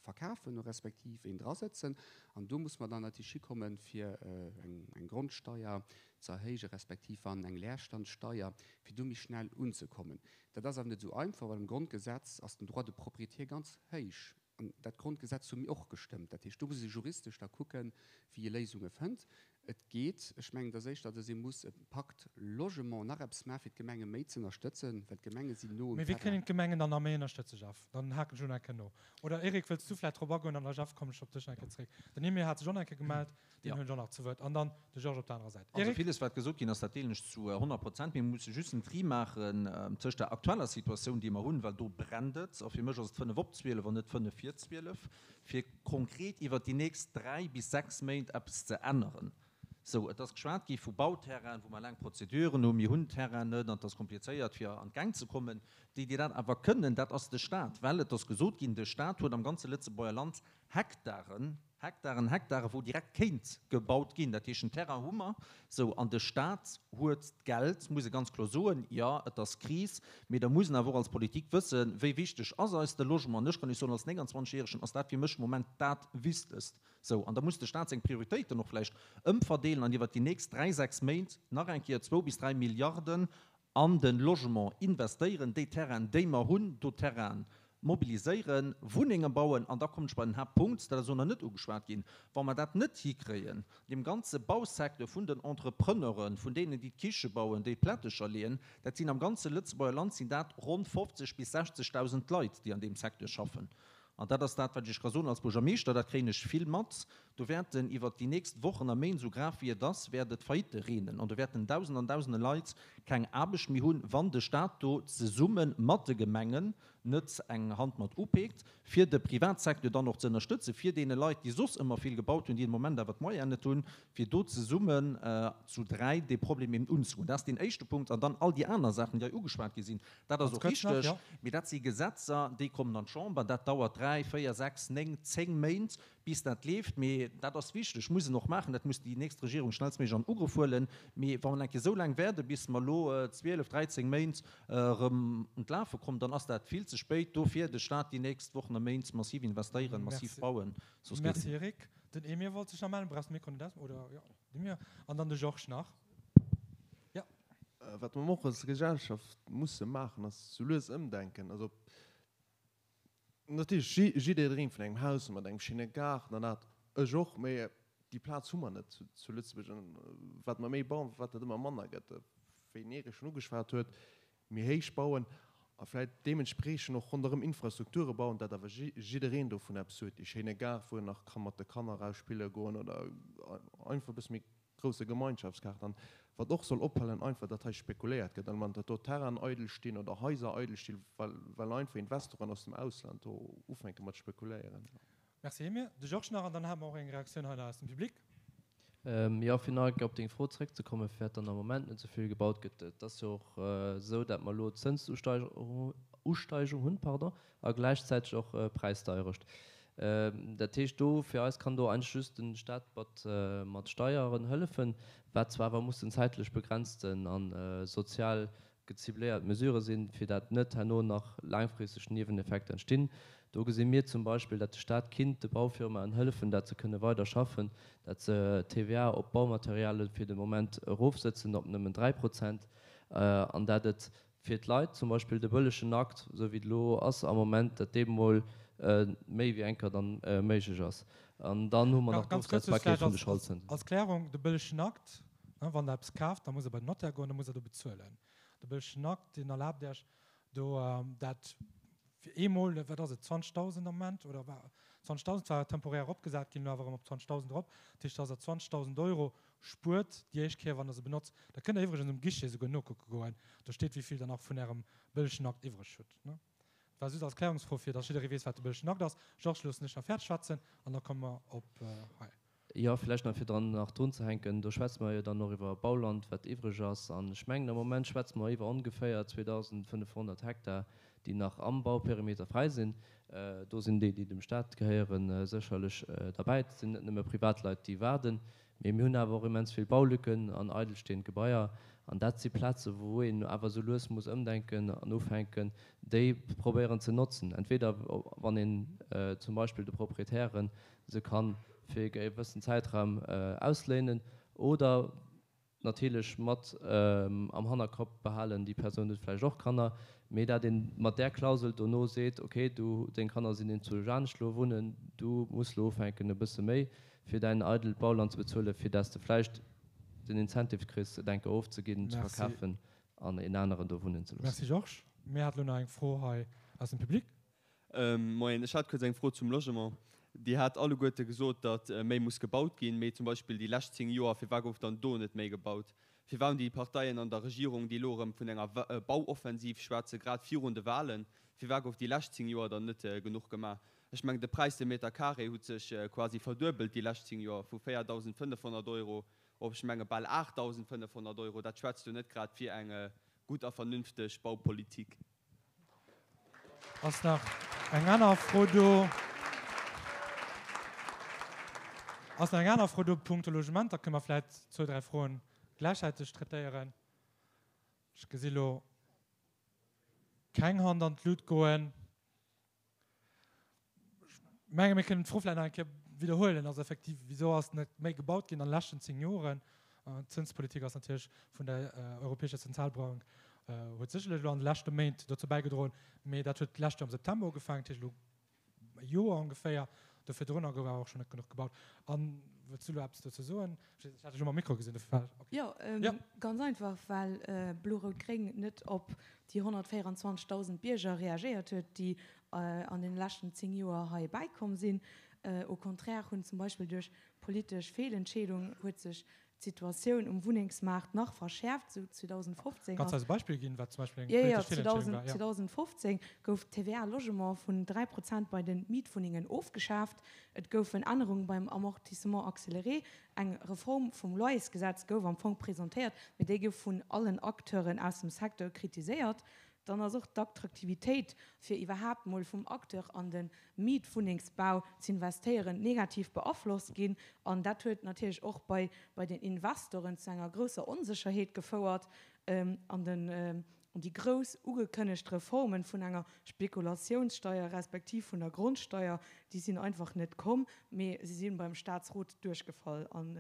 verkafen respektiv een drasëtzen. An do muss mer dann natierlech hikommen, fir eng Grondsteier ze erhéijen, respektiv wann eng Leerstandssteier, fir do méi schnell unzekommen. Dat ass awer net esou einfach, well am Grondgesetz ass den Droit de propriété ganz héich. An dat Grondgesetz hu mir och gestëmmt. Dat heescht, do muss ee juristesch da kucken, wéi ee Léisunge fënnt. Et geet, ech mengen, et ass éischter, datt ee muss e Pacte Logement nach eppes maachen, fir d'Gemenge méi z'ënnerstëtzen, well d'Gemenge sinn no um Mee wéi Terrain. kënnen d'Gemengen dann nach méi ënnerstëtzen, Jeff? Dann haken ech och nach eng Kéier no. Oder Eric, wëlls du vläicht drop agoen? An da Jeff, kommen ech op dech nach eng Kéier zréck. Den Emile hat sech och nach eng Kéier gemellt. Deen Ja. huelen ech och nach zu Wuert. An dann de Georges op der anerer Säit. Also Eric? villes, wat gesot ginn ass, dat deelen ech zu 100 Prozent. Mir musse just en Tri maachen tëscht der aktueller Situatioun, déi mer hunn, well do brennt et, a fir mech ass et fënnef op 12 an net fënnef vir 12, fir konkret iwwert déi nächst dräi bis sechs Méint eppes ze änneren. Sou, et ass geschwat gi vu Bauterrainen, wou mer laang Prozeduren hunn. Mir hunn Terrainen net an et ass komplizéiert, fir an d'Gäng ze kommen. Déi, déi dat awer kënnen, dat ass de Stat, well et ass gesot ginn, de Stat huet am ganze Lëtzebuerger Land Hektaren, Hektaren, Hektaren, wou direkt kéint gebaut ginn. Dat heescht, den Terrain hu mer, sou, an de Stat huet d'Geld, muss e ganz kloer soen. Jo, et ass Kris, mee da muss en awer och als Politik wëssen, wéi wichteg ass eis de Logement. An ech kann Iech soen, als 29 Järegen ass dat fir mech de Moment dat Wichtegst. Sou, an da muss de Stat seng Prioritéiten och vläicht ëmverdeelen an iwwert déi nächst dräi, sechs Méint nach eng Kéier zwou bis dräi Milliarden an de Logement investéieren, déi Terrainen, déi mer hunn, do Terrainen mobiliséieren, Wunnenge bauen. An da kommen ech bei den Haaptpunkt, dat ass elo nach net ugeschwat ginn, Wa mer dat net hikréien, deem ganze Bausecteur vun den Entrepreneuren, vun deenen, déi d'Kiche bauen, déi d'Plättecher leeën, dat sinn am ganze Lëtzebuerger Land sinn dat ronn 50 bis 60.000 Leit, déi an deem Secteur schaffen. An dat ass dat, wat ech Iech ka soen als Buergermeeschter, dat kréien ech vill mat, do wäerten iwwert déi nächst Wochen a Méint, esou grav wéi et ass, wäert et Faillite reenen an do wäerten Dausende an Dausende Leit keng Aarbecht méi hunn, wann de Stat do zesumme mat de Gemengen net eng Hand mat upeekt, fir de Privatsecteur dann och ze ënnerstëtzen, fir deene Leit, déi soss ëmmer vill gebaut hunn, déi de Moment awer d'Moyenen net hunn, fir do zesummen zu dräi dee Problem eben unzegoen. Dat ass deen éischte Punkt. An dann all déi aner Saachen, déi hei ugeschwat gi sinn, Dat ass och richteg, mee dat si Gesetzer, déi kommen an d'Chamber. Dat dauert dräi, véier, sechs, néng, zéng Méint, bis dat leeft. Mee dat ass wichteg, muss en och maachen. Dat muss déi nächst Regierung schnellstméiglech an Ugrëff huelen. Mee wa mer eng Kéier esou laang waarde bis mer elo 12, 13 Méint erëm un d'Lafe kommen, dann ass dat vill ze spéit. Dofir de Stat déi nächst Wochen a Méint massiv investéieren, massiv bauen, soss geet et Merci net. Eric. Den Emir wollt sech nach mellen. Brauchs de Mikro net aus, oder? Jo, den Emir. An dann de Georges nach. Jo. Wat mer och als Gesellschaft musse maachen, ass sou lues ëmdenken. Also natierlech, jidderee dreemt vun engem Haus mat engem schéine Gaart an dat, ech och, mee déi Plaz hu mer net zu Lëtzebuerg. An wat mer méi bauen, wat dat ëmmer manner gëtt. Wéi den Erich schonn ugeschwat huet, méi héich bauen a vläicht deementspreechend och ronderëm Infrastrukture bauen, dat awer jiddereen dovun eppes huet, dee schéine Gaart, wou en nach ka mat de Kanner eraus spille goen oder einfach e bësse méi grousse Gemeinschaftsgaart. An wat och soll ophalen, einfach datt hei spekuléiert gëtt, allemand datt do Terrainen eidel stinn oder Haiser eidel stinn, well well einfach Investoren aus dem Ausland do ufänke mat spekuléieren. Merci Emir. De Georges nach an dann hate mer och eng Reaktioun hei nach aus dem Public. Jo, fir nach eng Kéier op deng Fro zréckzekommen, firwat dann am Moment net esou vill gebaut gëtt. Et ass jo och esou, dat mer elo Zënsusteigungen hunn, pardon, a gläichzäiteg och Präisdeierecht. Dat heescht, do fir eis kann do eigentlech just de Staat mat mat Steieren hëllefen, wat zwar awer mussen zäitlech begrenzten a sozial gezibléiert Mesurë sinn, fir dat net herno nach laangfristeg Nieweneffekter entstinn. Do gesi mir zum Beispill, dat de Staat kinnt de Baufirmaen hëllefen, dat se kënne weider schaffen, dat se d'TVA op Baumateriale fir de Moment erofsëtzen op nëmmen 3 Prozent an dat et fir d'Leit zum Beispill de bëllegen Akt, esou wéi et elo ass am Moment, dat dee mol méi wéi eng Kéier dann méiglech ass. An dann hu mer nach Ganz kuerz just d'Ofsetzbarkeet vläicht vun de als, Scholdzënsen. als Klärung, De bëllegen Akt, wann Der eppes kaaft, da musst Der bei den Notaire goen, da musst Der do bezuelen. De bëllegen Akt, deen erlaabt Iech do dat fir eemol, wat ass et, 20.000 am Moment, oder war 20.000 war temporär eropgesat ginn, elo awer erëm op 20.000 erop. Dat heescht, dass Der 20.000 Euro spuert déi éischt Kéier, wann Der se benotzt. Da kënnt Der iwwregens um Guichet souguer nokucke goen, do steet, wéi vill Der nach vun Ärem bëllegen Akt iwwreg hutt. Dat war just als Klärungsfro, fir dass jidderee weess, wat de bëllegen Akt ass. Georges, loossen ech nach fäerdeg schwätzen an da komme mer op hei. Jo, vläicht nach fir dran nach drunzehänken, do schwätze mer jo dann och iwwer Bauland, wat iwwreg ass. An ech mengen, am Moment schwätze mer iwwer ongeféier 2.500 Hektar, déi nach am Bauperimeter fräi sinn. Do sinn déi, déi dem Stat gehéieren, sécherlech derbäi. Et sinn net nëmme Privatleit, déi waarden, mee mir hunn awer och immens vill Baulücken an eidelstehend Gebaier. An dat si Plaze wou een awer esou lues muss ëmdenken an ufänken, déi probéieren ze notzen. Entweder wann een zum Beispill de Proprietären se kann fir e gewëssen Zäitraum ausléinen oder natierlech mat am Hannerkopp behalen, déi Persoun huet vläicht och Kanner, mee dat ee mat där Klausel dono seet, okay, du, deng Kanner sinn inzwousch anescht elo wunnen, du muss elo ufänken e bësse méi fir däin eidelt Bauland ze bezuelen, fir dat s de vläicht den Incentive kriss, et enker ofzeginn, ze verkafen an een aneren do wunnen ze loossen. Merci Georges. Mir hate lo nach eng Fro hei aus dem Public. Moien, ech hat kuerz eng Fro zum Logement. Dir hat alleguerte gesot, datt méi muss gebaut ginn, mee zum Beispill déi lescht 10 Joer, firwat gouf dann do net méi gebaut? Firwat hunn déi Parteien an der Regierung, déi elo erëm vun enger Bauoffensiv schwätzen, grad virun de Wahlen, firwat gouf déi lescht 10 Joer dann net genuch gemaach? Ech mengen, de Präis de Meter carré huet sech quasi verduebelt déi lescht 10 Joer, vu 4.500 Euro op, ech menge bal 8.500 Euro. Dat schwätzt jo net grad fir eng gutt a vernünfteg Baupolitik. Ass nach eng aner Fro do? Ass nach eng aner Fro do punkto Logement? Da kënne mer vläicht zwou, dräi Froen gläichzäiteg traitéieren. Ech gesi lo keng Hand an d'Lut goen. Ech menge mir kënnen d'Fro vläicht nach eng Kéier widderhuelen. Also effektiv, wisou ass net méi gebaut ginn an de leschten 10 Joren? D'Zënspolitik ass natierlech vun der Europäescher Zentralbank huet sécherlech elo an de leschte Méint dozou bäigedroen, mee dat huet d'lescht Joer am September ugefaangen, dat heescht elo e Joer ongeféier. Do virdrunner gouf awer och schonn net genuch gebaut. An wëlls du elo eppes dozou soen? Ech hat dech elo mam Mikro gesinn, dofir war ech, okay. Jo, ganz einfach, well Blo-Rout-Gréng net op déi 124.000 Bierger reagéiert huet, déi an deene leschten 10 Joer hei bäikomm sinn. Au contraire hunn zum Beispill duerch politesch Feelentscheedung huet sech d'Situatioun um Wunnengsmaart nach verschäerft. Sou 2015 Kanns du eis e Beispill ginn, wat zum Beispill eng politesch Feelentscheedung war? Jo, 2015 gouf d'TVA Logement vun 3 Prozent bei de Mietwunnengen ofgeschaaft. Et goufen Ännerunge beim Amortissement accéléré. Eng Reform vum Loyersgesetz gouf am Fong presentéiert, mee déi gouf vun allen Acteuren aus dem Secteur kritiséiert. Dann ass och d'Attraktivitéit, fir iwwerhaapt mol vum Acteur an de Mietwunnengsbau z'investéieren, negativ beaflosst ginn. An dat huet natierlech och bei bei den Investoren zu enger grousser Onsécherheet gefouert. An den déi grouss ugekënnegt Reformen vun enger Spekulatiounssteier respektiv vun der Grondsteier, déi sinn einfach net komm, mee se si beim Staatsrot duerchgefall. An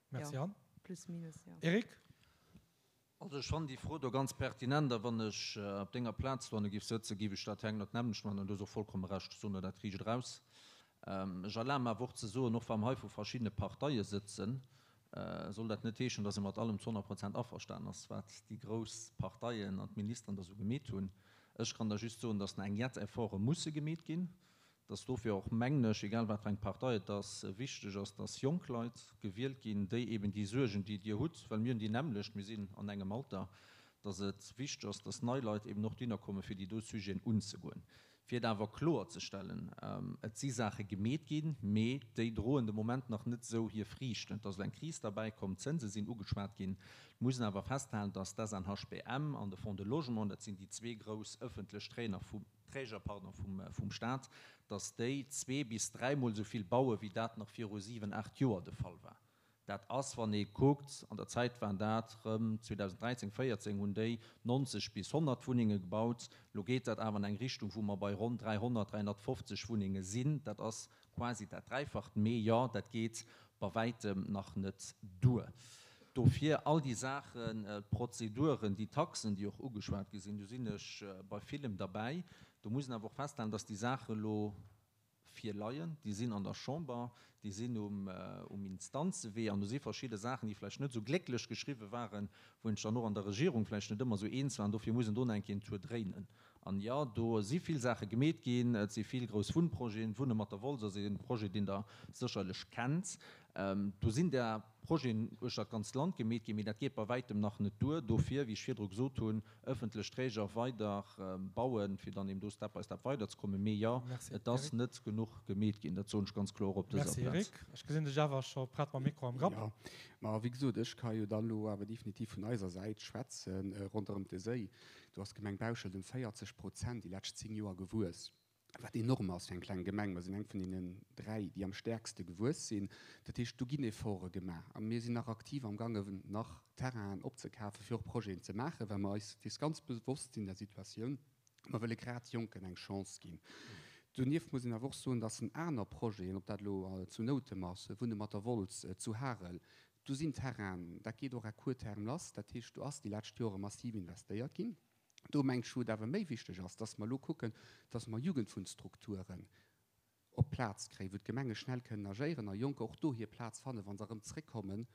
Merci, Anne. Plus minus, jo. Eric? Also ech fannen déi Fro do ganz pertinent a wann ech op denger Plaz dohanne giff sëtzen, giff ech dat herno d'nämmlecht maachen an du hues och vollkomme Recht, ech soen der dat riicht eraus. Ech erlabe mer awer och ze soen, och wa mer hei vu verschiddene Parteie sëtzen, soll dat net heeschen, datt ee mat allem zu 100 Prozent averstanen ass, wat déi grouss Parteien an d'Ministeren da sou gemeet hunn. Ech kann der just soen, datt nach eng jett Efforte musse gemeet ginn, dass dofir och, mengen ech, egal wat fir eng Partei et ass, wichteg ass, dass jonk Leit gewielt ginn, déi eben déi Suergen, déi Dir hutt, well mir hunn déi nämmlecht, mir sinn an engem Alter, dass et wichteg ass, dass nei Leit eben och dohinner kommen, fir déi do Sujeten unzegoen. Fir et awer kloerzestellen, Et si Saache gemeet ginn, mee déi droen de Moment nach net esou hir Friichten. Et ass elo eng Kris derbäikomm, d'Zënse sinn ugeschwat ginn. Et muss een awer festhalen, dass d'SNHBM an de Fonds de Logement, dat sinn déi zwee grouss ëffentlech Trainer vum, Träger, pardon, vum Stat, dass déi zwee bis dräimol esou vill baue wéi dat nach viru siwen, aacht Joer de Fall war. Dat ass, wann ee kuckt, an der Zäit waren dat erëm 2013, 14 hunn déi 90 bis 100 Wunnenge gebaut. Elo geet dat awer an eng Richtung, wou mer bei ronn 300, 350 Wunnenge sinn. Dat ass quasi dat Dräifacht. Mee jo, dat geet bei wäitem nach net duer. Dofir all déi Saachen, d'Prozeduren, déi Taxen, déi och ugeschwat gi sinn, do sinn ech bei villem derbäi. Do muss een awer och festhalen, dass déi Saache elo virleien. Déi sinn an der Chamber, déi sinn um Instanzewee an do si verschidde Saachen, déi vläicht net esou glécklech geschriwwe waren, wou een sech dann och an der Regierung vläicht net ëmmer esou eens war. An dofir muss een do nach eng Kéier en Tour dréinen. An jo, do si vill Saache gemeet ginn. Et si vill grouss Wunnprojeten. Wunne mat der Wolz ass e Projet, deen Der sécherlech kennt. Do sinn der Projeten uechter d'ganzt Land gemeet ginn, mee dat geet bei wäitem nach net duer. Dofir, wéi ech virdru gesot hunn, ëffentlech Träger weider bauen, fir dann eben do step by step weiderzekommen. Mee jo, et ass net genuch gemeet ginn, dat soen ech ganz kloer op dëser Merci Plaz. Eric. Ech gesinn dech awer scho prett mam Mikro am Grapp. Jo, ma wéi gesot, ech ka jo da lo awer definitiv vun eiser Säit schwätzen ronderëm de Séi. Do ass d'Gemeng Bauschelt ëm 40 Prozent déi lescht 10 Joer gewuess. wat enorm ass fir eng kleng Gemeng. Mer sinn eng vun deenen 3, déi am stäerkste gewuess sinn. Dat heescht, do ginn Efforte gemaach a mir sinn nach aktiv amgaangen, nach Terrainen opzekafen, fir och Projeten ze maachen, well mer eis dees ganz bewosst sinn der Situatioun. Mer wëlle grad Jonken eng Chance ginn. Donieft muss een awer och soen, dass en aner Projeten, ob dat elo zu Noutem ass, Wunne mat der Wolz, zu Harel, do sinn Terrainen, dat geet och à court terme lass. Dat heescht, do ass déi lescht Jore massiv investéiert ginn. Do mengt ech, wou et awer méi wichteg ass, dass mer elo kucken, dass mer Jugendwunnstrukturen op d'Plaz kréien, wou d'Gemenge schnell kënnen agéieren a Jonker och do hir Plaz fannen, wa se erëm zréckkommen,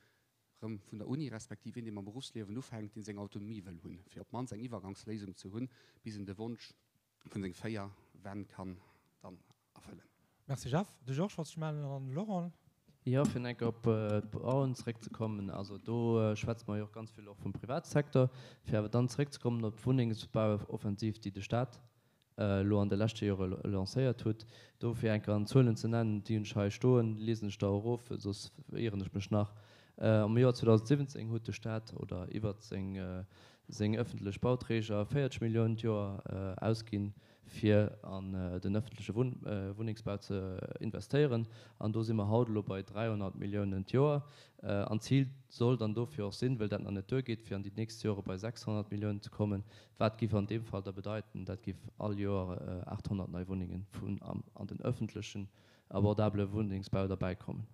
erëm vun der Uni, respektiv een, dee mam Beruffsliewen ufänkt, dee seng Autonomie wëll hunn, fir op d'mannst eng Iwwergangsléisung ze hunn, bis en de Wonsch vun seng 4 Wänn kann dann erfëllen. Merci Jeff. De Georges wollt sech mellen an dann de Laurent. Jo, fir enk op d'Bauen zeréckzekommen, also do schwätze mer jo och ganz vill och vum Privatsecteur, fir awer dann zeréckzekommen op d'Wunnengsbauoffensiv, déi de Stat elo an de leschte Jore lancéiert hutt. Do fir enk an Zuelen ze nennen, déi hunn ech hei stoen, liesen ech der erof, soss ieren ech mech nach. Am Joer 2017 huet de Stat oder iwwert seng seng ëffentlech Bauträger 40 Milliounen d'Joer ausginn, fir an den ëffentleche Wunnengsbau ze investéieren. An do si mer haut elo bei 300 Milliounen d'Joer. An d'Zil soll dann dofir och sinn, well dat nach net duergeet, fir an déi nächst Jore bei 600 Milliounen ze kommen. Wat giff an deem Fall da bedeiten? Dat giff all Joer 800 nei Wunnengen vun an den ëffentlechen abordabele Wunnengsbau derbäikommen.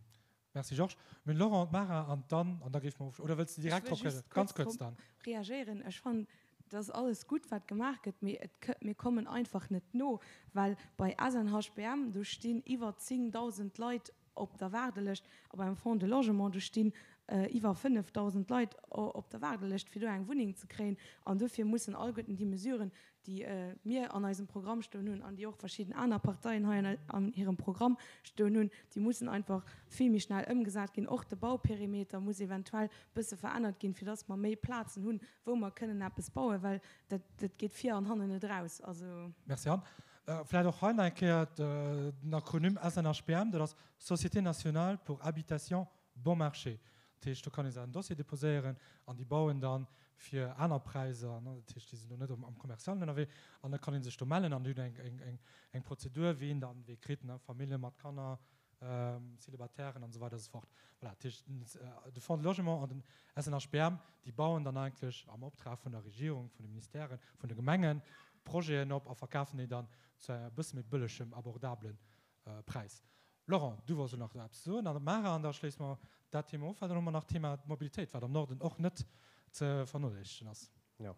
Merci Georges. Mir hunn Laurent, d'Mara an d'Anne an da géife mer of, oder wëlls de direkt drop reagéieren? Ganz kuerz dann. Reagéieren. Ech fannen, et ass alles gutt, wat gemaach gëtt, mee et kë, mir kommen einfach net no, well bei SNHBM, do stinn iwwer 10.000 Leit op der Waardelëscht a beim Fonds de Logement, do stinn iwwer 5.000 Leit op der Waardelëscht, fir do eng Wunneng ze kréien. An dofir mussen alleguerten déi Mesuren, déi mir an eisem Programm stoen hunn an déi och verschidden aner Parteien hei an hirem Programm stoen hunn, déi mussen einfach vill méi schnell ëmgesat ginn. Och de Bauperimeter muss eventuell e bësse verännert ginn, fir dass mer méi Plazen hunn, wou mer kënnen eppes bauen, well dat, dat geet vir an hannen net eraus. Also. Merci Anne. Vläicht och hei nach eng Kéier den Akronym SNHBM, dat ass Société nationale pour habitation bon marché. Dat heescht, do kann ee säin Dossier deposéieren an déi bauen dann fir aner Präisser, dat heescht, déi sinn do net am Commercialen ënnerwee, an da kann ee sech do mellen an déi hunn eng Prozedur, wien dann wee kritt, Famillje mat Kanner, Célibataires an esou weider esou fort. Voilà, dat heescht, de Fonds de Logement an den SNHBM, déi bauen dann eigentlech am Optrag vun der Regierung, vun de Ministèren, vun de Gemengen Projeten op a verkafen déi dann zu e bësse méi bëllegem, abordabele Präis. Laurent, du wolls elo nach eppes soen, an d'Mara, an da schléisse mer dat Thema of, well dann hu mer nach d'Thema Mobilitéit, wat am Norden och net ze vernoléissegen ass. Jo,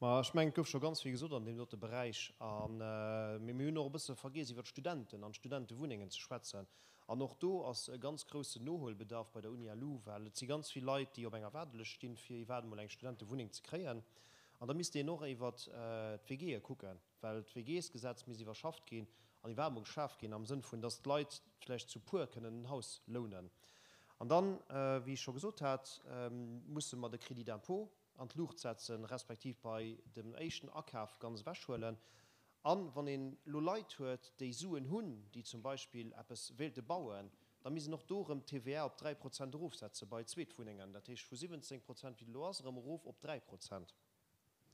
ma ech mengen, et gouf scho ganz vill gesot an deem dote Beräich. A mee mir hunn och e bësse vergiess, iwwer d'Studenten an d'Studentewunnengen ze schwätzen. An och do ass e ganz groussen Nohuelbedarf bei der Uni LU, well et si ganz vill Leit, déi op enger Waardelëscht stinn, fir iwwerhaapt emol eng Studentewunneng ze kréien. An da misst een och iwwer d'WGe kucken. well d'WGs-Gesetz misst iwwerschafft ginn an iwwerhaapt emol geschaf ginn am Sënn vun, dass d'Leit vläicht zu puer kënnen en Haus lounen. An dann, wéi ech scho gesot hat, musse mer de Crédit d'impôt an d'Luucht setzen, respektiv bei dem éischten Akaf ganz ewechhuelen. A wann een elo Leit huet, déi Suen hunn, déi zum Beispill eppes wéilte bauen, da misst een och do erëm d'TVA op 3 Prozent erofsetze bei Zweetwunnengen, dat heescht vu 17 Prozent, wéi et elo ass, erëm erof op 3 Prozent.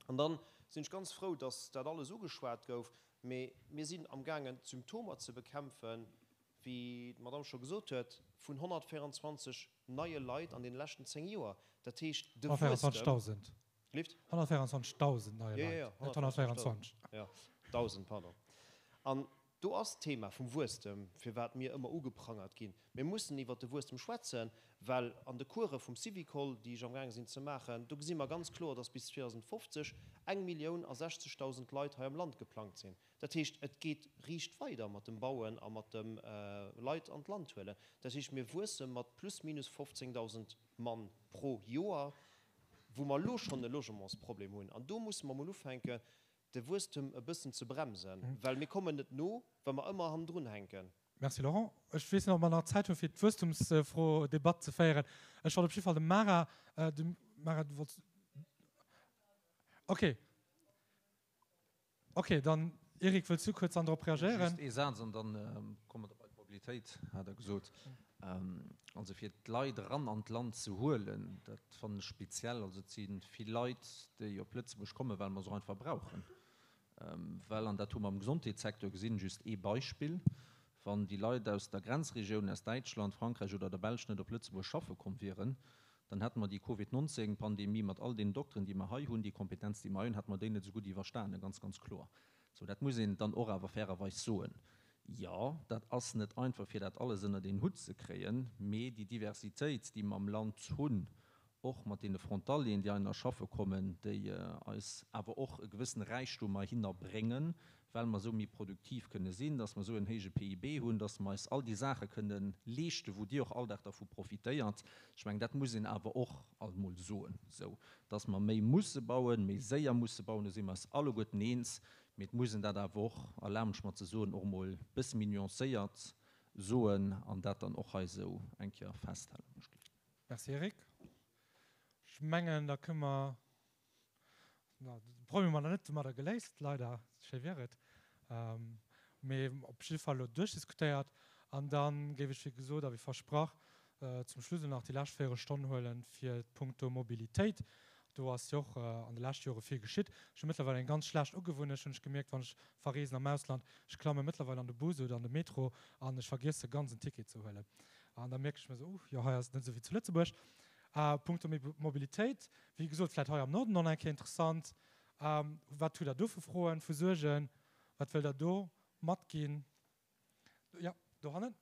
An dann sinn ech ganz frou, dass dat alles ugeschwat gouf. Mee mir sinn amgaangen, d'Symptomer ze bekämpfen, wéi d'Madamm scho gesot huet, vun 124 neie Leit an deene leschten 10 Joer. Dat heescht, de Wuesstem. 124.000. Lift? 124.000 neie Leit, net 124. Jo, 1.000, pardon. An Do ass d'Thema vum Wuesstem, firwat mir ëmmer ugeprangert ginn. Mir mussen iwwert de Wuesstem schwätzen, well an de Course vum Syvicol, déi ech amgaange sinn ze maachen, do gesi mer ganz kloer, dass bis 2050 eng Millioun a 60.000 Leit hei am Land geplangt sinn. Dat heescht, et geet riicht weider mat dem Bauen a mat dem Leit an d'Land huelen. Dat heescht, mir wuesse mat plus minus 15.000 Mann pro Joer, wou mer elo schonn e Logementsproblem hunn. An do musse mer emol ufänken, de Wuesstem e bëssen ze bremsen, well mir kommen net no, well mer ëmmer hannendrun hänken. Merci Laurent. Ech weess net, ob mer nach Zäit hu fir d'Wuesstumsfro Debatt ze féieren. Ech wollt op jidde Fall dem Mara, dem Mara, du wollts, okay. Okay, dann Eric, wëlls du kuerz dann drop reagéieren? Just ee Saz an dann komme mer da bei d'Mobilitéit, hat Der gesot. Also fir d'Leit eran an d'Land ze huelen, dat fannen ech speziell. Also et si vill Leit, déi op Lëtzebuerg kommen, well mer se och einfach brauchen. Well, an dat hu mer am Gesondheetssecteur gesinn, just ee Beispill, wann déi Leit aus der Grenzregioun, aus Däitschland, Frankräich oder der Belsch net op Lëtzebuerg schaffe komm wieren, Dann hätte mer déi Covid 19 Pandemie mat all deenen Dokteren, déi mer hei hunn, déi Kompetenz, déi mer hei hunn, hätte mer déi net esou gutt iwwerstanen, ganz, ganz kloer. Sou, dat muss een dann och awer fairerweis soen. Jo, dat ass net einfach, fir dat alles ënnert een Hutt ze kréien, mee déi Diversitéit, déi mer am Land hunn, och mat deene Frontalieren, déi heihinner schaffe kommen, déi eis awer och e gewëssene Räichtum heihinner bréngen, well mer esou méi produktiv kënne sinn, dass mer esou en héije PIB hunn, dass mer eis all déi Saache kënne leeschten, wou Dir och all Dag dervu profitéiert. Ech mengen, dat muss een awer och alt emol soen, esou dass mer méi musse bauen, méi séier musse bauen, do si mer eis alleguerten eens, mee et muss een dat awer och, erlaaben ech mer ze soen, och emol e bësse méi nuancéiert soen an dat dann och hei esou eng Kéier festhalen. Merci Eric. Ech mengen, da kënne mer De Problem hu mer nach net domadder geléist, leider, schéi wier et, mee op jidde Fall elo duerchdiskutéiert. An da géif ech, wéi gesot a wéi versprach, zum Schluss elo nach déi lescht Véierelstonn huelen fir punkto Mobilitéit. Do ass jo och an de leschte Jore vill geschitt. Ech hu mëttlerweil eng ganz schlecht Ugewunnecht, hunn ech gemierkt, wann ech verreesen am Ausland, Ech klamme mëttlerweil an de Bus oder an de Metro an ech vergiesse ganz en Ticket ze huelen. An da mierke ech mir esou, Uh, jo, hei ass et net esou wéi zu Lëtzebuerg. Punkto Mobilitéit, wéi gesot, vläicht hei am Norden och nach eng Kéier interessant. Wat hutt Der do vu Froen, vu Suergen? Wat wëllt Der do matginn? Jo, dohannen.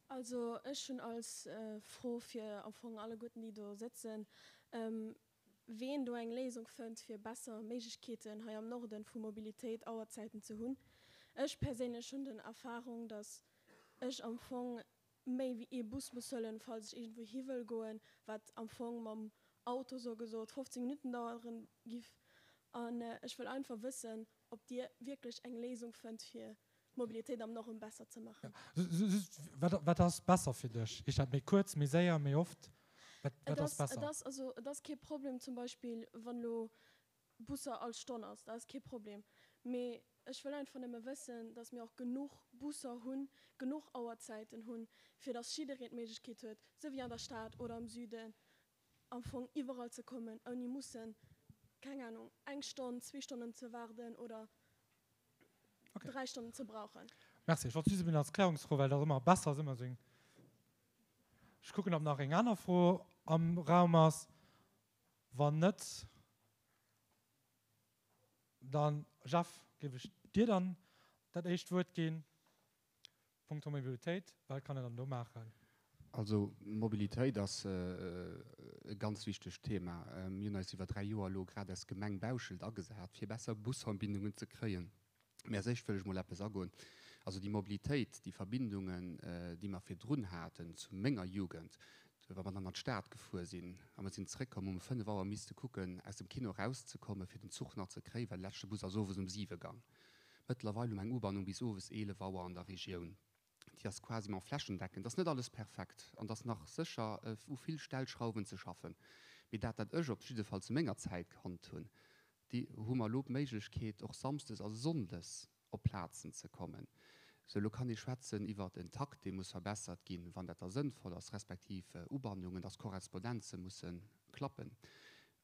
Also ech hunn als Fro fir am Fong alleguerten, déi do sëtzen, ween do eng Léisung fënnt, fir besser Méiglechkeeten hei am Norden vu Mobilitéit, Auerzäiten ze hunn. Ech perséinlech hunn den Erfahrung, datt ech am Fong méi wéi ee Bus muss huelen, falls ech iergendwou hi wëll goen, wat am Fong mam Auto sou gesot 15 Minutten daueren giff. An ech wëll einfach wëssen, ob Dir wierklech eng Léisung fënnt, fir d'Mobilitéit am Norden besser ze maachen. Just, wat, wat ass besser fir dech? Heescht dat méi kuerz, méi séier, méi oft? Wat, wat ass besser? Et ass, also et ass kee Problem zum Beispill, wann elo Busser all Stonn ass, dat ass kee Problem. Mee ech wëll einfach nëmme wëssen, dass mir och genuch Busser hunn, genuch Auerzäiten hunn, fir dass jiddereen d'Méiglechkeet huet, sou wéi an der Stad oder am Süden, am Fong iwwerall ze kommen, ouni mussen, keng Anung, eng Stonn, zwee Stonnen ze waarden oder dräi Stonnen ze brauchen. Merci. Ech wollt just eben als Klärungsfro, well dat ëmmer besser ass ëmmer esou eng. Ech kucken, ob nach eng aner Fro am Raum ass. Wann net, dann, Jeff, géif ech dir dann dat éischt Wuert ginn, punkto Mobilitéit. Wat kann een dann do maachen? Also Mobilitéit ass e ganz wichtegt Thema. Mir hunn eis iwwer 3 Joer elo grad als Gemeng Bauschelt agesat, fir besser Busverbindungen ze kréien. Mä als éischt wëll ech mol eppes agoen. Also déi Mobilitéit, déi Verbindungen, déi mer virdrun haten, zu menger Jugend, wa mer dann an d'Stad gefuer sinn a mer sinn zréckkomm, hu mer 5 Auer misste kucken, aus dem Kino erauszekommen, fir den Zuch nach ze kréien, well de leschte Bus ass owes um 7 gang. Mëttlerweil hu mer eng Ubannung bis owes 11 Auer an der Regioun. Déi ass quasiment flächendeckend. Ass net alles perfekt an et ass nach sécher u vill Stellschrauwen ze schaffen. Mee dat, wat ech op jidde Fall zu menger Zäit kannt hunn, déi hu mer elo d'Méiglechkeet och samsdes a sonndes op Plazen ze kommen. Sou, elo kann ee schwätzen iwwert en Takt, dee muss verbessert ginn, wann dat da sënnvoll ass, respektiv Ubannungen, dass Korrespondenze musse klappen.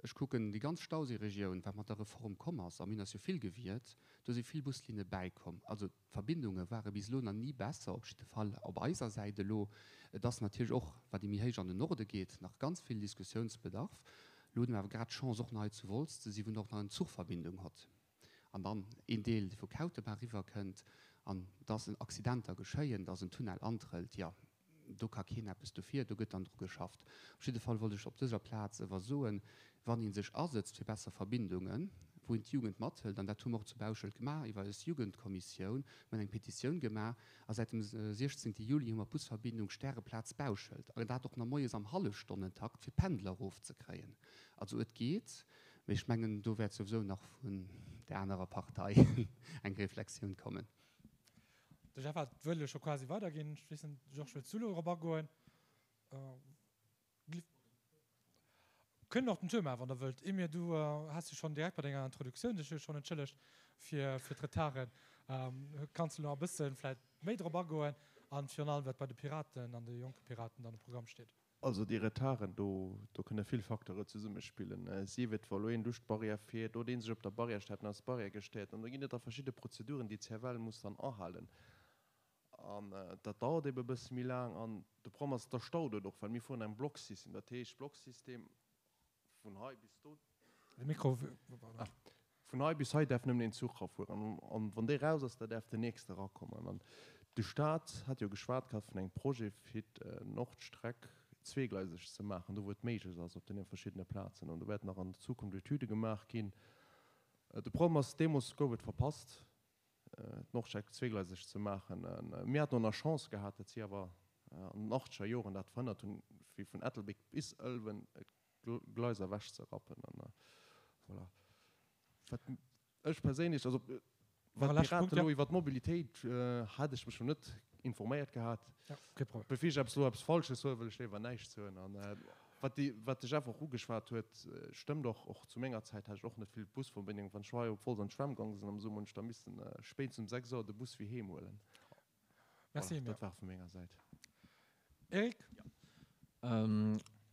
Ech kucken déi ganz Stauséiregioun, wat mat der Reform komm ass, a mir hunn eis jo vill gewiert, do si vill Buslinne bäikomm. Also d'Verbindunge ware bis elo nach ni besser, op jidde Fall op eiser Säit elo. Et ass natierlech och, wat ee méi héich an den Norde geet, nach ganz vill Diskussiounsbedarf. Elo hunn mer awer grad d'Chance, och nach hei zu Wolz ze sinn, wou een och nach eng Zuchverbindung hott an dann een Deel, dee vu Kautebaach eriwwerkënnt, an dass Accidenter geschéien, dass en Tunnel antrëllt, jo, do ka keen eppes dofir, do gëtt dann dru geschafft. Op jidde Fall wollt ech op dëser Plaz ewer soen, wann ee sech asëtzt fir besser Verbindungen, wou een d'Jugend mathëlt, an dat hu mer och zu Bauschelt gemaach iwwer eis Jugendkommissioun, mir hunn eng Petitioun gemaach, a säit dem 16 Juli hu mer d'Busverbindung Stäreplaz-Bauschelt, an dat och nach moies am Hallefstonnentakt, fir d'Pendler erofzekréien. Also et geet, mee ech mengen, do wäert souwisou nach vun där anerer Partei eng Reflexioun kommen. De Jeff hat d'Wuert elo scho quasi weiderginn. Ech weess net, Georges, wëlls du elo erop agoen? Kënnt och den Tour maachen, wann Der wëllt. Emir, du has jo schonn direkt bei denger Introduktioun dech jo schonn entschëllegt fir fir d'Retarden. Kanns du nach e bësse vläicht méi drop agoen an virun allem wat bei de Piraten an de jonke Piraten dann um Programm steet? Also déi Retarden, do do kënne vill Facteure zesummespillen, sief et wa lo een duerch d'Barrière fiert oder ee sech op der Barrière stellt an ass d'Barrière gestéiert. An do ginn et da verschidde Prozeduren, déi d'CFL muss dann ahalen. An dat dauert ebe e bësse méi laang. An de Problem ass, da staut et och, well mir fueren am Blocksystem. Dat heescht, Blocksystem vun hei bis do. De Mikro. Ah, vun hei bis hei däerf nëmmen een Zuch rafueren. An wann dee raus ass, da däerf den nächste erakommen. An de Staat hat jo geschwat gehat vun engem Projet, fir d'Nordstreck zweegleiseg ze maachen, do wou et méiglech ass, op deene verschiddene Plazen. An do wäerten nach an der Zukunft Etüde gemaach ginn. De Problem ass, deemools gouf et verpasst. d'Nordstreck zweegleiseg ze maachen. Mir haten och nach Chance gehat, datt si awer an den achtzeger Joren dat verhënnert hunn, fir vun Ettelbréck bis Ëlwen d'Gleiser ewechzerappen. An voilà. Wat ech perséinlech, also wat d'Piraten elo iwwer d'Mobilitéit, hat ech mech elo net informéiert gehat. Bevir ech eppes elo eppes Falsches soen, wëll ech léiwer näischt soen. An wat déi, wat de Jeff och ugeschwat huet, stëmmt och. Och zu menger Zäit hat ech och net vill Busverbindungen. Wann ech hei op Wolz an d'Schwämm gaange sinn am Summer, hunn ech da missen spéitstens um 6 Auer de Bus fir heem huelen. Merci, Voilà, dat war vu menger Säit. Eric?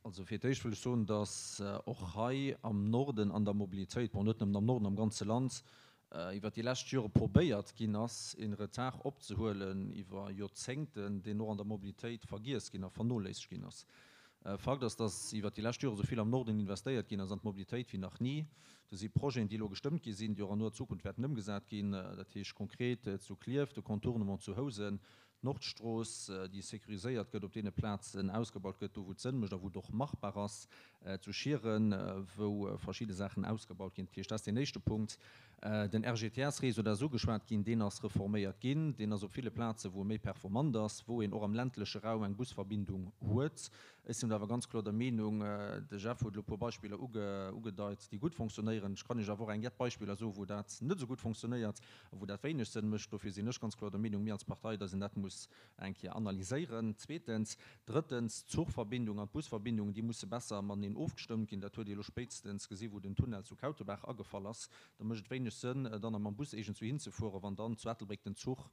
Also fir d'éischt wëll ech soen, datt och hei am Norden an der Mobilitéit, bon net nëmmen am Norden, am ganze Land, iwwer déi lescht Jore probéiert ginn ass, een Retard opzehuelen iwwer Joerzéngten, deen och an der Mobilitéit vergiess ginn a vernoléissegt ginn ass. Fakt ass, dass iwwer déi lescht Jore sou vill am Norden investéiert ginn ass an d'Mobilitéit wéi nach ni. Do si Projeten, déi elo gestëmmt gi sinn, déi och an noer Zukunft wäerten ëmgesat ginn, dat heescht konkret zu Klierf, de Contournement zu Housen, D'Nordstrooss, déi sécuriséiert gëtt, op deene Plazen ausgebaut gëtt, do wou et Sënn mécht a wou et och machbar ass, zu Schieren, wou verschidde Saachen ausgebaut ginn. Dat heescht, dat ass deen éischte Punkt. Den RGTS-Réseau, dat ass ugeschwat ginn, deen ass reforméiert ginn. Deen ass op ville Plazen, wou e méi performant ass, wou een och am ländleche Raum eng Busverbindung huet. Ech sinn do awer ganz kloer der Meenung, de Jeff huet elo e puer Beispiller ugedeit, déi gutt fonctionnéieren. Ech kann Iech awer och eng jett Beispiller soen, wou dat net esou gutt fonctionnéiert. A wou dat wéineg Sënn mécht. Dofir sinn ech ganz kloer der Meenung, mir als Partei, dass een dat muss eng Kéier analyséieren. Zweetens. Drëttens, d'Zuchverbindung an d'Busverbindung, déi musse besser mateneen ofgestëmmt ginn. Dat huet ee elo spéitstens gesi wou den Tunnel zu Kautebaach agefall ass. Da mécht et wéineg Sënn, dann nach mam Bus iergendswou hinzefueren, wann dann zu Ettelbréck den Zuch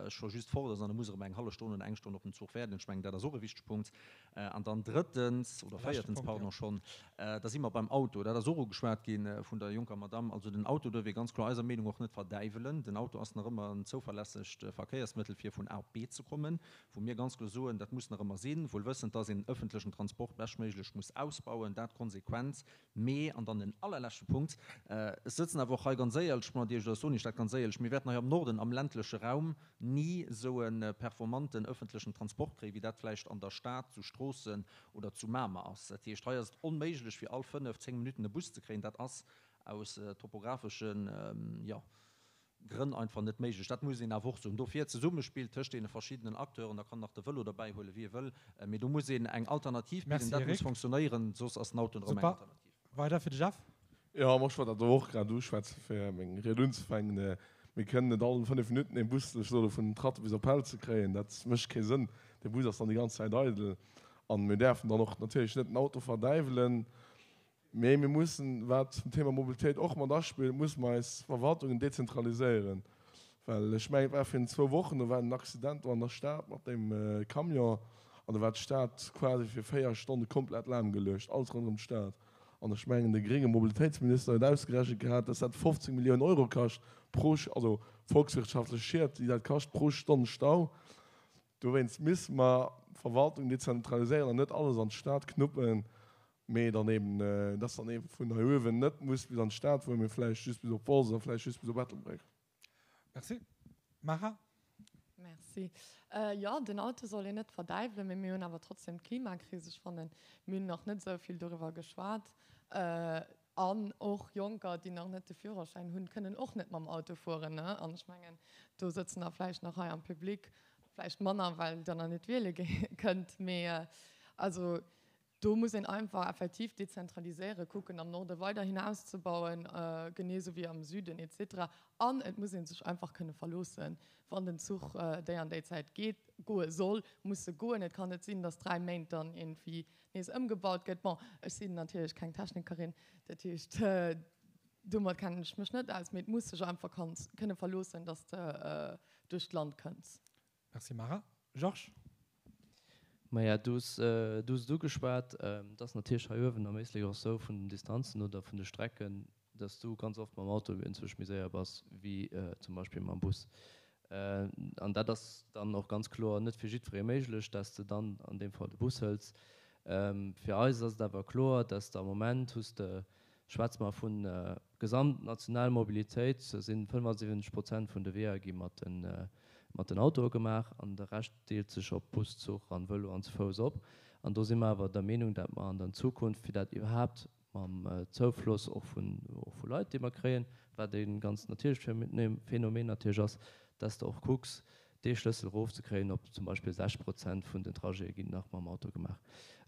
scho just fort ass an e muss erëm eng hallef Stonn oder eng Stonn op den Zuch wäerden. Ech mengen, dat ass och e wichtege Punkt. An dann drëttens, oder véiertens, pardon, schonn, da si mer beim Auto. Dat ass och ugeschwat gi vun der jonker Madamm. Also den Auto duerf ee ganz kloer eiser Meenung och net verdäiwelen. Den Auto ass nach ëmmer en zouverlässegt Verkéiersmëttel, fir vun A op B ze kommen, wou mir ganz kloer soen, dat muss nach ëmmer sinn, wuel wëssend, dass een den öffentlechen Transport beschtméiglech muss ausbauen, dat konsequent. Mee, an dann den allerleschte Punkt, ech sëtzen awer och hei ganz éierlech mat Iech, oder ech soen Iech dat ganz éierlech, mir wäerten hei am Norden, am ländleche Raum, ni esou e performanten öffentlechen Transport kréien, wéi dat vläicht an der Stad, zu Stroossen oder zu Mamer ass. Dat heescht, hei ass et onméiglech, fir all fënnef, zéng Minutten e Bus ze kréien. Dat ass aus topographeschen, jo, Grënn einfach net méiglech. Dat muss een awer och soen. Dofir d'Zesummespill tëscht deene verschiddenen Acteuren, da kann nach de Vëlo derbäi huelen, wie e wëll, mee do muss een eng Alternativ bidden. Merci, Dat muss Eric. fonctionnéieren, soss ass den Auto erëm eng Super. Alternativ. Weider fir de Jeff. Jo, ma ech wollt dat elo och grad uschwätzen, fir meng Ried unzefänken. Mir kënnen net all 5 Minutten ee Bus, ech soe vun Tratte bis op Pelt ze kréien. Dat mécht kee Sënn. Dee Bus ass dann déi ganz Zäit eidel. An mir däerfen dann och natierlech net den Auto verdäiwelen. Mee mir mussen, wat zum Thema Mobilitéit och mat aspillt, musse mer eis Verwaltungen dezentraliséieren. Well ech mengen, et war virun zwou Wochen, do war en Accident do an der Stad mat deem Camion an do war d'Stad quasi fir 4 Stonne komplett lahmgeluecht, alles ronderëm d'Stad. An ech mengen, de grénge Mobilitéitsminister huet ausgerechent gehat, dass dat 15 Milliounen Euro kascht pro, also volkswirtschaftlech Schied, déi dat kascht pro Stonn Stau. Dowéinst misse mer d'Verwaltung dezentraliséieren an net alles an d'Stad knuppen. Mee dann eben, dass dann ee vun hei uewen net muss bis an d'Stad fueren, mee vläicht just bis op Wolz oder vläicht just bis op Ettelbréck. Merci. Mara? Merci. Jo, den Auto soll een net verdäiwelen, mee mir hunn awer trotzdem d'Klimakris. Ech fannen, mir hunn nach net esou vill doriwwer geschwat. An och Jonker, déi nach net de Führerschäin hunn, kënnen och net mam Auto fueren. An ech mengen, do sëtzen der vläicht nach hei am Public, vläicht manner, well Der nach net wiele kënnt, mee also. Do muss een einfach effektiv dezentraliséieren, kucken am Norde weiderhin auszebauen, genee esou wéi am Süden et cetera. An et muss ee sech einfach kënne verloossen, wann den Zuch déi an déi Zäit geet, goe soll, muss e goen. Et kann net sinn, datt 3 Méint dann iergendwéi nees ëmgebaut gëtt. Bon, ech sinn natierlech keng Technikerin, dat heescht, domat kennen ech mech net aus, mee et muss sech einfach kënne verloossen, datt s de duerch d'Land kënns. Merci Mara. Georges? Maja, du hues du hues et ugeschwat, et ass natierlech hei uewen am Éislek och esou vun den Distanzen oder vun de Strecken, dass du ganz oft mam Auto enzwousch méi séier bass wéi zum Beispill mam Bus. An dat ass dann och ganz kloer net fir jiddweree méiglech, dass de dann an deem Fall de Bus hëls. Fir eis ass et awer kloer, dass de am Moment hues de, schwätze mer vu gesamt national Mobilitéit, si 75 Prozent vun de Weeër gi mat den mat den Autoe gemaach an de Rescht deelt sech op Bus, Zuch an Vëlo an ze Fouss op. An do si mer awer der Meenung, dat mer an der Zukunft, fir dat iwwerhaapt mam Zoufloss och vun och vu Leit, déi mer kréien, wat e ganz natierlecht Phänomen natierlech ass, dass de och kucks, dee Schlëssel erofzekréien op zum Beispill 60 Prozent vun den Trajete ginn nach mam Auto gemaach.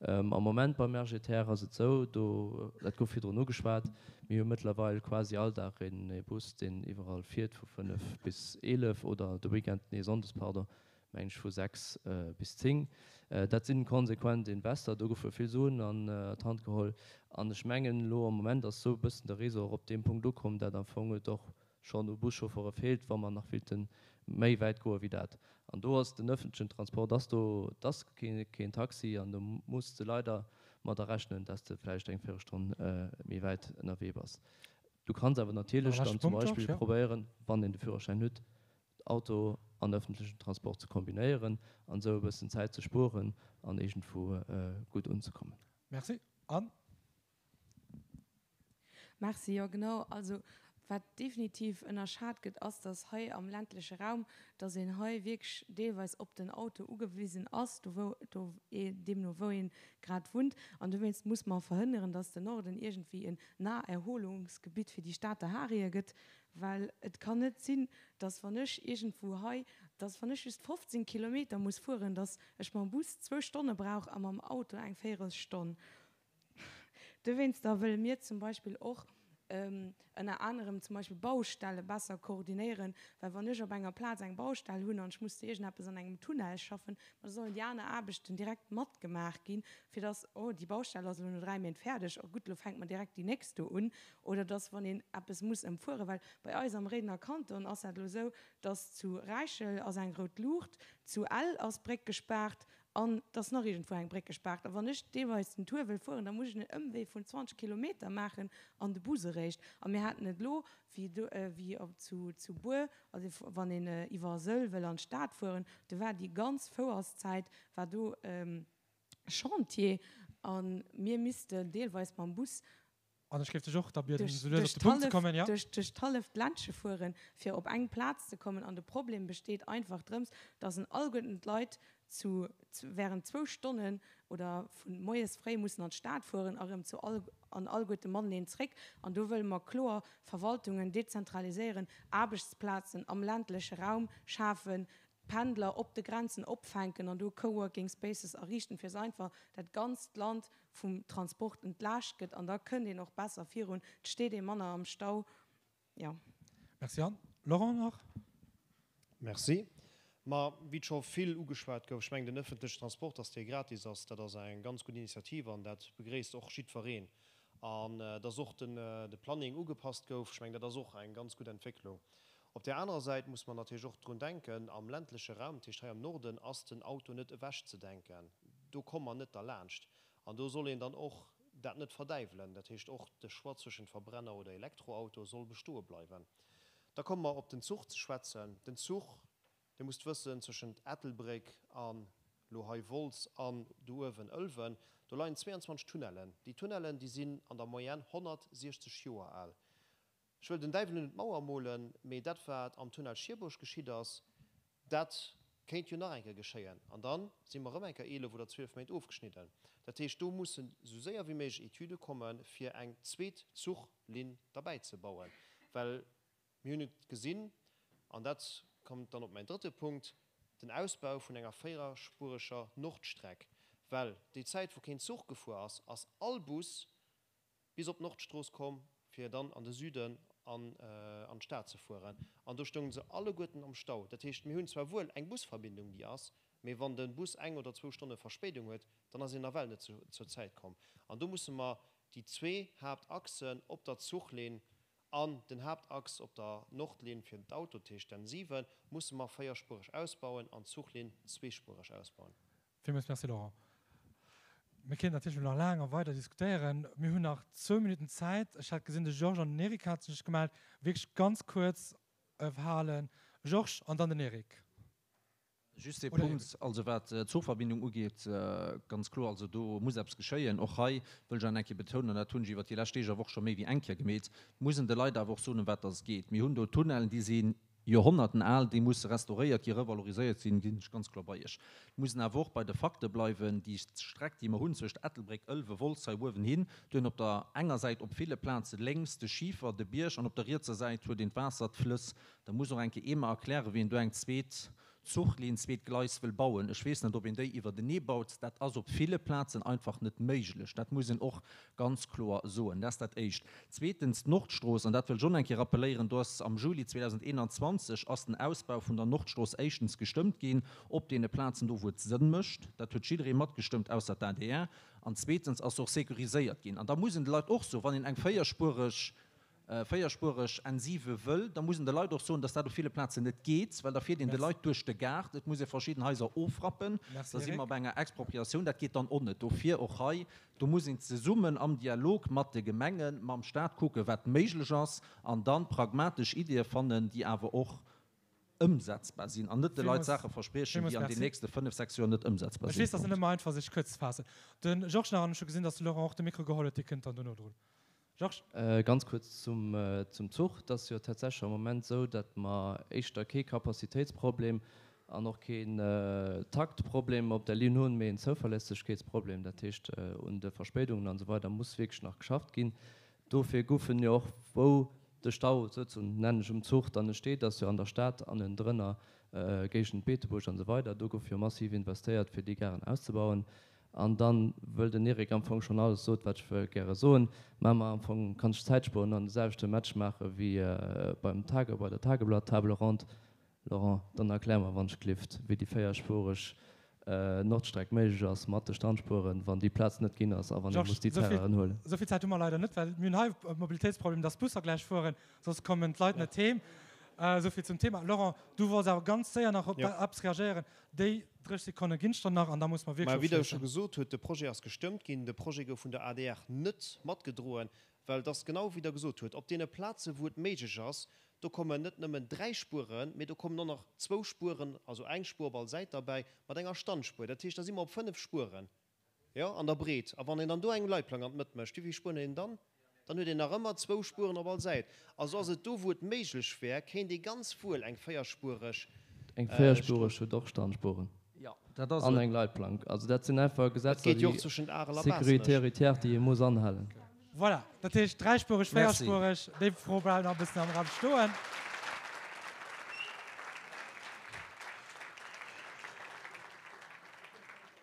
Am Moment beim RGTR ass et esou, do, dat gouf virdrun ugeschwat, mir hu mëttlerweil quasi all Dag een ee Bus, deen iwwerall fiert vu 5 bis 11 oder de Weekend, nee sonndes, pardon, meng ech vu 6 bis 10. Dat sinn konsequent Invester, do goufe vill Suen an d'Hand geholl an ech mengen elo am Moment ass esou e bëssen de Réseau och op deem Punkt ukomm, dat am Fong et och schonn u Buschauffere feelt, wa mer nach willte méi wäit goe wéi dat. An do ass den öffentlechen Transport ass do, et ass keen Taxi an do muss de leider mat errechnen, dass de vläicht eng Véirelstonn méi wäit ënnerwee bass. Du kanns awer natierlech dann zum Beispill probéieren, wann een de Führerschäin huet, Auto an öffentlechen Transport ze kombinéieren an esou e bëssen Zäit ze spueren an iergendwou gutt unzekommen. Merci. Anne? Merci. Jo, genau. Also, wat definitiv ënnerschat gëtt, ass, dass hei am ländleche Raum, dass een hei wierklech deelweis op den Auto ugewisen ass, do wou, do ee, deemno wou ee grad wunnt. An dowéinst muss mer verhënneren, dass den Norden iergendwéi en Naherholungsgebitt fir déi Stater Harië gëtt, well et kann net sinn, dass wann ech iergendwou hei, dass wann ech just 15 Kilometer muss fueren, dass ech mam Bus zwou Stonne brauch a mam Auto eng Véierelstonn. Dowéinster wëlle mir zum Beispill och ënner anerem zum Beispill Baustelle besser koordinéieren, well wann ech op enger Plaz eng Baustell hunn an ech muss do iergendeppes an engem Tunnel schaffen, ma da sollen déi aner Aarbechten direkt matgemaach ginn, fir dass, oh déi Baustell ass elo no 3 Méint fäerdeg, oh gutt, elo fänke mer direkt déi nächst do un. Oder dass wann een eppes muss ëmfueren, well bei eis am Réidener Kanton ass dat elo esou, dass zu Räichel ass eng rout Luucht, zu Ell ass d'Bréck gespaart An et ass nach iergendwou eng Bréck gespaart. A wann ech deelweis den Tour wëll fueren, da muss ech en Ëmwee vun 20 Kilometer maachen an de Bus eréischt. A mir haten et elo, wéi do, wéi op zu, zu Buer, also wann een iwwer Sëll wëll an d'Stad fueren, do war déi ganz Fouerszäit war do Chantier a mir missten deelweis mam Bus An ech géif dech och da bieden, esou lues op de Punkt ze kommen, jo? Duerch d'halleft Ländche fueren, fir op eng Plaz ze kommen. An de Problem besteet einfach drëms, dass en alleguerten d'Leit zu während zwou Stonnen oder vu moies fréi mussen an d'Stad fueren a rëm zu all an alleguerte mateneen zréck. An do wëlle mer kloer Verwaltungen dezentraliséieren, Aarbechtsplazen am ländleche Raum schafen, d'Pendler op de Grenzen opfänken an do Coworking Spaces erriichten, fir dass einfach dat ganzt Land vum Transport entlaascht gëtt an da kënnt een och besser virun, et steet ee manner am Stau, jo. Merci Anne. Laurent nach? Merci. Ma wéi et scho vill ugeschwat gouf, ech mengen den öffentlechen Transport, dass dee gratis ass, dat ass eng ganz gutt Initiative an dat begréisst och jiddwereen. An dass och de Planning ugepasst gouf, ech mengen dat ass och eng ganz gutt Entwécklung. Op där anerer Säit muss mer natierlech och drun denken, am ländleche Raum, dat heescht hei am Norden, ass den Auto net ewechzedenken. Do komme mer net derlaanscht. An do soll een dann och dat net verdäiwelen. Dat heescht och de Choix zwëschent Verbrenner oder Elektroauto soll bestoe bleiwen. Da komme mer op den Zuch ze schwätzen. Den Zuch, Dir musst wëssen, zwëschent Ettelbréck an lo hei Wolz an do uewen Ëlwen, do leien 22 Tunnellen. Déi Tunnellen, déi sinn an der Moyenne 160 Joer al. Ech wëll den Däiwel un d'Mauer molen, mee dat wat am Tunnel Schierbuerg geschitt ass, dat kéint jo nach eng Kéier geschéien. An da si mer erëm eng Kéier 11 oder 12 Méint ofgeschnidden. Dat heescht, do mussen esou séier wéi méiglech Etüde komme fir eng zweet Zuchlinn derbäi ze bauen, well mir hunn et gesinn, an dat kommt dann op mäin drëtte Punkt, den Ausbau vun enger véierspuereger Nordstreck. Well déi Zäit, wou keen Zuch gefuer ass, ass all Bus bis op d'Nordstrooss komm, fir dann an de Süden an an d'Stad ze fueren. An do stounge se alleguerten am Stau. Dat heescht, mir hunn zwar wuel eng Busverbindung, déi ass, mee wann de Bus eng oder zwou Stonne Verspéidung huet, dann ass een nawell net zur Zäit komm. An do musse mer déi zwee Haaptachsen op der Zuchlinn an den Haaptachs op der Nordlinn fir d'Auto, dat heescht d'N 7, musse mer véierspuereg ausbauen an d'Zuchlinn zweespuereg ausbauen. Villmools Merci, Laurent. Mir kéinten natierlech elo nach laang a weider diskutéieren. Mir hunn nach zwou Minutten Zäit. Ech hat gesinn, de Georges an den Eric hate sech gemellt. Wierklech ganz kuerz halen. Georges an dann den Eric. Just ee Punkt, also wat d'Zuchverbindung ugeet, ganz kloer, also do muss eppes geschéien. Och hei wëll ech awer eng Kéier betounen, an dat hunn ech iwwert déi lescht Deeg a Woch scho méi wéi eng Kéier gemeet, muss een de Leit awer och soen, ëm wat dass et geet. Mir hunn do Tunnellen, déi si Joerhonnerten al, déi musse restauréiert ginn, revaloriséiert sinn, ginn ech ganz kloer bei Iech. Et muss een awer och bei de Fakte bleiwen, Déi Streck, déi mer hunn zwëscht Ettelbréck, Ëlwen, Wolz hei uewen hin, do hunn op der enger Säit op ville Plaze lénks de Schifer, de Bierg, an op der rietser Säit huet een d'Waasser, d'Flëss. Da muss och eng Kéier ee mer erklären, wéi een do eng zweet Zuchlinn, zweet Gleis wëll bauen. Ech weess net, ob een déi iwwertenee baut. Dat ass op ville Plazen einfach net méiglech. Dat muss een och ganz kloer soen. Dat ass dat Éischt. Zweetens, d'Nordstrooss, an dat wëll ech och nach eng Kéier rappelléieren, do ass am Juli 2021 ass den Ausbau vun der Nordstrooss éischtens gestëmmt ginn, op deene Plazen do, wou et Sënn mécht. Dat huet jidderee matgestëmmt, ausser d'ADR. An zweetens ass se och sécuriséiert ginn. An da muss een de Leit och soen, wann een eng véierspuereg véierspuereg N7 wëll, da muss een de Leit och soen, dass dat op ville Plazen net geet, well da fiert een de Leit duerch de Gaart, et muss ee verschidden Haiser ofrappen, da si mer bei enger Expropriatioun, dat geet dann och net. Dofir och hei, do muss een zesummen am Dialog mat de Gemengen, mam Stat kucken, wat méiglech ass, an da pragmatesch Ideeë fannen, déi awer och ëmsetzbar sinn, an net de Leit Saache verspriechen, déi an den nächste fënnef, sechs Joer net ëmsetzbar sinn. Ech weess, et ass net ëmmer einfach, sech kuerz ze faassen. De Georges nach, an ech hu gesinn, dass de Laurent och de Mikro geholl huet, Dir kënnt dann dono drun. Georges? Ganz kuerz zum Zuch. Et ass jo tatsächlech am Moment esou, datt mer éischter kee Capacitéitsproblem an och keen Taktproblem op der Linn hunn, mee en Zouverlässegkeetsproblem. Dat heescht, un de Verspéidungen an esou weider muss wierklech nach geschafft ginn. Dofir goufen jo och, wou de Stau souzesoen, nennen ech, um Zuch dann entsteet, ass jo an der Stad annendrënner, Géigend Beetebuerg an esou weider, do gouf jo massiv investéiert, fir déi Garen auszebauen. An dann, wëll den Eric am Fong schonn alles sot, wat ech wëll gäre soen, maache mer am Fong, kann ech Zäit spueren an de selwechte Match maache wéi beim Tage, bei der Tageblatt-Table ronde. Laurent, dann erklär mer wann ech glift, wéi déi véierspuereg Nordstreck méiglech ass mat de Standspueren, wann déi Plaz net ginn ass a wann ee muss déi Terrainen huelen. Georges, esou vill Zäit hu mer leider net, well mir hunn hei e Mobilitéitsproblem, dass d'Busser gläich fueren, soss kommen d'Leit net heem. Esou vill zum Thema. Laurent, du wollts awer ganz séier nach op eppes reagéieren. Déi 30 Sekonne ginn ech der nach an da musse mer wierklech Mä wéi Der scho gesot hutt, de Projet ass gestëmmt ginn. De Projet gouf vun der adr net matgedroen, well et ass genau wéi Der gesot hutt, op deene Plaze wou et méiglech ass, do kommen net nëmmen 3 Spueren, mee do kommen och nach zwou Spueren, also eng Spuer op all Säit derbäi, mat enger Standspuer. Dat heescht, da si mer op 5 Spueren. Jo, an der Breet. A wann een dann do eng Leitplank an d'Mëtt mécht, wéi vill Spueren huet een dann? Dann huet een nach ëmmer zwou Spueren op all Säit. Also ass et do, wou et méiglech wär, kéint ee ganz wuel eng véierspuereg. Eng véierspuereg huet och Standspueren an eng Leitplank. Also dat sinn einfach Gesetzer, déi Sécurité routière, déi ee muss anhalen. Voilà, dat heescht dräispuereg, véierspuereg, déi Fro bleift nach e bëssen am Raum stoen.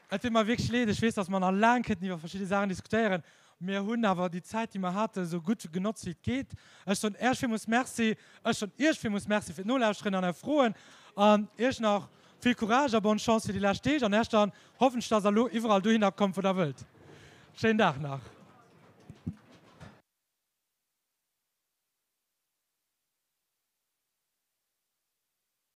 Et deet mer wierklech leed. Ech weess, dass mer nach laang kéinten iwwer verschidde Saachen diskutéieren. Mir hunn awer déi Zäit, déi mer haten, esou gutt genotzt, wéi et geet. Ech soen Äech villmools Merci. Ech soen Iech villmools Merci fir d'Nolauschteren an Är Froen. An Iech nach vill Courage a bonne Chance fir déi lescht Deeg. An Äech dann hoffentlech, dass Der elo iwwerall dohinner kommt, wou Der wëllt. Schéinen Dag nach.